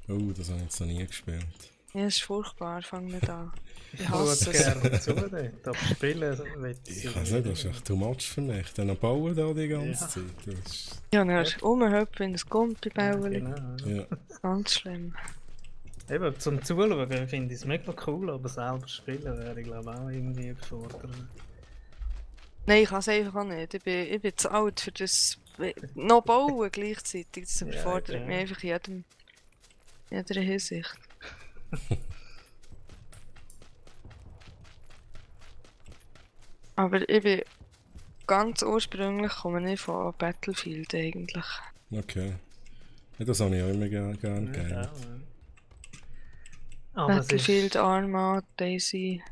Oh, das habe ich jetzt noch nie gespielt. Ja, es ist furchtbar, fang nicht an. Ich Ich hasse würde es. gerne zu dort, aber spielen will Ich weiß nicht, das ist echt too much für mich. Dann bauen da die ganze Ja. Zeit. Das ist... Ja, dann rumhüpfen in ein Gumpi-Bäuerli. Genau. Ja. Ganz schlimm. Eben, zum Zuschauen finde ich es mega cool, aber selber spielen wäre ich glaube auch irgendwie überfordert. Nein, ich kann es einfach auch nicht. Ich bin zu alt für das. Noch bauen gleichzeitig. Das überfordert Ja. mich einfach in jeder Hinsicht. Aber ich bin ganz ursprünglich komme ich von Battlefield eigentlich. Okay. Ja, das habe ich auch immer gerne Ja, gegeben. ja. Aber Battlefield, Arma, Daisy,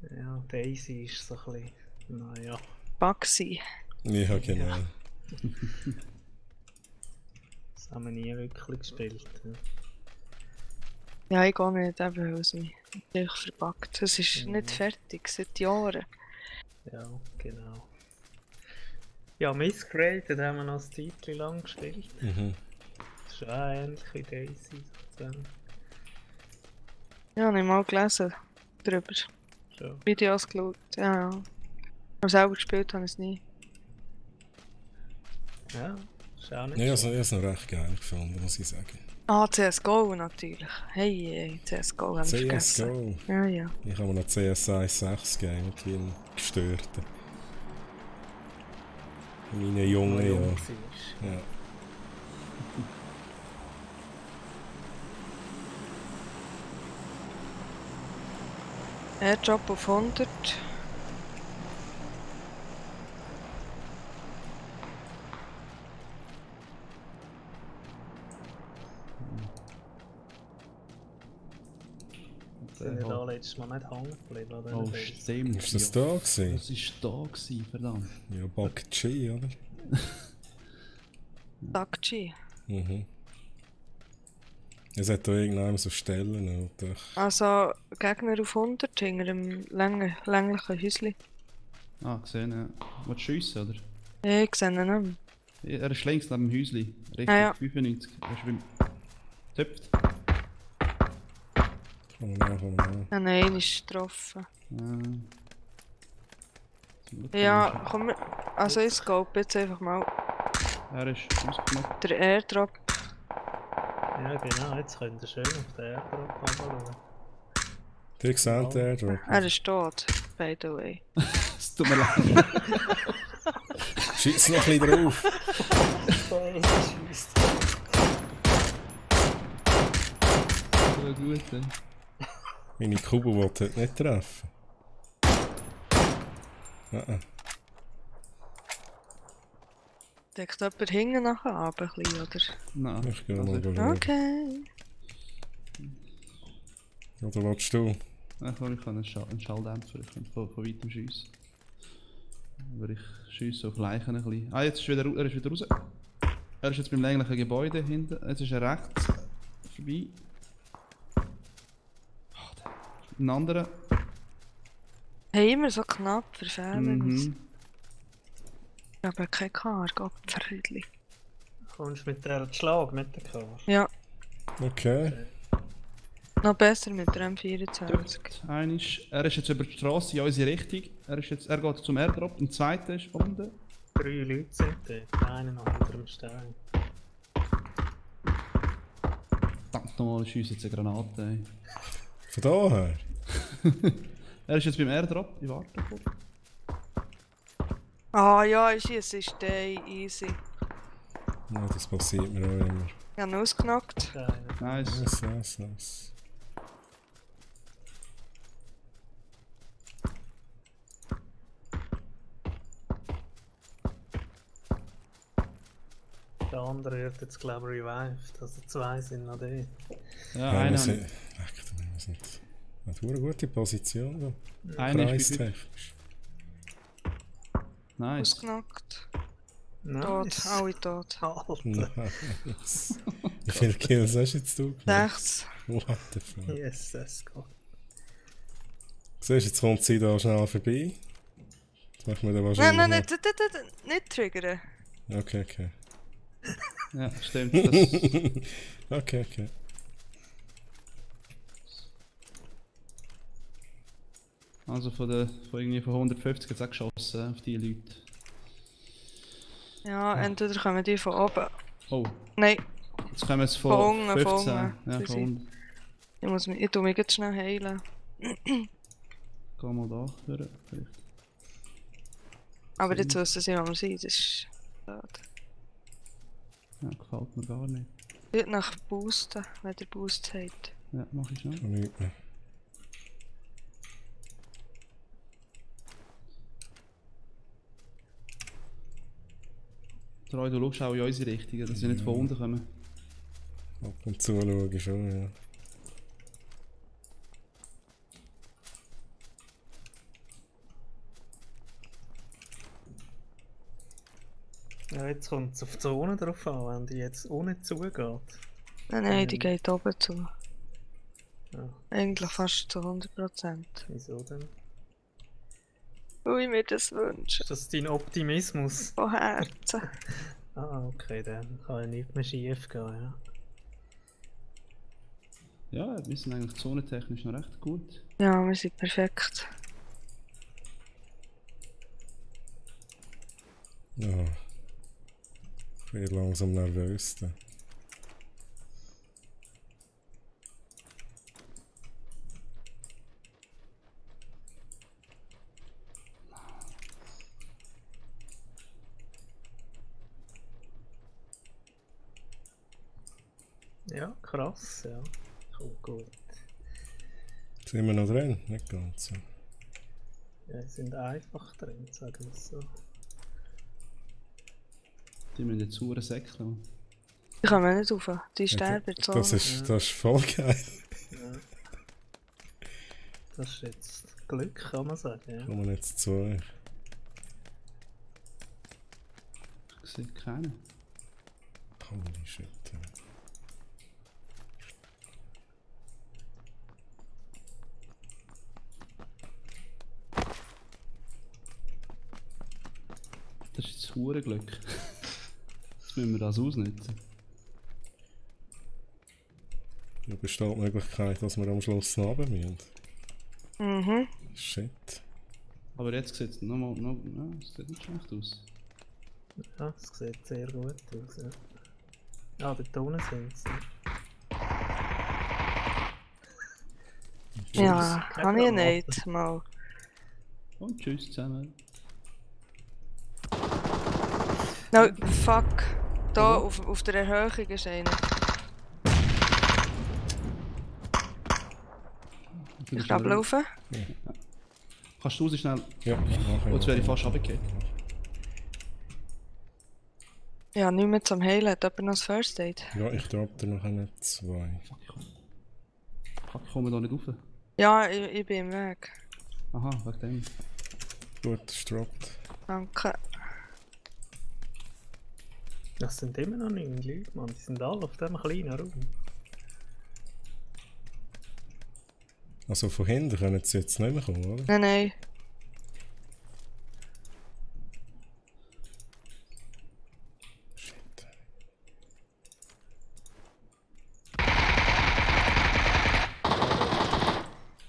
Ja, Daisy ist so ein bisschen. Naja. Bugsy. Ja, genau. Das haben wir nie wirklich gespielt. Ja. Ja, ich gehe nicht, eben weil es mich natürlich verbuggt. Es ist nicht fertig, seit Jahren. Ja, genau. Ja, Miscreated haben wir noch ein Zeitchen lang gespielt. Mhm. Das ist auch ähnlich wie Daisy. Sozusagen. Ja, habe ich mal gelesen darüber. Schon. Videos geschaut, ja. Aber selber gespielt habe ich es nie. Ja, ist auch nicht Ja, ich schlecht. habe es noch recht geil gefunden, muss ich sagen. Ah, CSGO natürlich. Hey, CSGO haben wir vergessen. CSGO. Ja, ja. Ich habe mir noch CS 1.6 gegeben mit vielen Gestörten. In meinen jungen Wo jung Jahren. warst. Ja. Airdrop auf 100. Sind wir da letztes Mal nicht hängen geblieben, oder? Oh, stimmt. Ist das da gewesen? Das ist da gewesen, verdammt. Ja, PUBG, oder? PUBG. Mhm. Es hat da irgendwann so Stellen, oder? Also Gegner auf 100 hinter einem länglichen Häuschen. Ah, gesehen, ja. Willst du schiessen, oder? Ja, ich sehe ihn nicht. Ja, er ist links neben dem Häuschen. Richtig, Ah, ja. 95. Er ist beim... Töpft. Komm mal, komm mal. Ah nein, einer ist getroffen. Ja. Ja, komm, also ich scope jetzt einfach mal Er ist ausgemacht. der Airdrop. Ja, genau, jetzt könnt ihr schön auf den Airdrop anschauen. Die sehen den Airdrop. Er ist tot, by the way. Es tut mir leid. Schieß noch ein bisschen drauf. So gut, ey. Meine Kubu wollte heute nicht treffen. Deckt jemand hinten nachher ab, ein bisschen, oder? Nein. Ich gehe mal schauen. Okay. Oder willst du? Ich kann einen Schalldämpfer, ich kann von weitem schiessen. Aber ich schiesse auf Leichen ein bisschen. Ah, jetzt ist er ist wieder raus. Er ist jetzt beim länglichen Gebäude hinten. Jetzt ist er rechts vorbei. Ein anderer. Hey, immer so knapp verfehlen. Mhm. Ich habe keine Kar, Gottverdli. Kommst du mit der Schlag, mit der Kar? Ja, Okay. noch besser mit der M24. Er ist jetzt über die Straße in unsere Richtung. Er geht zum Airdrop. Ein zweiter ist unten. 3 Leute sind dort, einer noch unter dem Stein. verdammt nochmal, ich schiesse jetzt eine Granate. Ey. Von da her? Er ist jetzt beim Airdrop, ich warte kurz. Ah ja, ich schieße Stein, easy. Ja, das passiert mir auch immer. Ich habe ihn ausgenockt. Nice. Nice. Der andere wird jetzt, glaube ich, revived. Also 2 sind noch da. Ja, einer. Wir sind eine gute Position da. Einer ist preistechnisch. Nice. Ausgenockt. Nice. Tot, alle tot. Nice. Wie viele Kills hast du jetzt gemacht? 6. What the fuck? Yes, let's go. Siehst du, jetzt kommt sie da schnell vorbei. Jetzt machen wir dann wahrscheinlich... Nein, nicht triggern. Okay. Ja, stimmt. Das... okay. Also von 150 hat es auch geschossen auf die Leute. Ja, entweder kommen die von oben. Oh. Nein. Jetzt kommen es von unten, 15. Ja, von unten. Ich tue mich jetzt schnell heilen. Geh mal da hören, vielleicht. Aber jetzt wissen sie, wo wir sind. Das ist schade. Ja, gefällt mir gar nicht. Wird nach boosten, wenn ihr Boost habt. Ja, mach ich schon. Nicht mehr. Troy, du schaust auch in unsere Richtung, dass sie nicht von unten kommen. Ab und zu schaue ich schon, ja. Ja, jetzt kommt es auf die Zone drauf an, wenn die jetzt ohne zugeht. Nein, die geht oben zu. Ja. Eigentlich fast zu 100%. Wieso denn? Wo ich mir das wünsche. Ist das dein Optimismus? Von Herzen. Okay, dann kann ja nichts mehr schief gehen, ja. Ja, wir sind eigentlich zonentechnisch noch recht gut. Ja, wir sind perfekt. Ja. Ich bin langsam nervös. Da. Ja, krass, ja. Kommt gut. Sind wir noch drin? Nicht ganz so. Ja, die sind einfach drin, sagen wir es so. Die müssen jetzt sauren säckeln. Die kommen nicht rauf. Die sterben jetzt das ist voll geil. Ja. Das ist jetzt Glück, kann man sagen. Ja. Kommen wir jetzt zu euch. Ich sehe keinen. Holy shit. Das ist jetzt hure Glück. Jetzt müssen wir das ausnutzen. Ja, besteht die Möglichkeit, dass wir am Schluss noch runter müssen. Mhm. Shit. Aber jetzt sieht es nochmal. Ja, es sieht nicht schlecht aus. Ja, es sieht sehr gut aus. Ja, dort unten sind sie. Ja, kann ich nicht mal. Und tschüss zusammen. No, fuck. Da auf der Erhöhung ist einer. Ich glaube, laufen. Ja. Kannst du raus schnell? Ja, jetzt wäre ich fast runtergefallen. Ja, nicht mehr zum Heilen. Hat jemand noch das First Aid? Ja, ich droppe dir noch eine 2. Fuck, ich komme da nicht rauf. Ja, ich bin im Weg. Aha, wegen dem. Gut, ist droppt. Danke. Das sind immer noch 9 Leute, Mann. Die sind alle auf diesem kleinen Raum. Also von hinten können sie jetzt nicht mehr kommen, oder? Nein. Shit.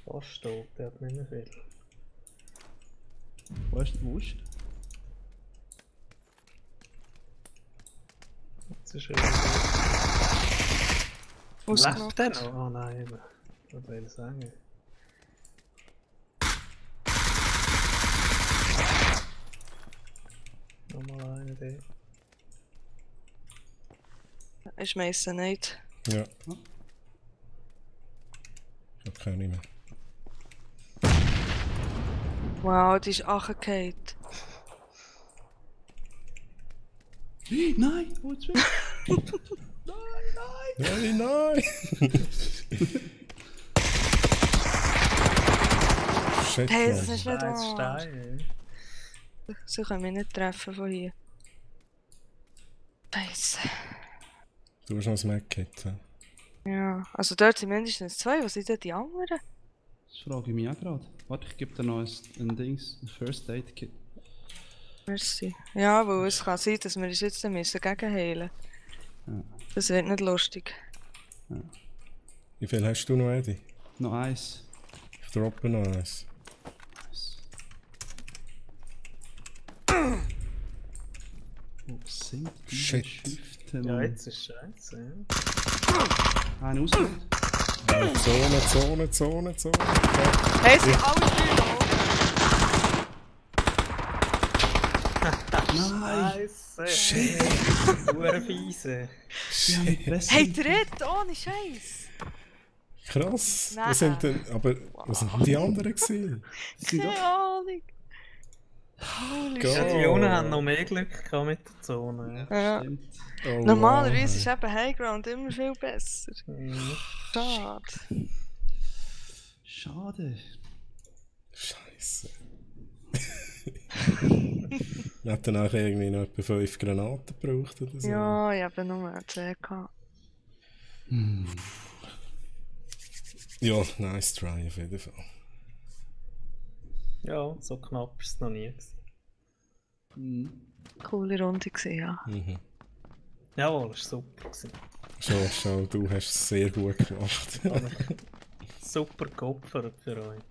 Fast tot, der hat nicht mehr viel. Wo ist der? Jetzt ist er Lebt der noch? Oh nein, eben. Was will ich sagen? Nochmal eine Idee. Ich schmeiße nicht. Ja. Ich hab keine mehr. Wow, die ist angefallen. Nein! Wo ist Nein, nein! Shit, Hey, das Mann. ist nicht wahr. Stein. Sie können mich nicht treffen von hier. Scheiße. Du hast noch ein Medkit, hä? Ja, also dort sind mindestens 2. Was sind denn die anderen? Das frage ich mich auch gerade. Warte, ich gebe dir noch ein Dings, ein First Aid Kit. Merci. Ja, weil es kann sein, dass wir uns jetzt müssen gegenheilen. Ja. Das wird nicht lustig. Ja. Wie viel hast du noch, Eddie? Noch eins. Ich droppe noch eins. Wo sind die Shit. Schifte? Ja, Mann? jetzt ist scheiße. Ja. Einen ausgeholt. Zone. Hey, sie alle 3 Scheiße. Shit. Urfiese. Hey, dritt, ohne Scheiß. Krass. Nein. Was sind denn die anderen gewesen? Keine Ahnung. Holy Gott. Ja, shit. die Jungen haben noch mehr Glück gehabt mit der Zone. Ja. Oh, Normalerweise wow. ist eben Highground immer viel besser. Mhm. Schade. Schade. Scheiße. Wir hätten dann auch irgendwie noch etwa 5 Granaten gebraucht oder so. Ja, ich habe nur 10 gehabt. Ja, nice try auf jeden Fall. Ja, so knapp ist es noch nie gewesen. Coole Runde gewesen, ja. Mhm. Jawohl, das war super gewesen. Schon, du hast es sehr gut gemacht. Aber super geopfert für euch.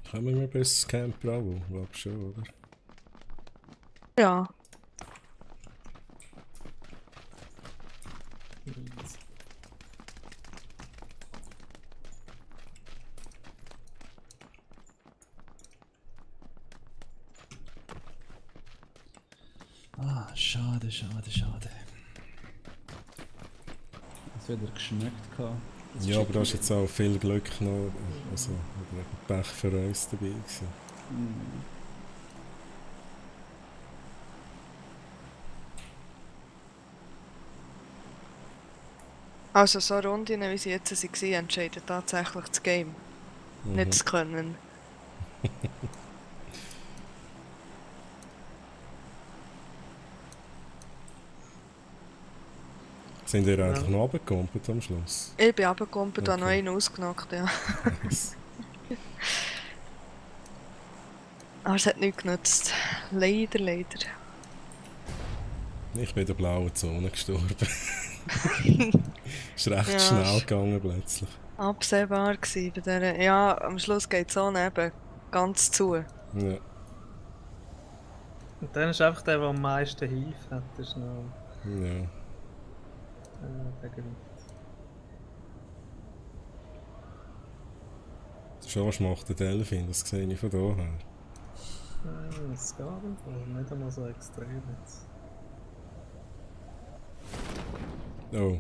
Kommen wir bis Camp Bravo, glaub schon, oder? Ja. Ah, schade. Es hat wieder geschmeckt gehabt. Ja, aber da ist jetzt auch viel Glück noch, also oder Pech für uns dabei gewesen. Also so Runden, wie sie jetzt waren, entscheiden tatsächlich das Game. Nicht das Können. Sind ihr eigentlich noch runtergekumpelt am Schluss? Ich bin runtergekommen und habe noch Okay. einen ausgenockt, ja. Nice. Aber es hat nichts genutzt. Leider. Ich bin in der blauen Zone gestorben. Ist recht Ja. schnell gegangen plötzlich. Absehbar gewesen bei dieser. Ja, am Schluss geht die Zone eben ganz zu. Ja. Und dann ist einfach der, der am meisten hilft, hat das noch. Ja. Der gewinnt. Schon macht der Delfin, das sehe ich von da her. Das geht einfach, nicht einmal so extrem jetzt. Oh.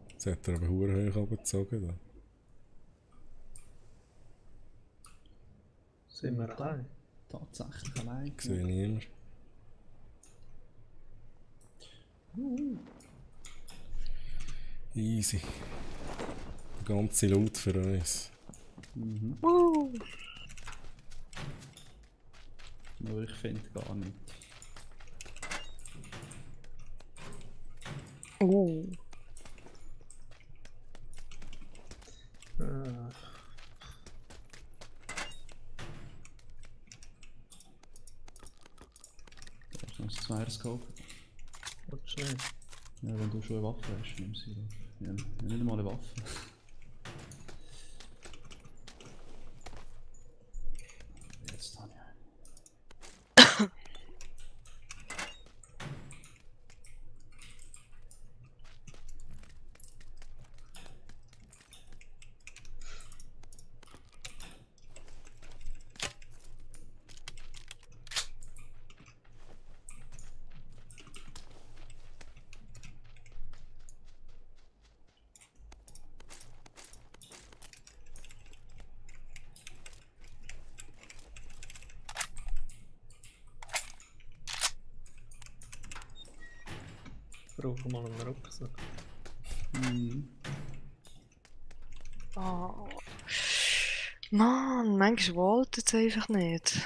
Jetzt hat er aber verdammt hoch runtergezogen. Da. Sind wir allein? Tatsächlich allein. Sehe niemand. Easy. Der ganze Loot für uns. Nur ich finde gar nicht. Zweierscope. Willst du nicht? Ja, wenn du schon eine Waffe hast, nimm sie doch. Ja, nicht einmal eine Waffe. Jetzt habe ich einen. Brauche mal einen Rucksack. Oh. Mann, manchmal wollte es einfach nicht.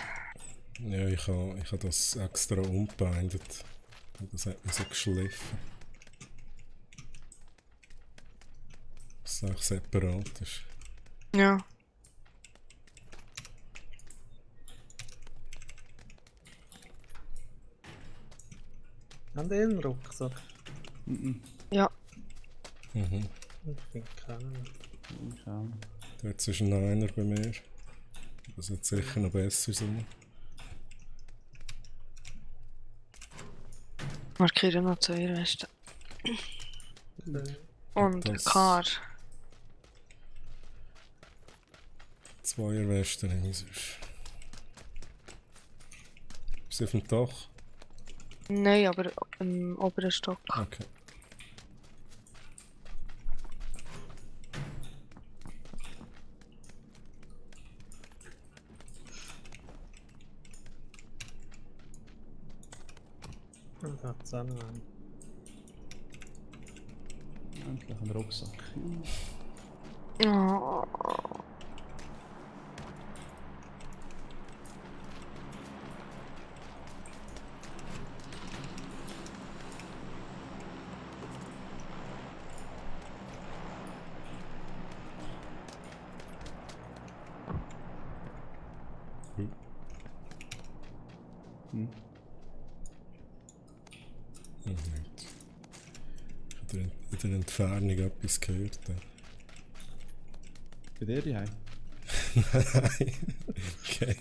Ja, ich habe das extra umbindet. Das hat mir so geschliffen. Dass es auch separat ist. Ja. Haben die einen Rucksack? Ja. Mhm. Ich finde keinen. Dort ist noch einer bei mir. Das wird sicher noch besser sein. Markiere noch 2 Westen. Und Das- Kar. 2er Westen nehme ich sonst. Ist sie auf dem Dach? Nein, aber im oberen Stock. Okay. Da hat es auch noch einen. Endlich ein Rucksack. Oh. Ich habe in der Entfernung etwas gehört. Bei dir die Heim? Nein. Okay.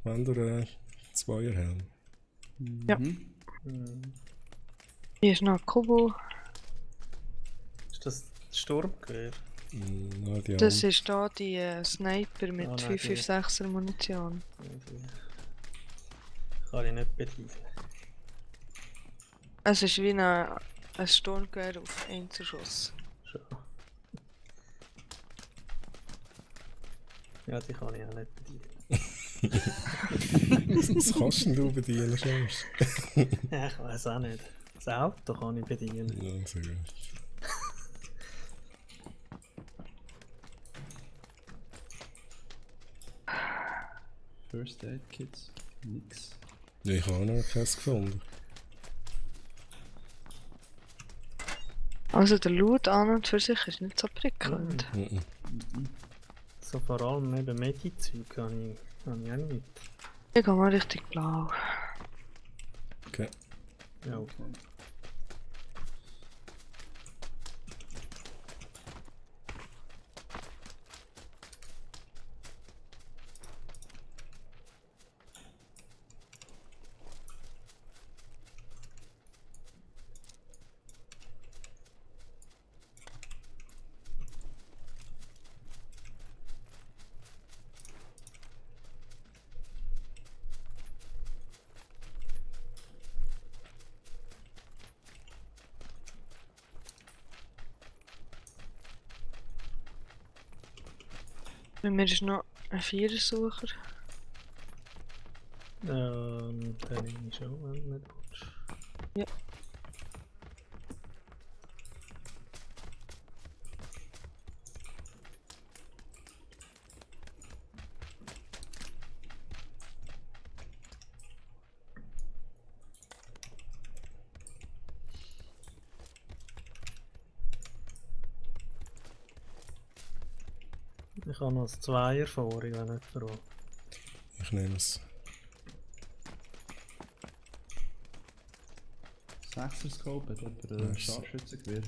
Wenn du 2er Helm. Ja. Hier ist noch ein Kubo. Ist das Sturmgewehr? No, die Das ist da die Sniper mit Oh nein, 556er Munition. Kann ich nicht bedienen. Es ist wie ein Sturmgewehr auf Einzelschuss. Schon. Ja, die kann ich auch nicht bedienen. Was kannst denn du bedienen sonst? Ja, ich weiß auch nicht. Das Auto kann ich bedienen. Ja, sehr gut. First Aid Kits? Nix. Ja, ich habe auch noch keins gefunden. Also der Loot an und für sich ist nicht so prickelnd. So vor allem eben Medi-Zeug habe ich auch nicht. Ich gehe mal richtig blau. Okay. Ja. Okay. Bei mir ist noch ein Vierersucher. Den nehme ich schon, wenn du nicht willst. Ja. Ich habe noch ein Zweier vor, ich will nicht verraten. Ich nehme es. 6er Scope, hat jemand ein Scharfschützengewehr?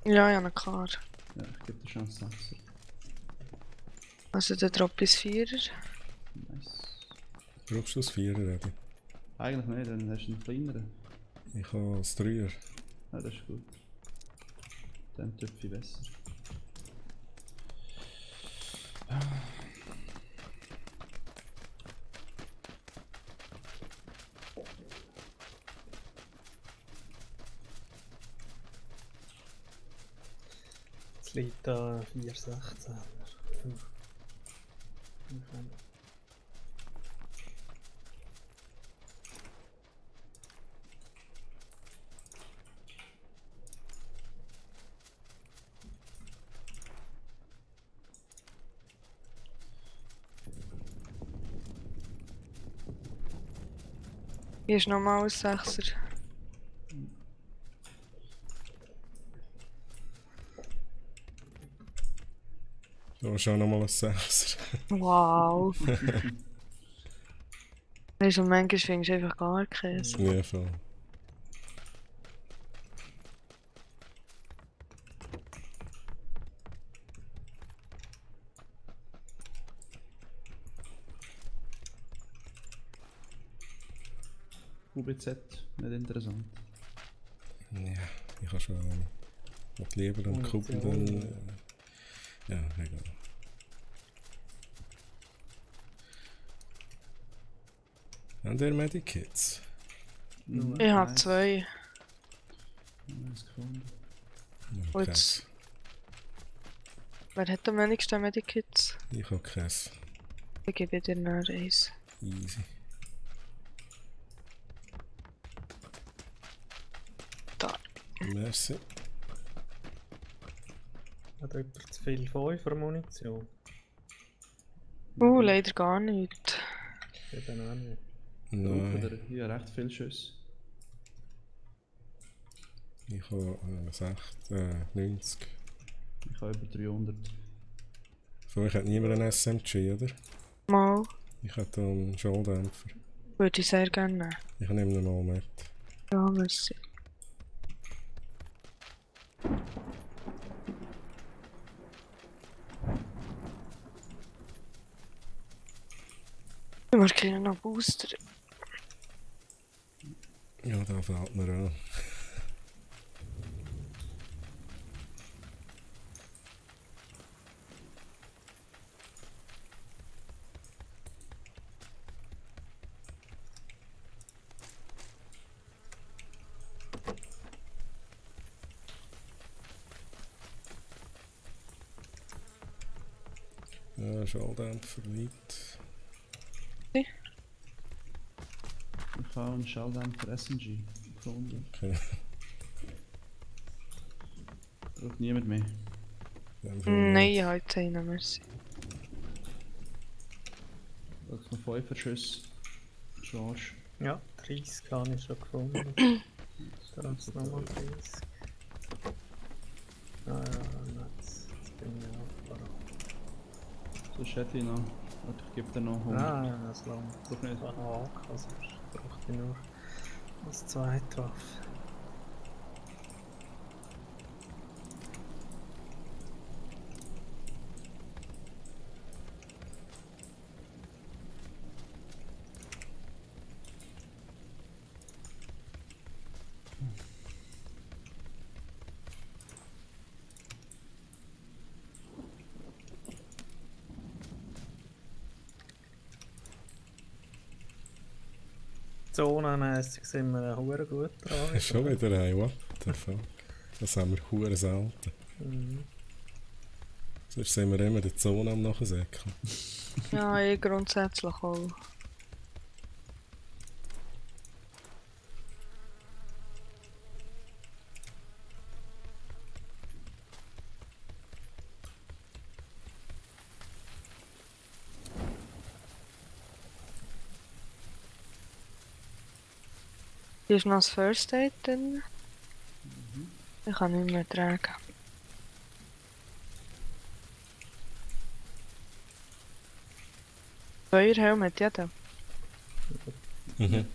Ja, ja, na klar. Ja, ich gebe dir schon einen 6er. Also der Drop ist 4er. Nice. Brauchst du das 4er, Eddie? Eigentlich nicht, dann hast du einen kleineren. Ich habe das 3er. Ja, das ist gut. Dann Töpfe besser. Es liegt da 416. Hier ist nochmal ein 6er. Da ist auch nochmal ein 6er. Wow. Weißt du, manchmal findest du einfach gar keins. Ja, voll. UBZ, nicht interessant. Ja, ich habe schon was lieber einen Kuppel dann. Ja, egal. Haben ihr Medikits? Ich habe 2. Nice gefunden. Und jetzt... Wer hat am wenigsten Medikits? Ich habe keins. Ich gebe dir noch eins. Easy. Da. Merci. Hat jemand zu viel 5er Munition? Leider gar nicht. Eben auch nicht. Nein. Hier recht viel Schüsse. Ich habe 90. Ich habe über 300. Von euch hat niemand einen SMG, oder? Mal. Ich hätte einen Schalldämpfer. Würde ich sehr gerne nehmen. Ich nehme ihn mal mit. Ja, merci. Ich markiere noch Booster. Ja, da fällt mir an. Ja, Schalldämpfer liegt. Okay. Ich habe einen Schalldämpfer SMG gefunden. Okay. Braucht niemand mehr. Nein, heute einen, merci. Braucht noch 5 Schüsse. Charge. Ja, 30 habe ich schon gefunden. Da ist nochmal 30. Ah ja, jetzt bin ich auch parat. Sonst hätte ich noch. Warte, ich gebe dir noch 100. Ah, das lang. Braucht nicht. Also brauche ich nur als zweite Waffe. Zonenmässig sind wir hure gut dran. Schon wieder ein, what the fuck? Das haben wir hure selten. Sonst sind wir immer die Zone am Nachsäckeln. Ja, ich grundsätzlich auch. Hier ist noch das First Aid drin. Ich kann nicht mehr tragen. Feuerhelm hat jeder. Mhm.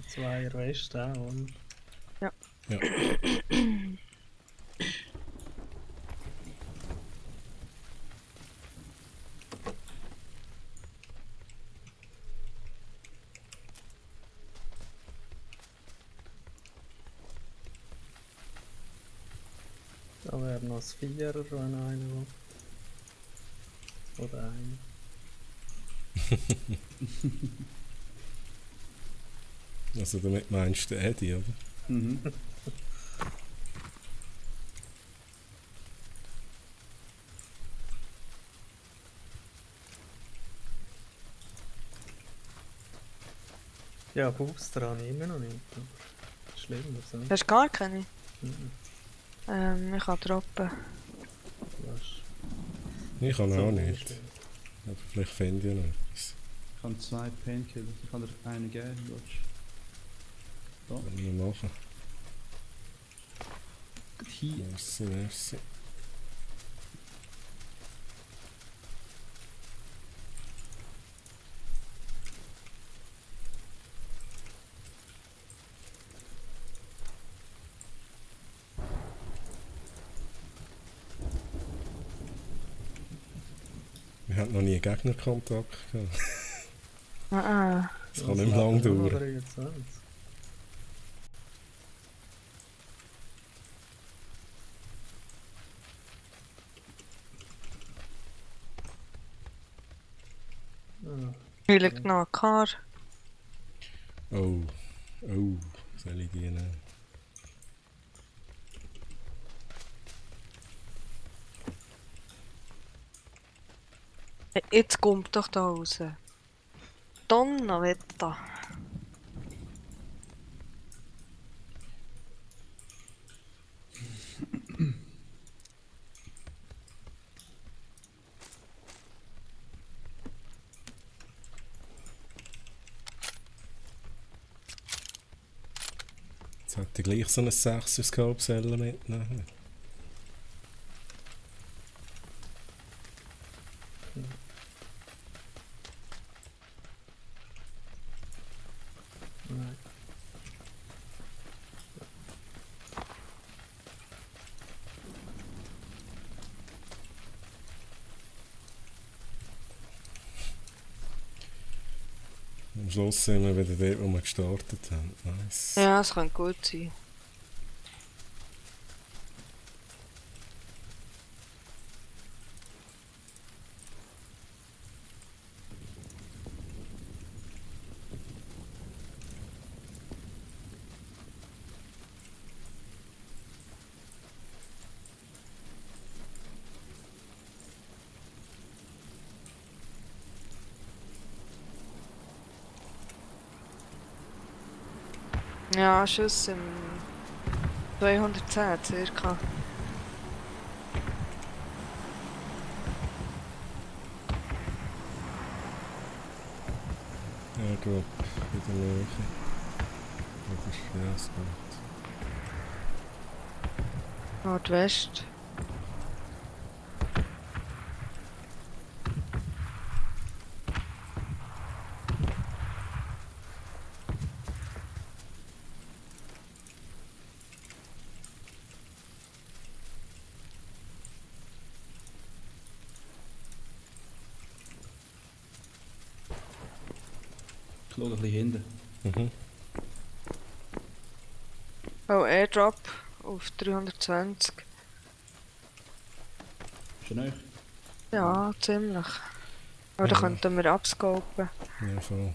2er West auch, oder? Ja. Ja. Da wäre noch ein 4er, wenn einer will. Oder einer. Also damit meinst du den Eddie, oder? Mhm. Ja, Booster habe ich immer noch nicht. Aber schlimm, was Hast du gar keine? Mhm. Ich kann droppen. Ich kann So auch nicht. schlimm. Aber vielleicht finde ich noch etwas. Ich habe 2 Painkillers, ich kann dir einen geben, willst du? Können wir machen. Hier. Merci, merci. Wir hatten noch nie Gegnerkontakt gehabt. Ah. Das kann nicht mehr lang dauern. 23. Hier liegt noch ein Kar. Oh, soll ich die nehmen? Jetzt kommt doch da raus. Donnerwetter. Jetzt hätte ich gleich so ein 6er Scope mitnehmen. Nein. Am Schluss sind wir wieder dort, wo wir gestartet haben. Nice. Ja, das könnte gut sein. Ja, Schuss im 210 circa. Ja, gut. Wieder Nähe. Ja, es geht. Nordwest. Ich schaue ein bisschen hinten. Mhm. Oh, Airdrop auf 320. Schon euch? Ja, ziemlich. Aber da könnten wir abscopen. Ja, voll.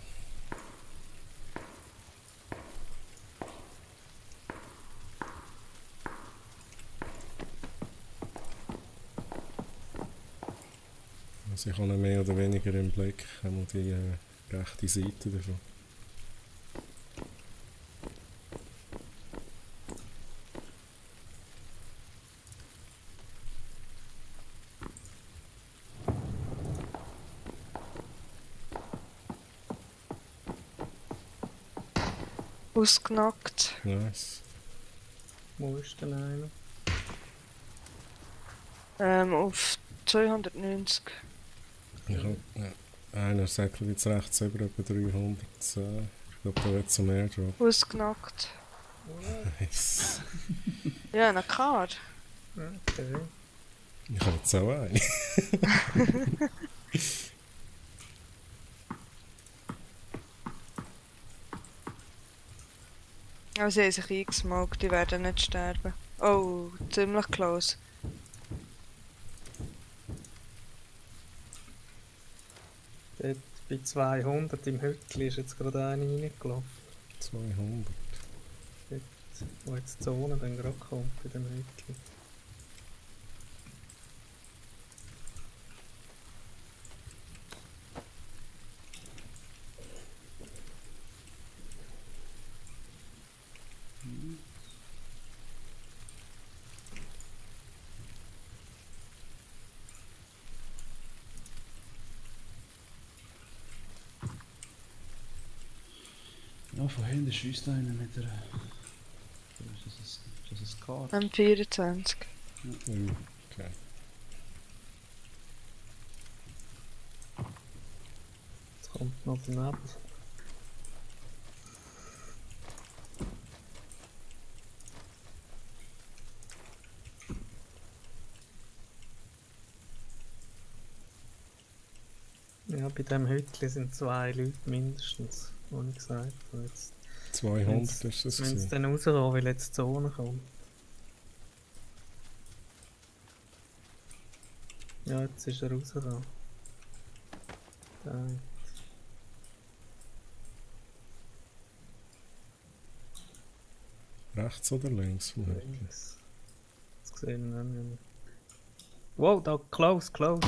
Also ich habe ihn mehr oder weniger im Blick, einmal die rechte Seite davon. Ausgenockt. Nice. Wo ist denn einer? Auf 290. Ja. Einer sagt jetzt rechts über etwa 310. Ich glaube, der wird zum Airdrop. Ausgenockt. Nice. Ja, na klar. Okay. Ich habe jetzt auch eine. Aber sie haben sich eingesmoked, die werden nicht sterben. Oh, ziemlich close. Dort bei 200 im Hütchen ist jetzt gerade einer reingelaufen. 200. Dort, wo jetzt die Zone dann gerade kommt, bei dem Hütchen. Ja, von hinten schießt einer mit der... Ist das ein Scar? M24. Ja. Okay. Jetzt kommt noch der Nebel. Ja, bei diesem Hütchen sind 2 Leute mindestens, habe ich gesagt. Und jetzt, 200 ist das wenn es gewesen. dann rauskommt, weil jetzt die Zone kommt. Ja, jetzt ist er rausgekommen. Da. Rechts oder links? Links. Jetzt sehen wir nicht. Wow, da, close, close.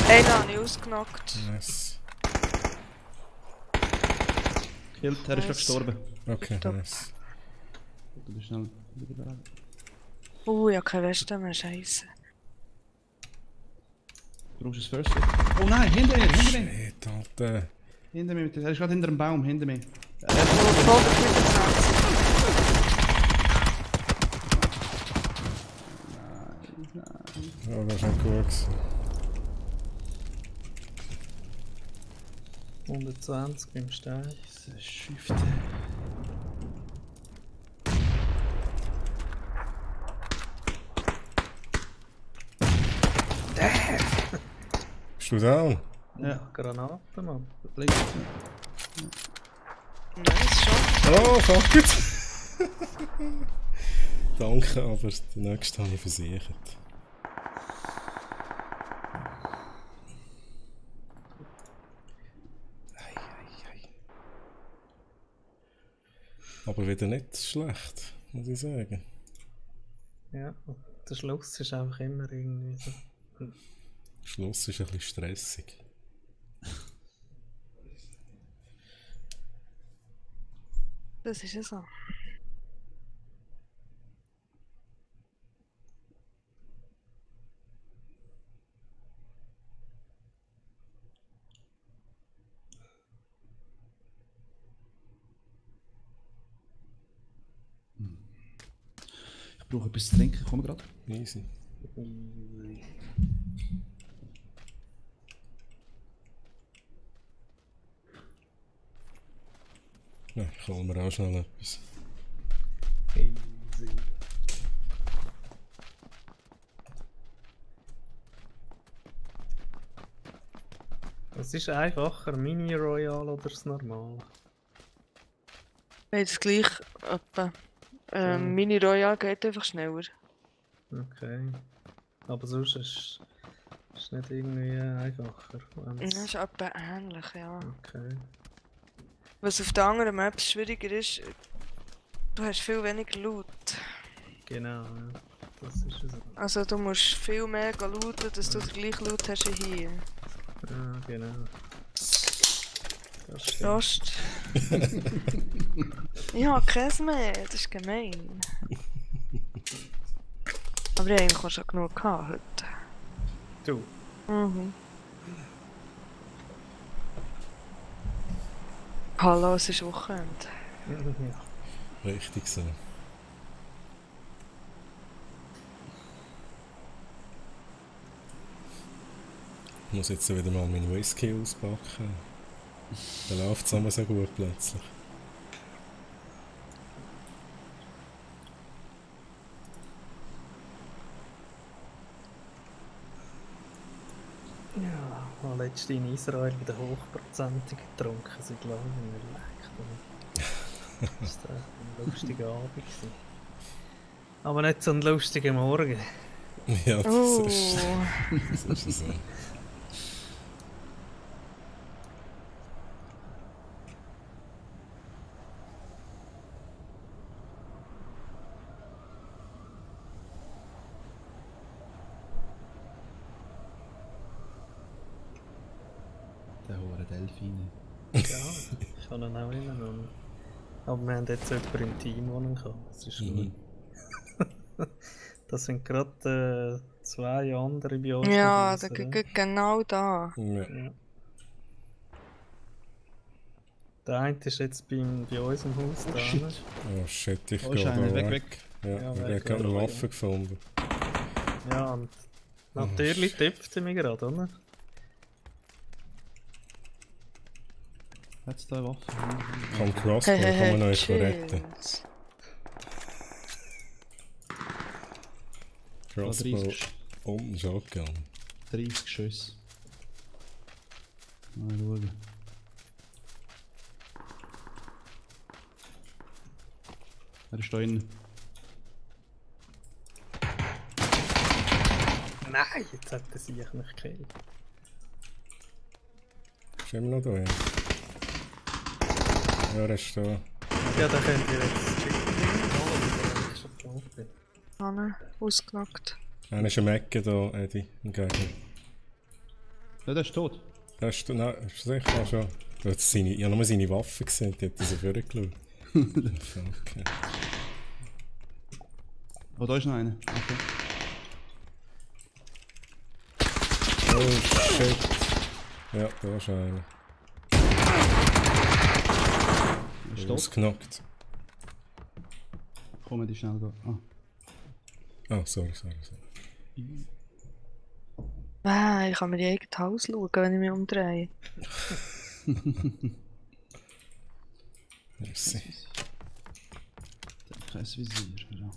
Einen habe ich ausgenockt. Nice. Killed, er ist schon Nice. gestorben. Okay, Top. nice. Du bist schnell wieder da. Ja, keine Weste mehr, scheiße. Du brauchst das First Hit. Oh nein, hinter mir, hinter mir! Shit, Alter. Hinter mir, er ist gerade hinter dem Baum, hinter mir. Oh, 125. Ja, das ist nicht gut gewesen. 120 beim Stein. Diese Schifte. Bist du down? Ja, Granaten, Mann. Links. Nice schon. Oh, fuck it! Danke, aber den nächsten habe ich versichert. Aber wieder nicht schlecht, muss ich sagen. Ja, der Schluss ist einfach immer irgendwie so. Schluss ist ein bisschen stressig. Das ist ja so. Ich brauche etwas zu trinken, komm gerade. Easy. Ja, ich hole mir auch schnell etwas. Easy. Was ist einfacher, Mini Royal oder das Normale? Beides gleich etwa. Mini Royal geht einfach schneller. Okay. Aber sonst ist es nicht irgendwie einfacher. Das ist etwa ähnlich, ja. Okay. Was auf der anderen Maps schwieriger ist, du hast viel weniger Loot. Genau, ja. Das ist es. Also du musst viel mehr looten, dass du den gleichen Loot hast wie hier. Ja, genau. Das stimmt. Prost. Ich habe keins mehr, das ist gemein. Aber ich habe eigentlich auch schon genug gehabt heute. Du? Mhm. Hallo, es ist Wochenende. Ja. Richtig so. muss jetzt wieder mal meinen Whisky auspacken. Der läuft zusammen so gut plötzlich. Ja, ich habe letztens in Israel bei der Hochprozentigen getrunken, seit langem nicht mehr leckt. Das war ein lustiger Abend gewesen. Aber nicht so ein lustiger Morgen. Ja, das Oh. ist so. Der hohe Delfine. Ja, ich kann ihn auch nehmen. Aber wir haben jetzt jemanden im Team, der ihn kann. Das ist gut. Das sind gerade 2 andere bei uns. Ja, noch da raus, oder? geht genau da. Ja. Ja. Der eine ist jetzt bei uns im Haus da. shit. ne? Oh shit, ich Oh, gehe ist da einer. Weg, weg. weg. Ja, Ja, ich habe weg, gerade eine weg. Waffe gefunden. Ja, und natürlich tippt er mich gerade, oder? Hat's da eine Waffe? Komm, Crossbow, kann man euch retten. Chills. Crossbow 30 und ein Shotgun. 30 Schüsse. Mal schauen. Er ist da innen. Nein, jetzt hat er sich nicht gekillt. Ist immer noch da, ja? Ja, er ist da. Ja, da könnt ihr jetzt Chicken holen, weil ich schon tot bin. Hanne, ausgenockt. Einer ist am Ecken da, Eddie, im Gegner. Ja, der ist tot. Er ist da, nein, ist sicher auch schon. Ich habe nur seine Waffe gesehen, die hat so vorgeschaut. Okay. Oh, da ist noch einer. Okay. Oh shit. Ja, da ist einer. Er ist tot. Ausgenockt. Kommen die schnell da. Ah. Oh, sorry. Ich kann mir die eigene Haus schauen, wenn ich mich umdrehe. Merci. Kein Visier. Ja.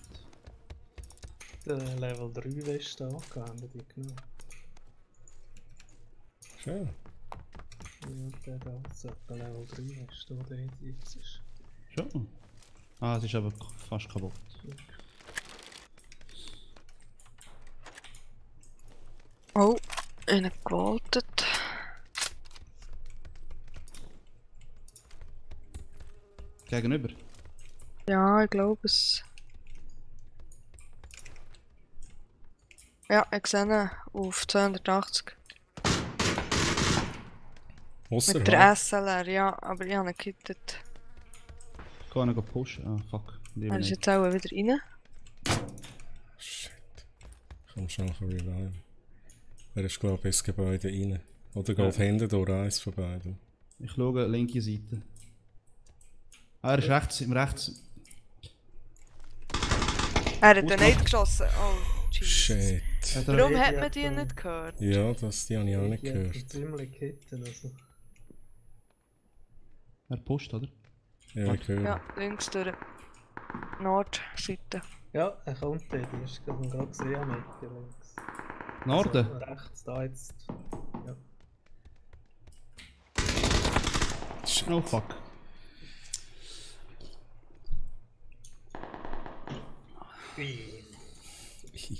Der Level 3 Weste angewendet, die genommen. Schön. Ja, der da sollte Level 3 Weste, wo der jetzt ist. Schon? Ah, es ist aber fast kaputt. Oh, einen gewaltet. Gegenüber? Ja, ich glaube es. Ja, ich sehe ihn auf 280. Mit der SLR, ja, aber ich habe ihn gehittet. Ich kann ihn pushen. Ah, fuck. Er ist jetzt auch wieder rein. Shit. Komm schon noch revive. Er ist, glaube ich, ins Gebäude rein. Oder geht hinten durch eins von beiden. Ich schaue linke Seite. Ah, er ist rechts, im rechts. Er hat den nicht geschossen. Oh, Jesus. Shit. Warum hat man die nicht gehört? Ja, die habe ich auch nicht Die hat gehört. ziemlich gehitten, also. Er pusht, oder? Ja, ich höre. Ja, links durch. Nordseite. Ja, er kommt da, die ist gerade gesehen am Ecke links. Norden? Also, rechts, da jetzt. Ja. Oh fuck.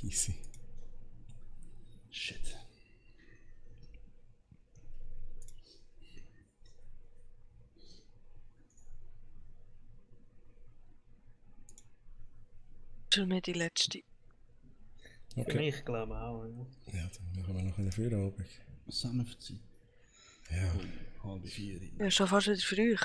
Easy. Shit. Schon mir die letzte. Für mich glaube ich auch. Ja. Ja, dann machen wir noch eine Feierabend. Was haben wir für Zeit? Ja. Halb 4. Ja, schon fast wieder früh.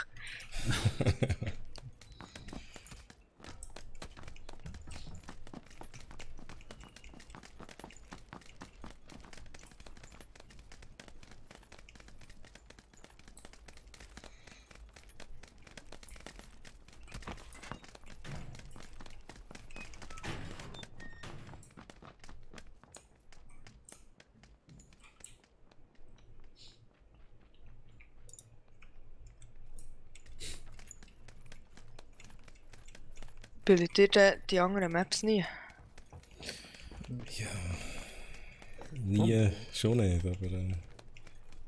Spielt ihr die anderen Maps nie? Ja. Nie, schon nicht, aber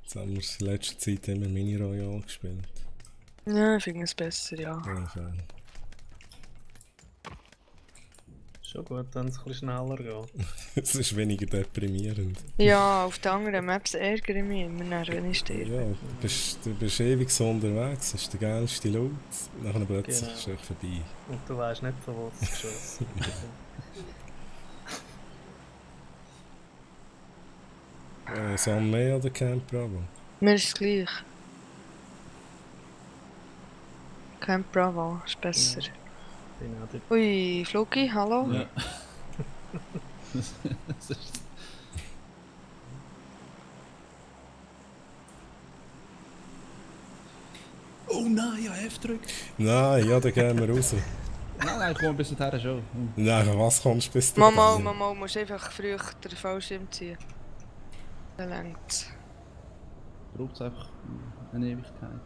jetzt haben wir in letzter Zeit immer Mini Royale gespielt. Ja, ich finde es besser, ja. Ja, voll. Schon gut, wenn es ein bisschen schneller geht. Es ist weniger deprimierend. Ja, auf den anderen Maps ärgere ich mich immer, wenn ich sterbe. Ja, du bist ewig so unterwegs, das ist der geilste Loot, nachher plötzlich Genau. ist er vorbei. Und du weißt nicht, von wo das geschossen Samme oder Camp Bravo? Mir ist es gleich. Camp Bravo ist besser. Ja. Bin auch dort. Ui, Floki, hallo? Ja. Das ist... Oh nein, ja, F drückt. Nein, ja, dann gehen wir raus. Nein, ich komme bis dahin schon. Nein, was kommst du bis dahin? Mama, du musst einfach früher den Fallschirm ziehen. Dann längt's. Braucht es einfach eine Ewigkeit.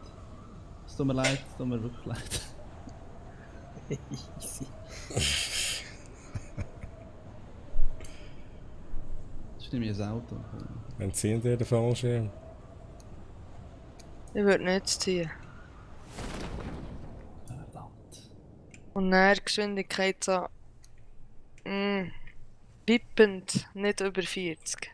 Es tut mir leid, es tut mir wirklich leid. Easy. Das ist nämlich ein Auto. Wann ziehen die den Fallschirm? Ich würde nicht ziehen. Verdammt. Und dann Geschwindigkeit so... wippend, nicht über 40.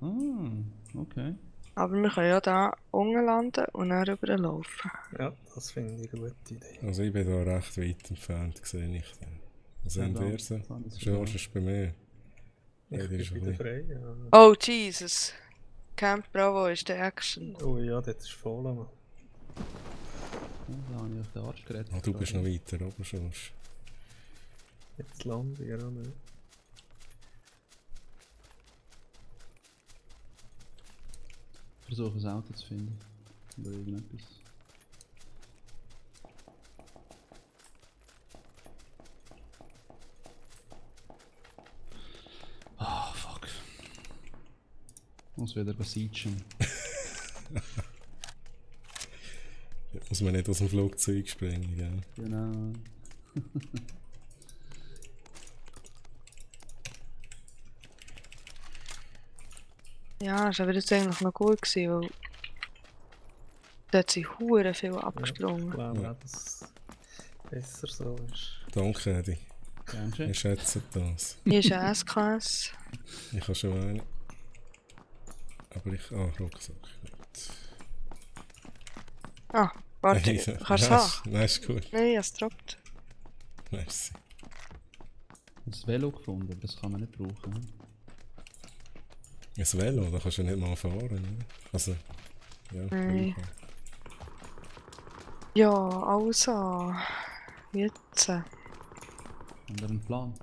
Ah, okay. Aber wir können ja da unten landen und dann rüberlaufen. Ja, das finde ich eine gute Idee. Also ich bin da recht weit entfernt, sehe ich den. Was haben wir so? George ist bei mir. Ich Ja, bin die ist wieder ein frei. Ja. Oh Jesus! Camp Bravo ist der Action. Oh ja, das ist voll, Mann. Da habe ich auf den Arsch geredet. Ah, du bist noch weiter oben schon. Jetzt lande ich auch nicht. Versuche ein Auto zu finden. Oder irgendetwas. Ah, fuck. Muss wieder besiegen. Muss man nicht aus dem Flugzeug springen, gell? Genau. Ja, das war jetzt eigentlich noch gut gewesen, weil... Da hat sie hure viel Ich abgesprungen. glaube auch, dass es besser so ist. Danke, Eddie. Danke. Ich schätze das. Hier ist ein SKS. Ich habe schon eine. Aber ich... Ah, Rucksack. Gut. Ah, warte, Hey, kannst du nice, haben? nice, ist gut. Nein, ich hab's gedroppt. Merci. Das Velo gefunden, aber das kann man nicht brauchen. Hm? Ein Velo, da kannst du nicht mal fahren, oder? Also... Ja, Nein. brauchen. Ja, also... Jetzt. Haben wir einen Plan?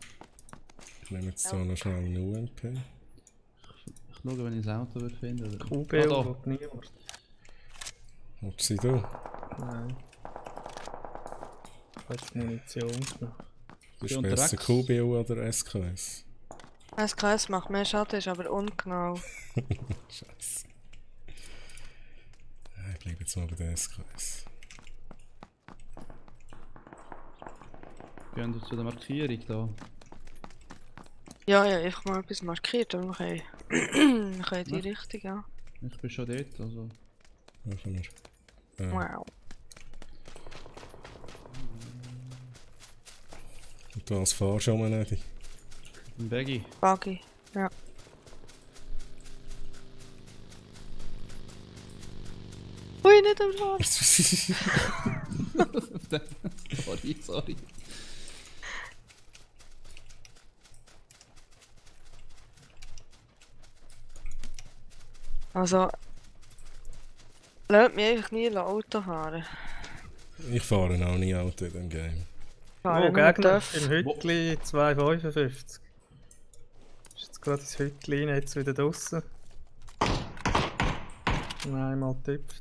Ich nehme jetzt da noch schnell einen UMP. Ich schaue, wenn ich das Auto würde finden. Oder... QBO da. wird niemand. Ob sie da? Nein. Hast du Munition genommen? Das ist unterwegs. besser QBO oder SKS? SKS macht mehr Schaden, ist aber ungenau. Scheiße. Ja, ich bleibe jetzt mal bei der SKS. Gehen wir zu der Markierung da. Ja, ja, ich habe mal etwas markiert, aber wir können, wir können in die Richtung, ja. Ich bin schon dort, also. Machen wir. Wow. Und du als Fahrer schon mal nicht. Ein Baggy. Buggy, ja. Ui, nicht am Schwarz. Sorry. Also... Lasst mich einfach nie Auto fahren. Ich fahre auch nie Auto in diesem Game. Fahren Oh, nur Gegner Töff. im Hütli 2,55. Ist jetzt gerade ins Hütli rein, jetzt wieder draussen. Nein, mal tippt.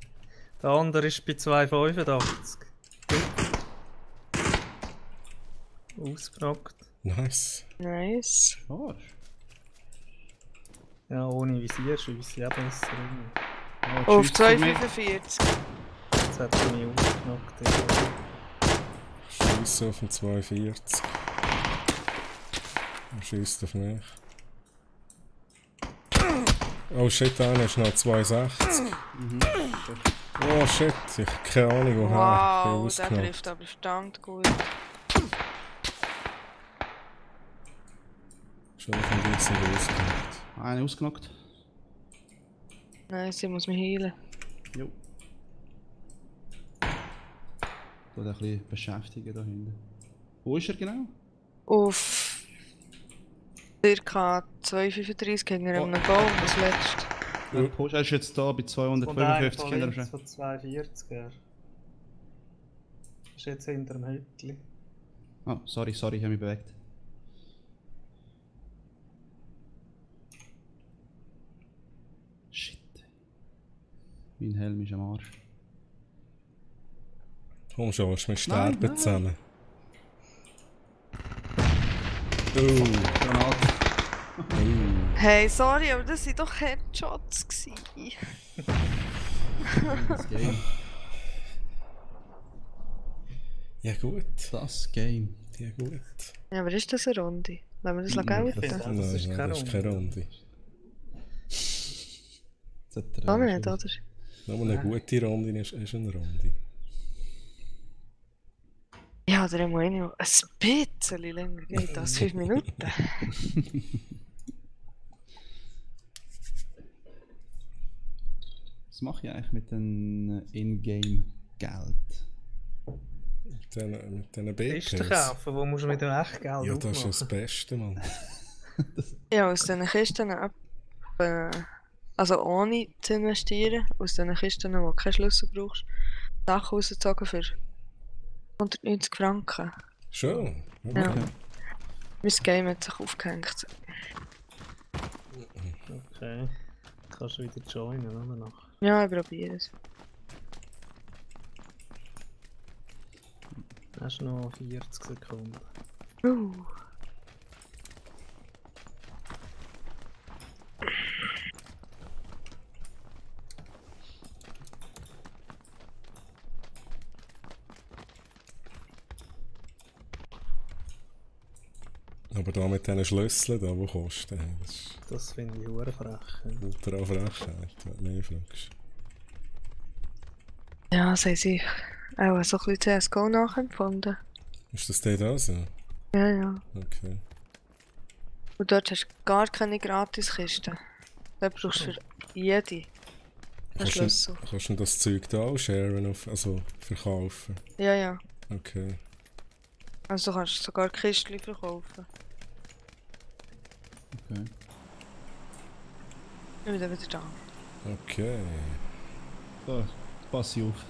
Der andere ist bei 2,85. Ausgerockt. Nice. Nice. Arsch. Ja, ohne Visier schiessen, ja besser. Auf 2,45. Jetzt hat er mich ausgenockt. Schiessen auf den 42. Er schießt auf mich. Oh shit, einer ist noch 62. Oh shit, ich hab keine Ahnung woher. Wow, der trifft aber stand gut. Schon ein bisschen ausgenockt. Einer ausgenockt. Nein, sie muss mich heilen. Jo. Ich ein bisschen beschäftigen da hinten. Wo ist er genau? Auf ca. 2,35 gegen einen Baum, das letzte. Ja, Post, er ist jetzt da bei 255 Von links von 240 her. Ist jetzt hinter dem Hütchen. Oh, sorry, ich habe mich bewegt. Shit. Mein Helm ist am Arsch. Komm schon, wir sterben zusammen. Granate. Hey, sorry, aber das waren doch Headshots gewesen. Das Game. Ja gut. Das Game. Ja gut. Ja, aber ist das eine Runde? Lassen wir das gelten? Nein, das ist keine Runde. Auch nicht, oder? Nur eine gute Runde ist eine Runde. Ja, der muss noch ein bisschen länger geht als 5 Minuten. Was mache ich eigentlich mit dem Ingame-Geld? Mit diesen BPs? Kisten kaufen, wo musst du mit dem echt Geld Ja, das ist das Beste, Mann. Ja, aus diesen Kisten also ohne zu investieren, aus diesen Kisten, wo du keinen Schlüssel brauchst, Sachen rausgezogen für 190 Franken. Schon? Okay. Ja. Mein Game hat sich aufgehängt. Okay. Kannst du wieder joinen, oder noch? Ja, ich probiere es. Hast du noch 40 Sekunden. Aber da mit diesen Schlüsseln, da, die kosten, das finde ich hure frech. Ultra Frechheit, wenn du mich fragst. Ja, das haben sie auch so ein bisschen CSGO nachempfunden. Ist das der da so? Ja, ja. Okay. Und dort hast du gar keine Gratiskisten. Da brauchst du für jede einen Schlüssel. Kannst du das Zeug da auch sharen, also verkaufen? Ja, ja. Okay. Also du kannst sogar Kistchen verkaufen. Okay. Ich bin wieder da. Okay. So, pass auf.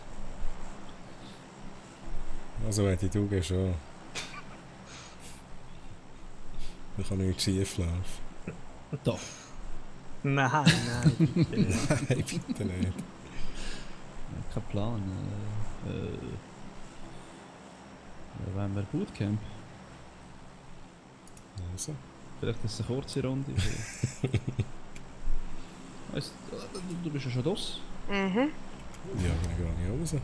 Also wenn du gehst schon. Da kann nichts schief laufen. Doch. Nein, bitte nicht. Nein, bitte nicht. Kein Plan. Wenn wir Bootcamp? Also. Vielleicht ist es eine kurze Runde. Weißt du bist ja schon los? Mhm. Ja, dann gehe ich raus.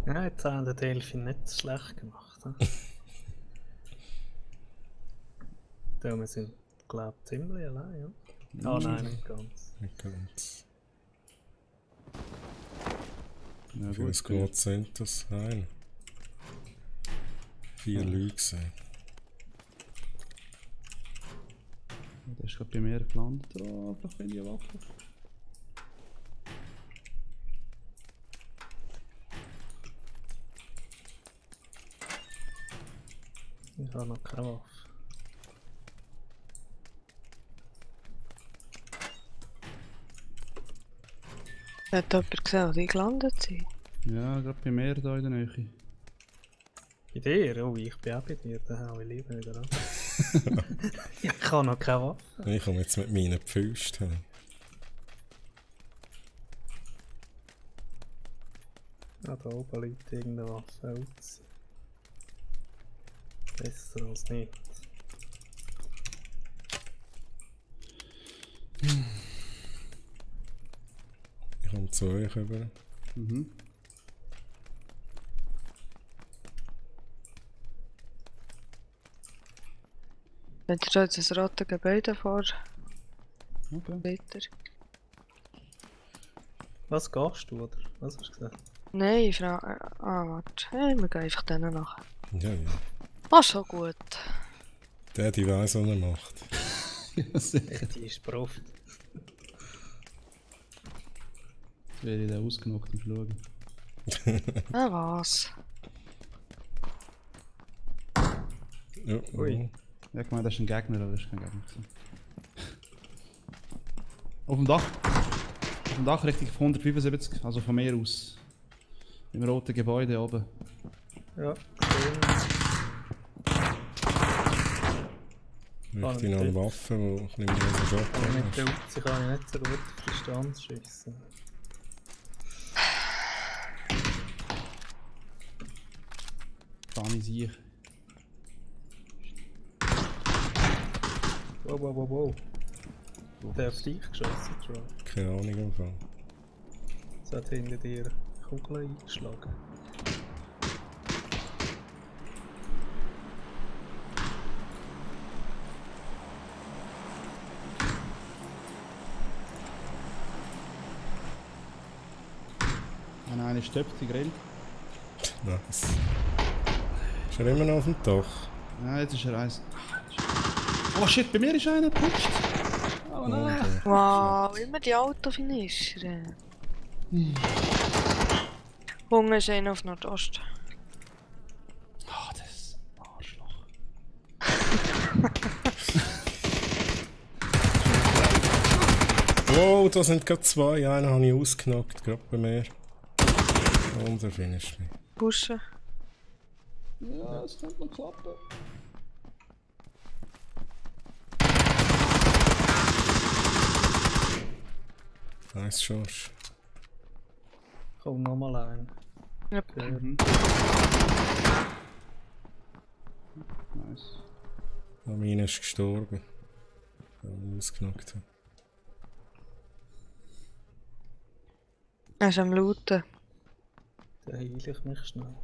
Ja, jetzt haben die Delfin nicht schlecht gemacht. Da wir sind, glaube ich, ziemlich allein, ja? Ah nein, nicht ganz. Nicht ganz. Ja, wie viele Squads sind das? Nein. 4 Leute gesehen. Der ist gerade bei mir gelandet. Oh, da finde ich eine Waffe. Ich habe noch keine Waffe. Hat jemand gesehen, die gelandet sind? Ja, gerade bei mir da in der Nähe. Bei dir? Oh, ich bin auch bei dir, dann hau ich lieber wieder an. Ich habe noch keine Waffe. Ich komme jetzt mit meinen Pfösten. Ja, da oben liegt irgendwas. Holz. Besser als nicht. Ich komme zu euch rüber. Mhm. Wenn ihr da jetzt ein rotes Gebäude vor. Okay. Weiter. Was gehst du, oder? Was hast du gesagt? Nein, ich frage. Warte. Hey, wir gehen einfach denen nach. Ja, ja. Ah, schon gut. Der, die weiss, was er macht. Ja, sicher. Die ist Profi. Jetzt werde ich da ausgenockt und schauen. Was? Ja, Ui. Ja, ich meine, das ist ein Gegner, aber das ist kein Gegner. Auf dem Dach. Auf dem Dach Richtung 175, also von mir aus. Im roten Gebäude oben. Ja, gesehen. Möchte ich noch eine Waffe, wo ich nicht mehr so Shot Aber mit der habe. Uzi kann ich nicht so gut auf Distanz schiessen. Kann ich sicher. Wow, wow, wow, wow. Der auf dich geschossen, Troy. Keine Ahnung im Fall. Es hat hinter dir Kugel eingeschlagen. Wenn einer stirbt, die Grill. Nice. Ist er immer noch auf dem Dach? Ja, jetzt ist er eins. Oh shit, bei mir ist einer geputscht. Oh nein. Okay. Wow, immer die Autofinisher. Hunger ist einer auf Nordost. Ah, das Arschloch. Wow, da sind gerade zwei. Einen habe ich ausgenockt, gerade bei mir. Und er finisht mich. Pushen. Ja, es könnte noch klappen. Nice, George. Komm, nochmal ein. Ja. Nice. Meine ist gestorben. Weil ich ausgenockt habe. Er ist am Looten. Dann heile ich mich schnell.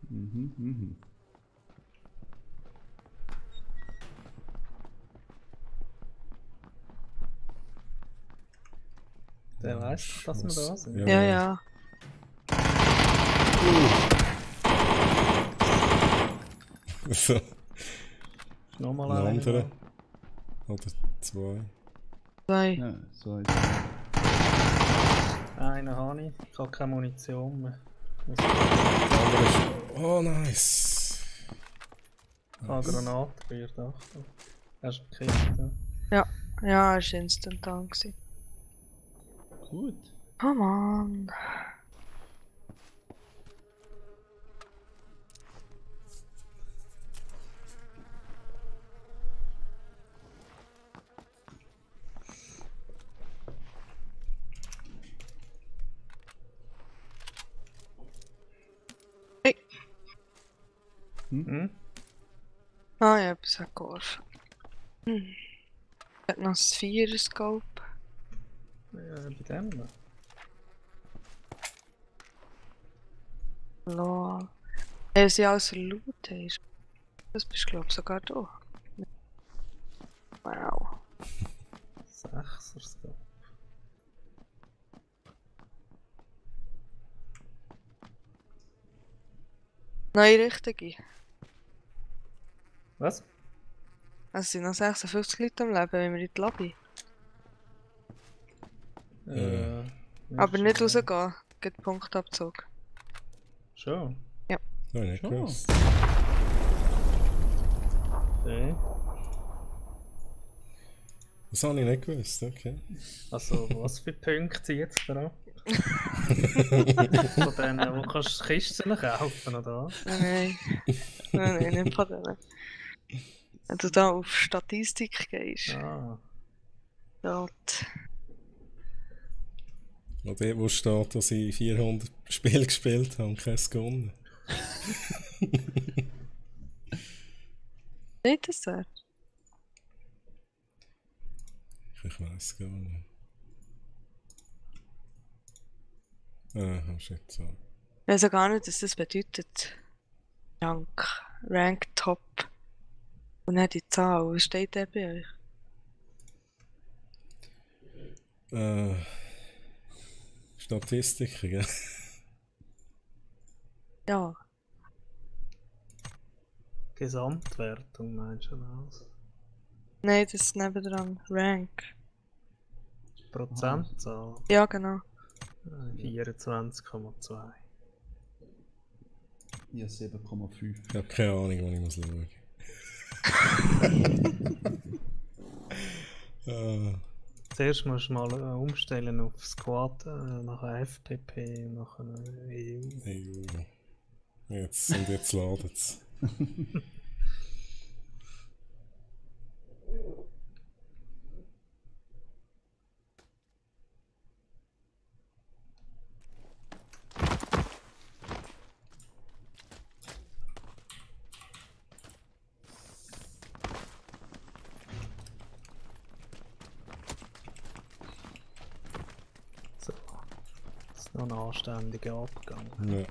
Mhm. Der weiss doch, dass wir da sind. Ja, ja. So. Nochmal Ein einen. anderer. Oder zwei. Zwei. Ja, so jetzt. Einen habe ich. Ich habe keine Munition mehr. Der andere ist... Oh, nice. Ich habe Granaten bei dir, Achtung. Hast du gekriegt, Ja, ja, er war instantan. Gut. Oh Mann. Hey. Hm? Ah ja, etwas hat geholfen. Ich habe noch ein Vierer-Scope. Ja, bei dem noch. Lol. Hey, was ich alles Loot hast. Das bist du, glaube ich, sogar du. Wow. 6er Scope. Neue richtige. Was? Es sind noch 56 Leute am Leben, wenn wir in die Lobby. Aber nicht rausgehen. Geht Punktabzug. Schon? Ja. Das habe ich nicht Schon. gewusst. Das habe ich nicht gewusst, okay. Also, was für Punkte zieht es da ab? Von denen, wo kannst du Kisten kaufen, oder was? Nein. Nein, nicht von denen. Wenn du da auf Statistik gehst. Ah. Dort. Und dort, wo steht, dass ich 400 Spiele gespielt habe und keins gewonnen. Nicht das dort? Ich weiß gar nicht. Ah, shit, so. Ich weiß auch gar nicht, was das bedeutet. Rank Top. Und dann die Zahl. Was steht da bei euch? Statistiken, gell? Ja. Gesamtwertung meinst du das? Nein, das ist nebendran. Rank. Prozentzahl? Ja, genau. 24,2. Ja, 7,5. Ich habe keine Ahnung, wann ich muss schauen. Zuerst musst du mal umstellen auf Squad, nachher FTP, nachher EU. Jetzt ladet es. Noch ein anständiger Abgang. Ja.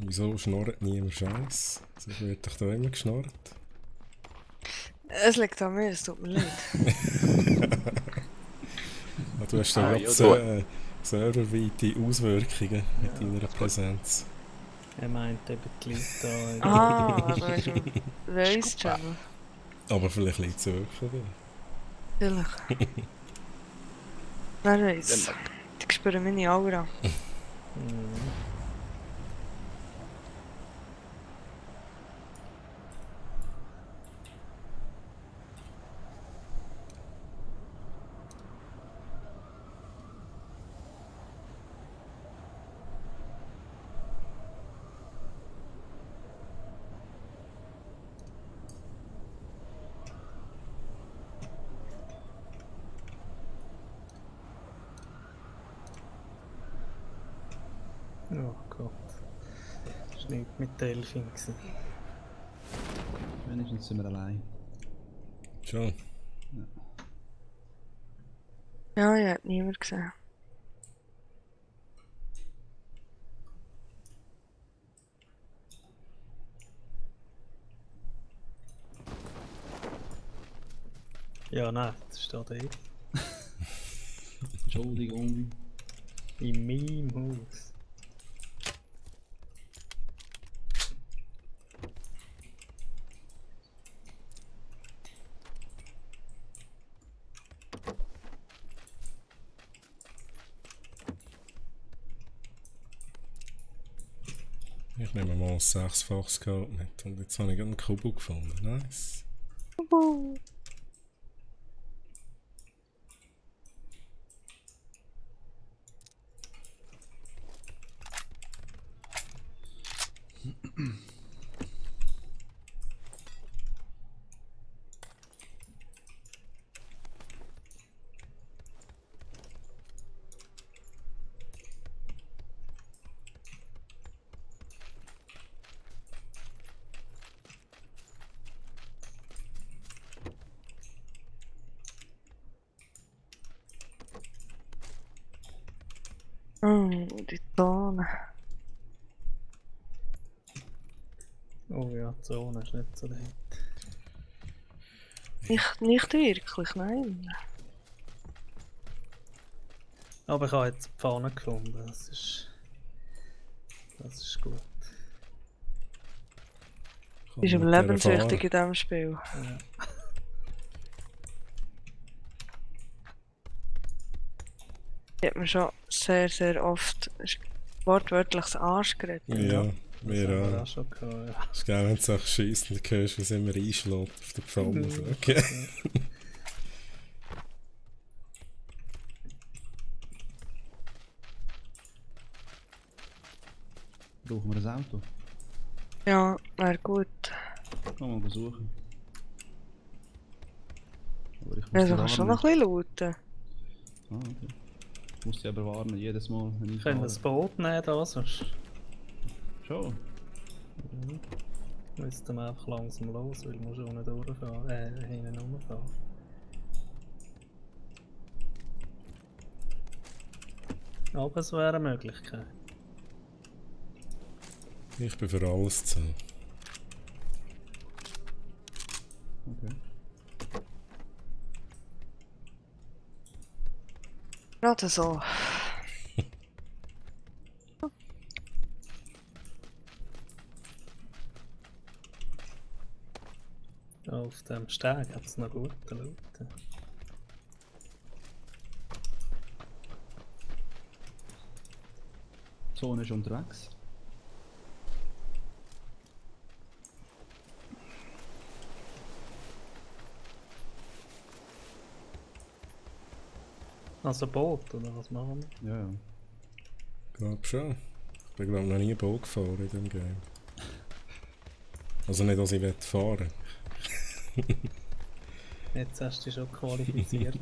Wieso schnurrt niemand Scheiß? So wird doch da immer geschnurrt. Es liegt an mir, es tut mir leid. Du hast da gerade serverweite Auswirkungen mit deiner Präsenz. Er meint eben die Leute da. Also ist ein Voice Channel. Aber vielleicht liegt es wirklich da. Vielleicht. Wer weiß. Ich spüre meine Aura. Oh Gott. Das war nicht mit Delfin. Wenigstens sind wir allein. Schon. Ja, ich habe niemand gesehen. Ja, nein, das steht da. Entschuldigung. In meinem Haus. Ich nehme mal ein 6-faches Code mit und jetzt habe ich einen Kubo gefunden. Nice. Kubo. Oh, die Zone. Oh ja, die Zone ist nicht so dort. Nicht wirklich, nein. Aber ich habe jetzt die Pfanne gefunden, das ist gut. Das ist überlebenswichtig in diesem Spiel. Ja. Ich habe mir schon sehr, sehr oft wortwörtlich das Arsch geredet. Ja, mir auch schon gehabt, ja. Es ist geil, wenn du so schießt und du hörst, wie es immer einschlägt auf der Pfanne. So, okay. Brauchen wir ein Auto? Ja, wäre gut. Kann man suchen. Aber ich muss Also die kannst du schon warnen. noch ein bisschen looten. Ah, okay. Ich muss die aber warnen, jedes Mal, wenn ich Können wir fahre. das Boot nehmen da sonst? Schon? Mhm. Müssten wir einfach langsam los, weil wir schon unten durchfahren, hinten rumfahren. Aber es wäre eine Möglichkeit. Ich bin für alles zu. Okay. Gerade so. Auf dem Steg hat es noch gute Leute. Die Zone ist unterwegs. Also Boot, oder was machen wir? Ja, ja. Ich glaube schon. Ich bin glaube noch nie Boot gefahren in diesem Game. Also nicht, dass ich fahren will. Jetzt hast du dich schon qualifiziert.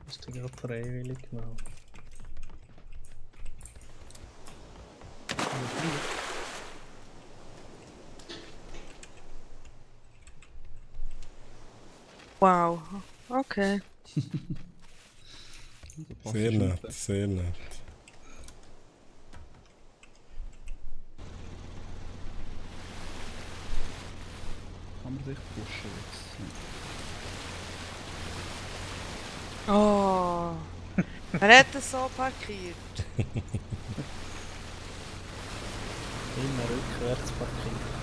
Hast du gerade freiwillig gemacht. Wow. Okay. Sehr nett, sehr nett. Kann man sich pushen jetzt. Oh. Wer hat das so parkiert? Immer rückwärts parkieren.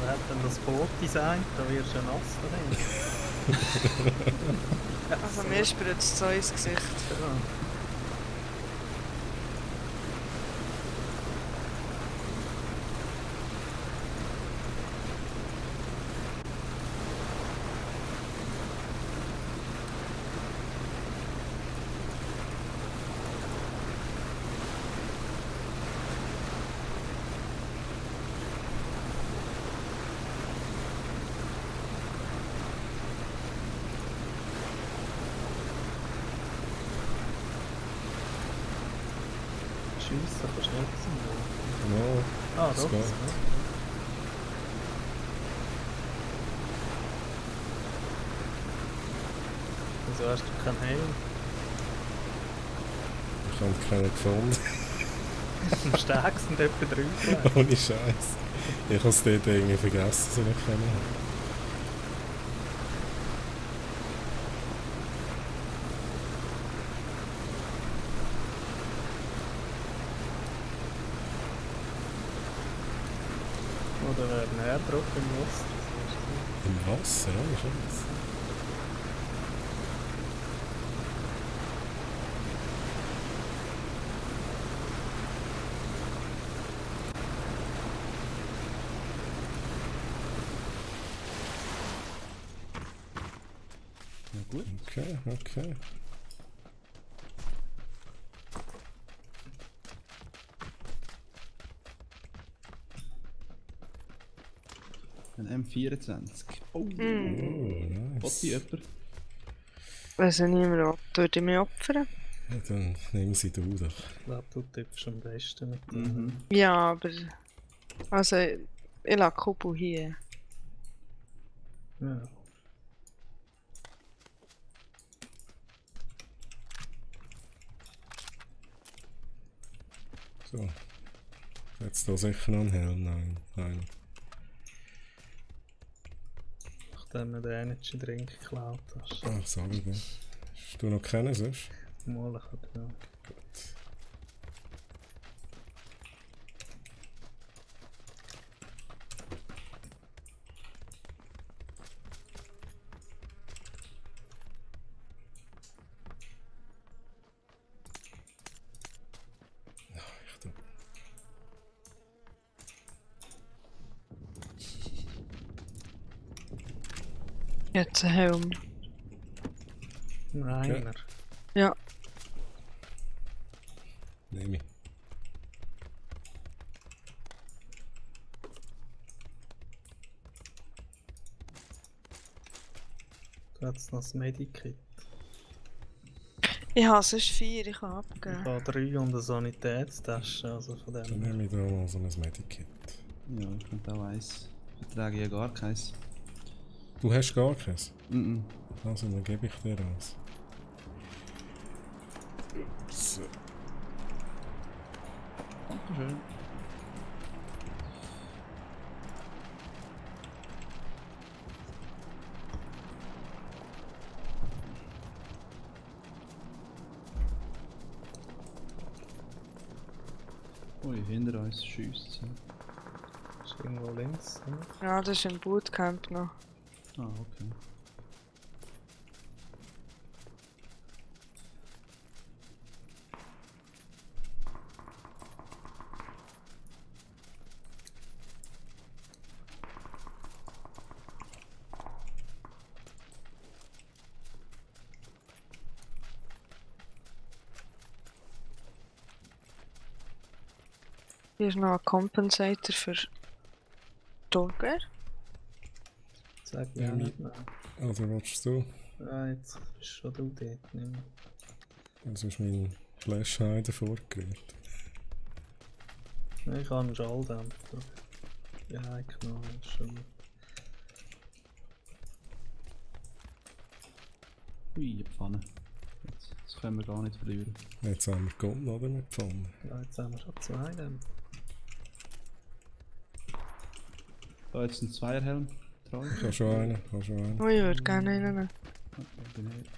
Wer hat denn das Boot designt? Da wirst du ja nass drin. Also mir spritzt so ins Gesicht. Ja. Schiessen kannst du nicht sein. No, Ah, das doch. geht. Wieso hast du keinen Helm? Ich habe keinen gefunden. Am Steg sind etwa 3 gelegt. Ohne Scheiß. Ich habe es dort irgendwie vergessen, so ich können. Oder ein Herdruck im Wasser. Im Wasser, ohne Scheiß. Ja gut. Okay, okay. Ein M24. Oh, Oh, nice. was die jemand? Wenn sie niemand will, würde ich mich opfern. Ja, dann nimm sie du doch. Ich glaube, du tippst am besten mit dem. Ja, aber... Also, ich lasse Kubu hier. Ja. So. Jetzt da sicher noch einen Helm? Nein, nein. Nachdem du den Energy Drink geklaut hast. Ach, sorry, dann. Hast du noch keinen sonst? Mal, ich hab ja. Jetzt ein Helm. Nein. Ja. Nehme ich. Du hast noch das Medikit. Ich habe sonst 4, ich kann Ich abgeben. habe 3 und eine Sanitätstasche, also von dem. Dann nehme ich da mal so ein Medikit. Ja, ich könnte auch eins. Vertrage ja gar keins. Du hast gar keins? Mhm. Also, dann gebe ich dir eins. So. Dankeschön. Ui, hinter uns schießt. Ist irgendwo links. Ne? Ja, das ist im Bootcamp noch. Ah, okay. Hier ist noch ein Compensator für Torger. Sag ja nicht nein. Oder willst du? Ah, jetzt bist schon du dort. Nicht mehr. Also ist mein Flashhider vorgerührt. Ich habe einen Schalldämpfer. Ja, ich kann schon. Ui, eine Pfanne. Jetzt können wir gar nicht verlieren. Jetzt haben wir gewonnen, oder? Mit Pfanne. Ja, jetzt haben wir schon 2 Dämpfer. Da jetzt ein Zweierhelm. Ich habe schon einen. Ich habe schon einen. Oh, ich würde gerne einen nehmen. Bin ich.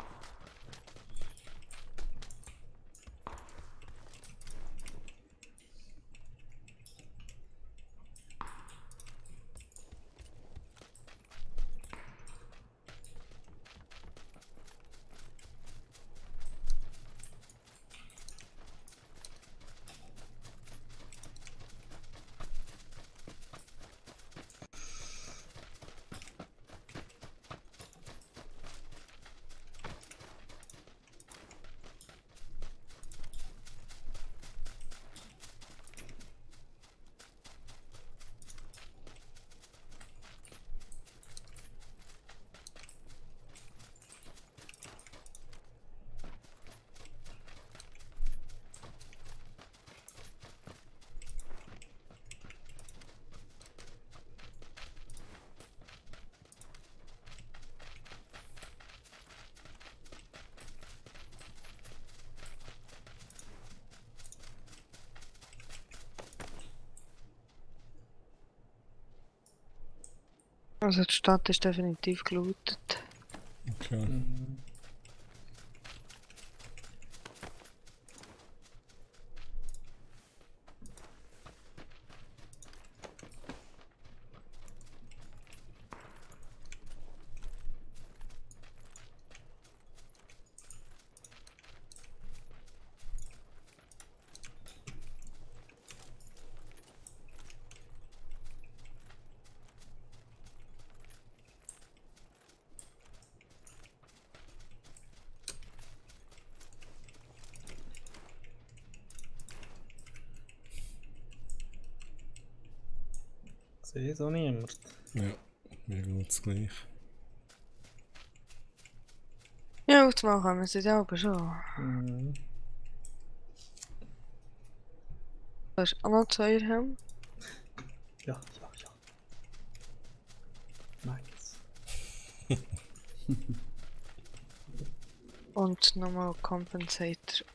Also die Stadt ist definitiv gelootet. Okay. Sehe so niemand. Ja, mir geht's gleich. Ja, schnell aufzumachen, wir sind ja aber schon. Mhm. Da ist auch noch 2 Helm. Ja. Nice. Und nochmal Compensator.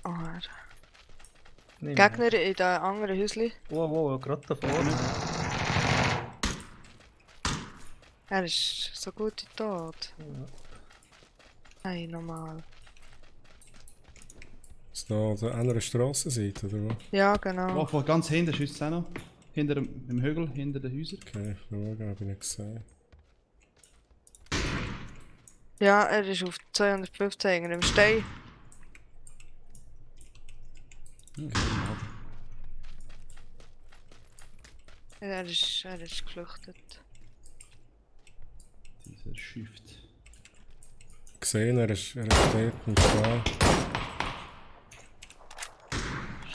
Ah, Nimm Gegner in den anderen Häuschen. Wow, gerade da vorne. Er ist so gut in tot. Ja. Nein, normal. Ist da an der anderen Strassenseite, oder was? Ja, genau. Oh, von ganz hinten schießt es auch noch. Hinter dem Hügel, hinter den Häusern. Okay, schauen, habe ich nicht gesehen. Ja, er ist auf 215 im Stein. Er ist geflüchtet. Dieser Shift. Gesehen, er ist dort und da.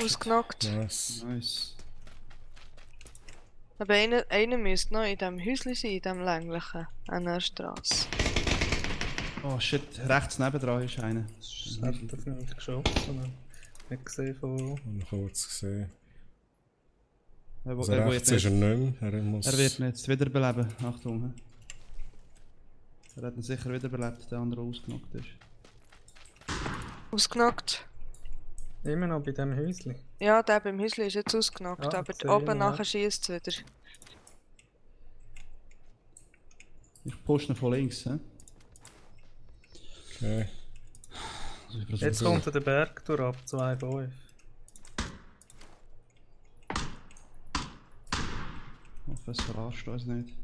Ausgenockt. Nice. Nice. Aber einer müsste noch in diesem Häuschen sein, in diesem länglichen, an der Straße. Oh shit, rechts nebendran ist einer. Das hat er nicht geschossen. Nicht gesehen von wo. Und kurz gesehen. Er, Also rechts ist er nicht mehr. Er wird ihn jetzt wiederbeleben. Achtung. Er hat ihn sicher wiederbelebt, der andere ausgenockt ist. Ausgenockt? Immer noch bei diesem Häuschen. Ja, der beim Häuschen ist jetzt ausgenockt, Ah, aber sehe oben ich, nachher ja. schießt es wieder. Ich push ihn von links. He? Okay. Also ich versuche- Jetzt kommt er den Berg durch ab 2,5. Ich hoffe, es verarscht uns nicht.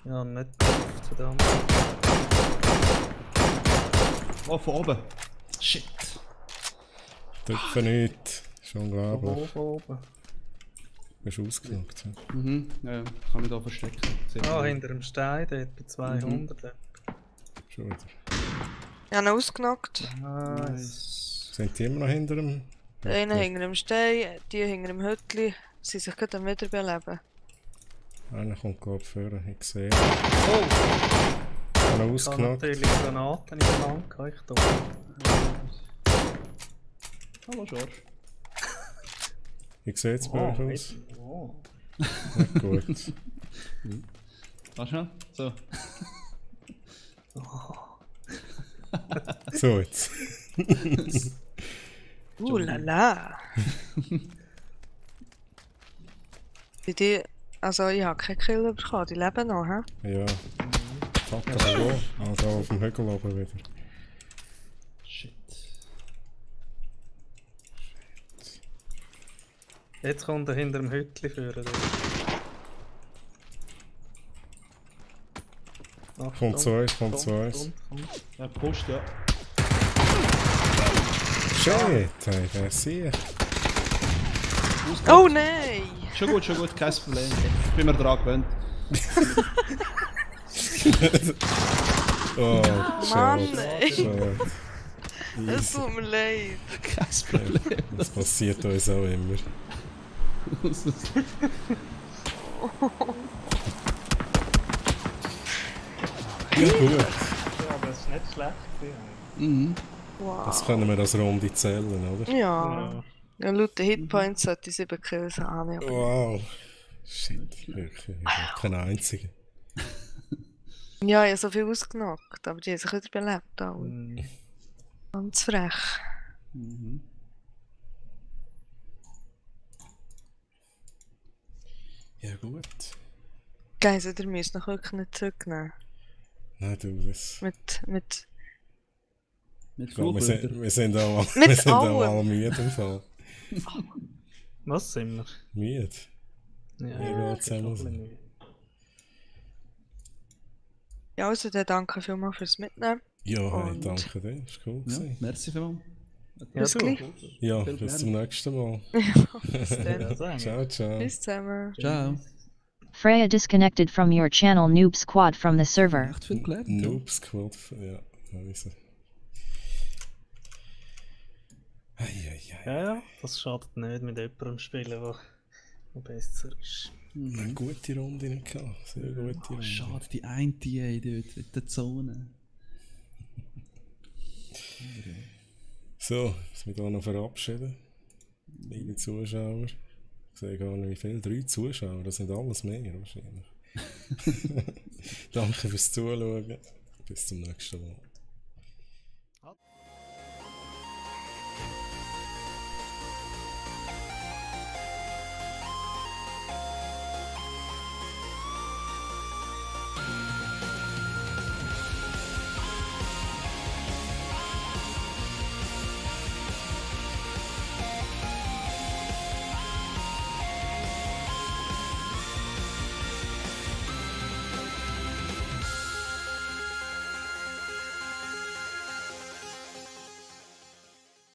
Ja, nicht getroffen, verdammt. Oh, von oben! Shit! Dürfen nicht. Ist Von unglaublich. oben. Bist du ausgenockt? Ja. Mhm, ja, kann mich da verstecken. Sehr Ah, gut. hinter dem Stein, dort bei 200. Schon wieder. Ja, noch ausgenockt. Nice. Sind die immer noch hinter dem? Einer hinter dem Stein, die hinter dem Hütli. Sie sich gerade am Wiederbeleben. Einer kommt gerade vorne, ich sehe. Oh! Einer Ich habe ausgenockt. natürlich Granaten in der Hand, kann ich da. Hallo George. Ich sehe jetzt bei euch aus. Oh. Ja, gut. Warte schnell. So. So jetzt. Lala. Also ich habe keinen Kill bekommen, die leben noch, hä? Ja. Fuck, aber wo? Also auf dem Hügel oben wieder. Shit. Jetzt kommt er hinter dem Hütli führen. Kommt zu uns, kommt zu uns. Er pusht, ja. Shit, hey, der ist hier. Oh nein! Schon gut, kein Problem. Ich bin mir dran gewöhnt. Oh, Mann, schade. ey. Schade. Es tut mir leid. Kein Problem. Das passiert uns auch immer. Ja gut, Ja, aber es ist nicht schlecht. Mhm. Wow. jetzt können wir das Runde zählen, oder? Ja. Ja, laut den Hitpoints sollte ich 7 Kills haben. Aber Wow. Shit, wirklich. Ich hab keinen einzigen. ja, ich habe so viel ausgenockt, aber die haben sich wieder belebt. Auch. Mhm. Ganz frech. Mhm. Ja gut. Guys, ihr müsst noch wirklich nicht zurücknehmen. Nein, du, das... Mit Ich glaub, wir sind auch, Mit wir sind auch allem. alle müde im Fall. Was sind wir? Müde. Ja, Ja, ich bin schon ein bisschen müde. ja, also dann danke vielmals fürs Mitnehmen. Ja, hey, Und- danke dir, ist cool Ja, gewesen. merci vielmals. Bis du. gleich. Ja, Viel bis gerne. zum nächsten Mal. Bis dann. Ja, sagen. Ciao, ciao. Bis zusammen. Ciao. Freya disconnected from your channel Noob Squad from the server. Echt viel gelernt. Noob Squad, ja, wieso? Ja, das schadet nicht mit jemandem spielen, der wo besser ist. Eine gute Runde nicht gehabt. Sehr gute Runde. Schade, die eine dort in der Zone. So, jetzt wir hier noch verabschieden. Liebe Zuschauer. Ich sehe gar nicht wie viele. 3 Zuschauer, das sind alles mehr wahrscheinlich. Danke fürs Zuschauen. Bis zum nächsten Mal.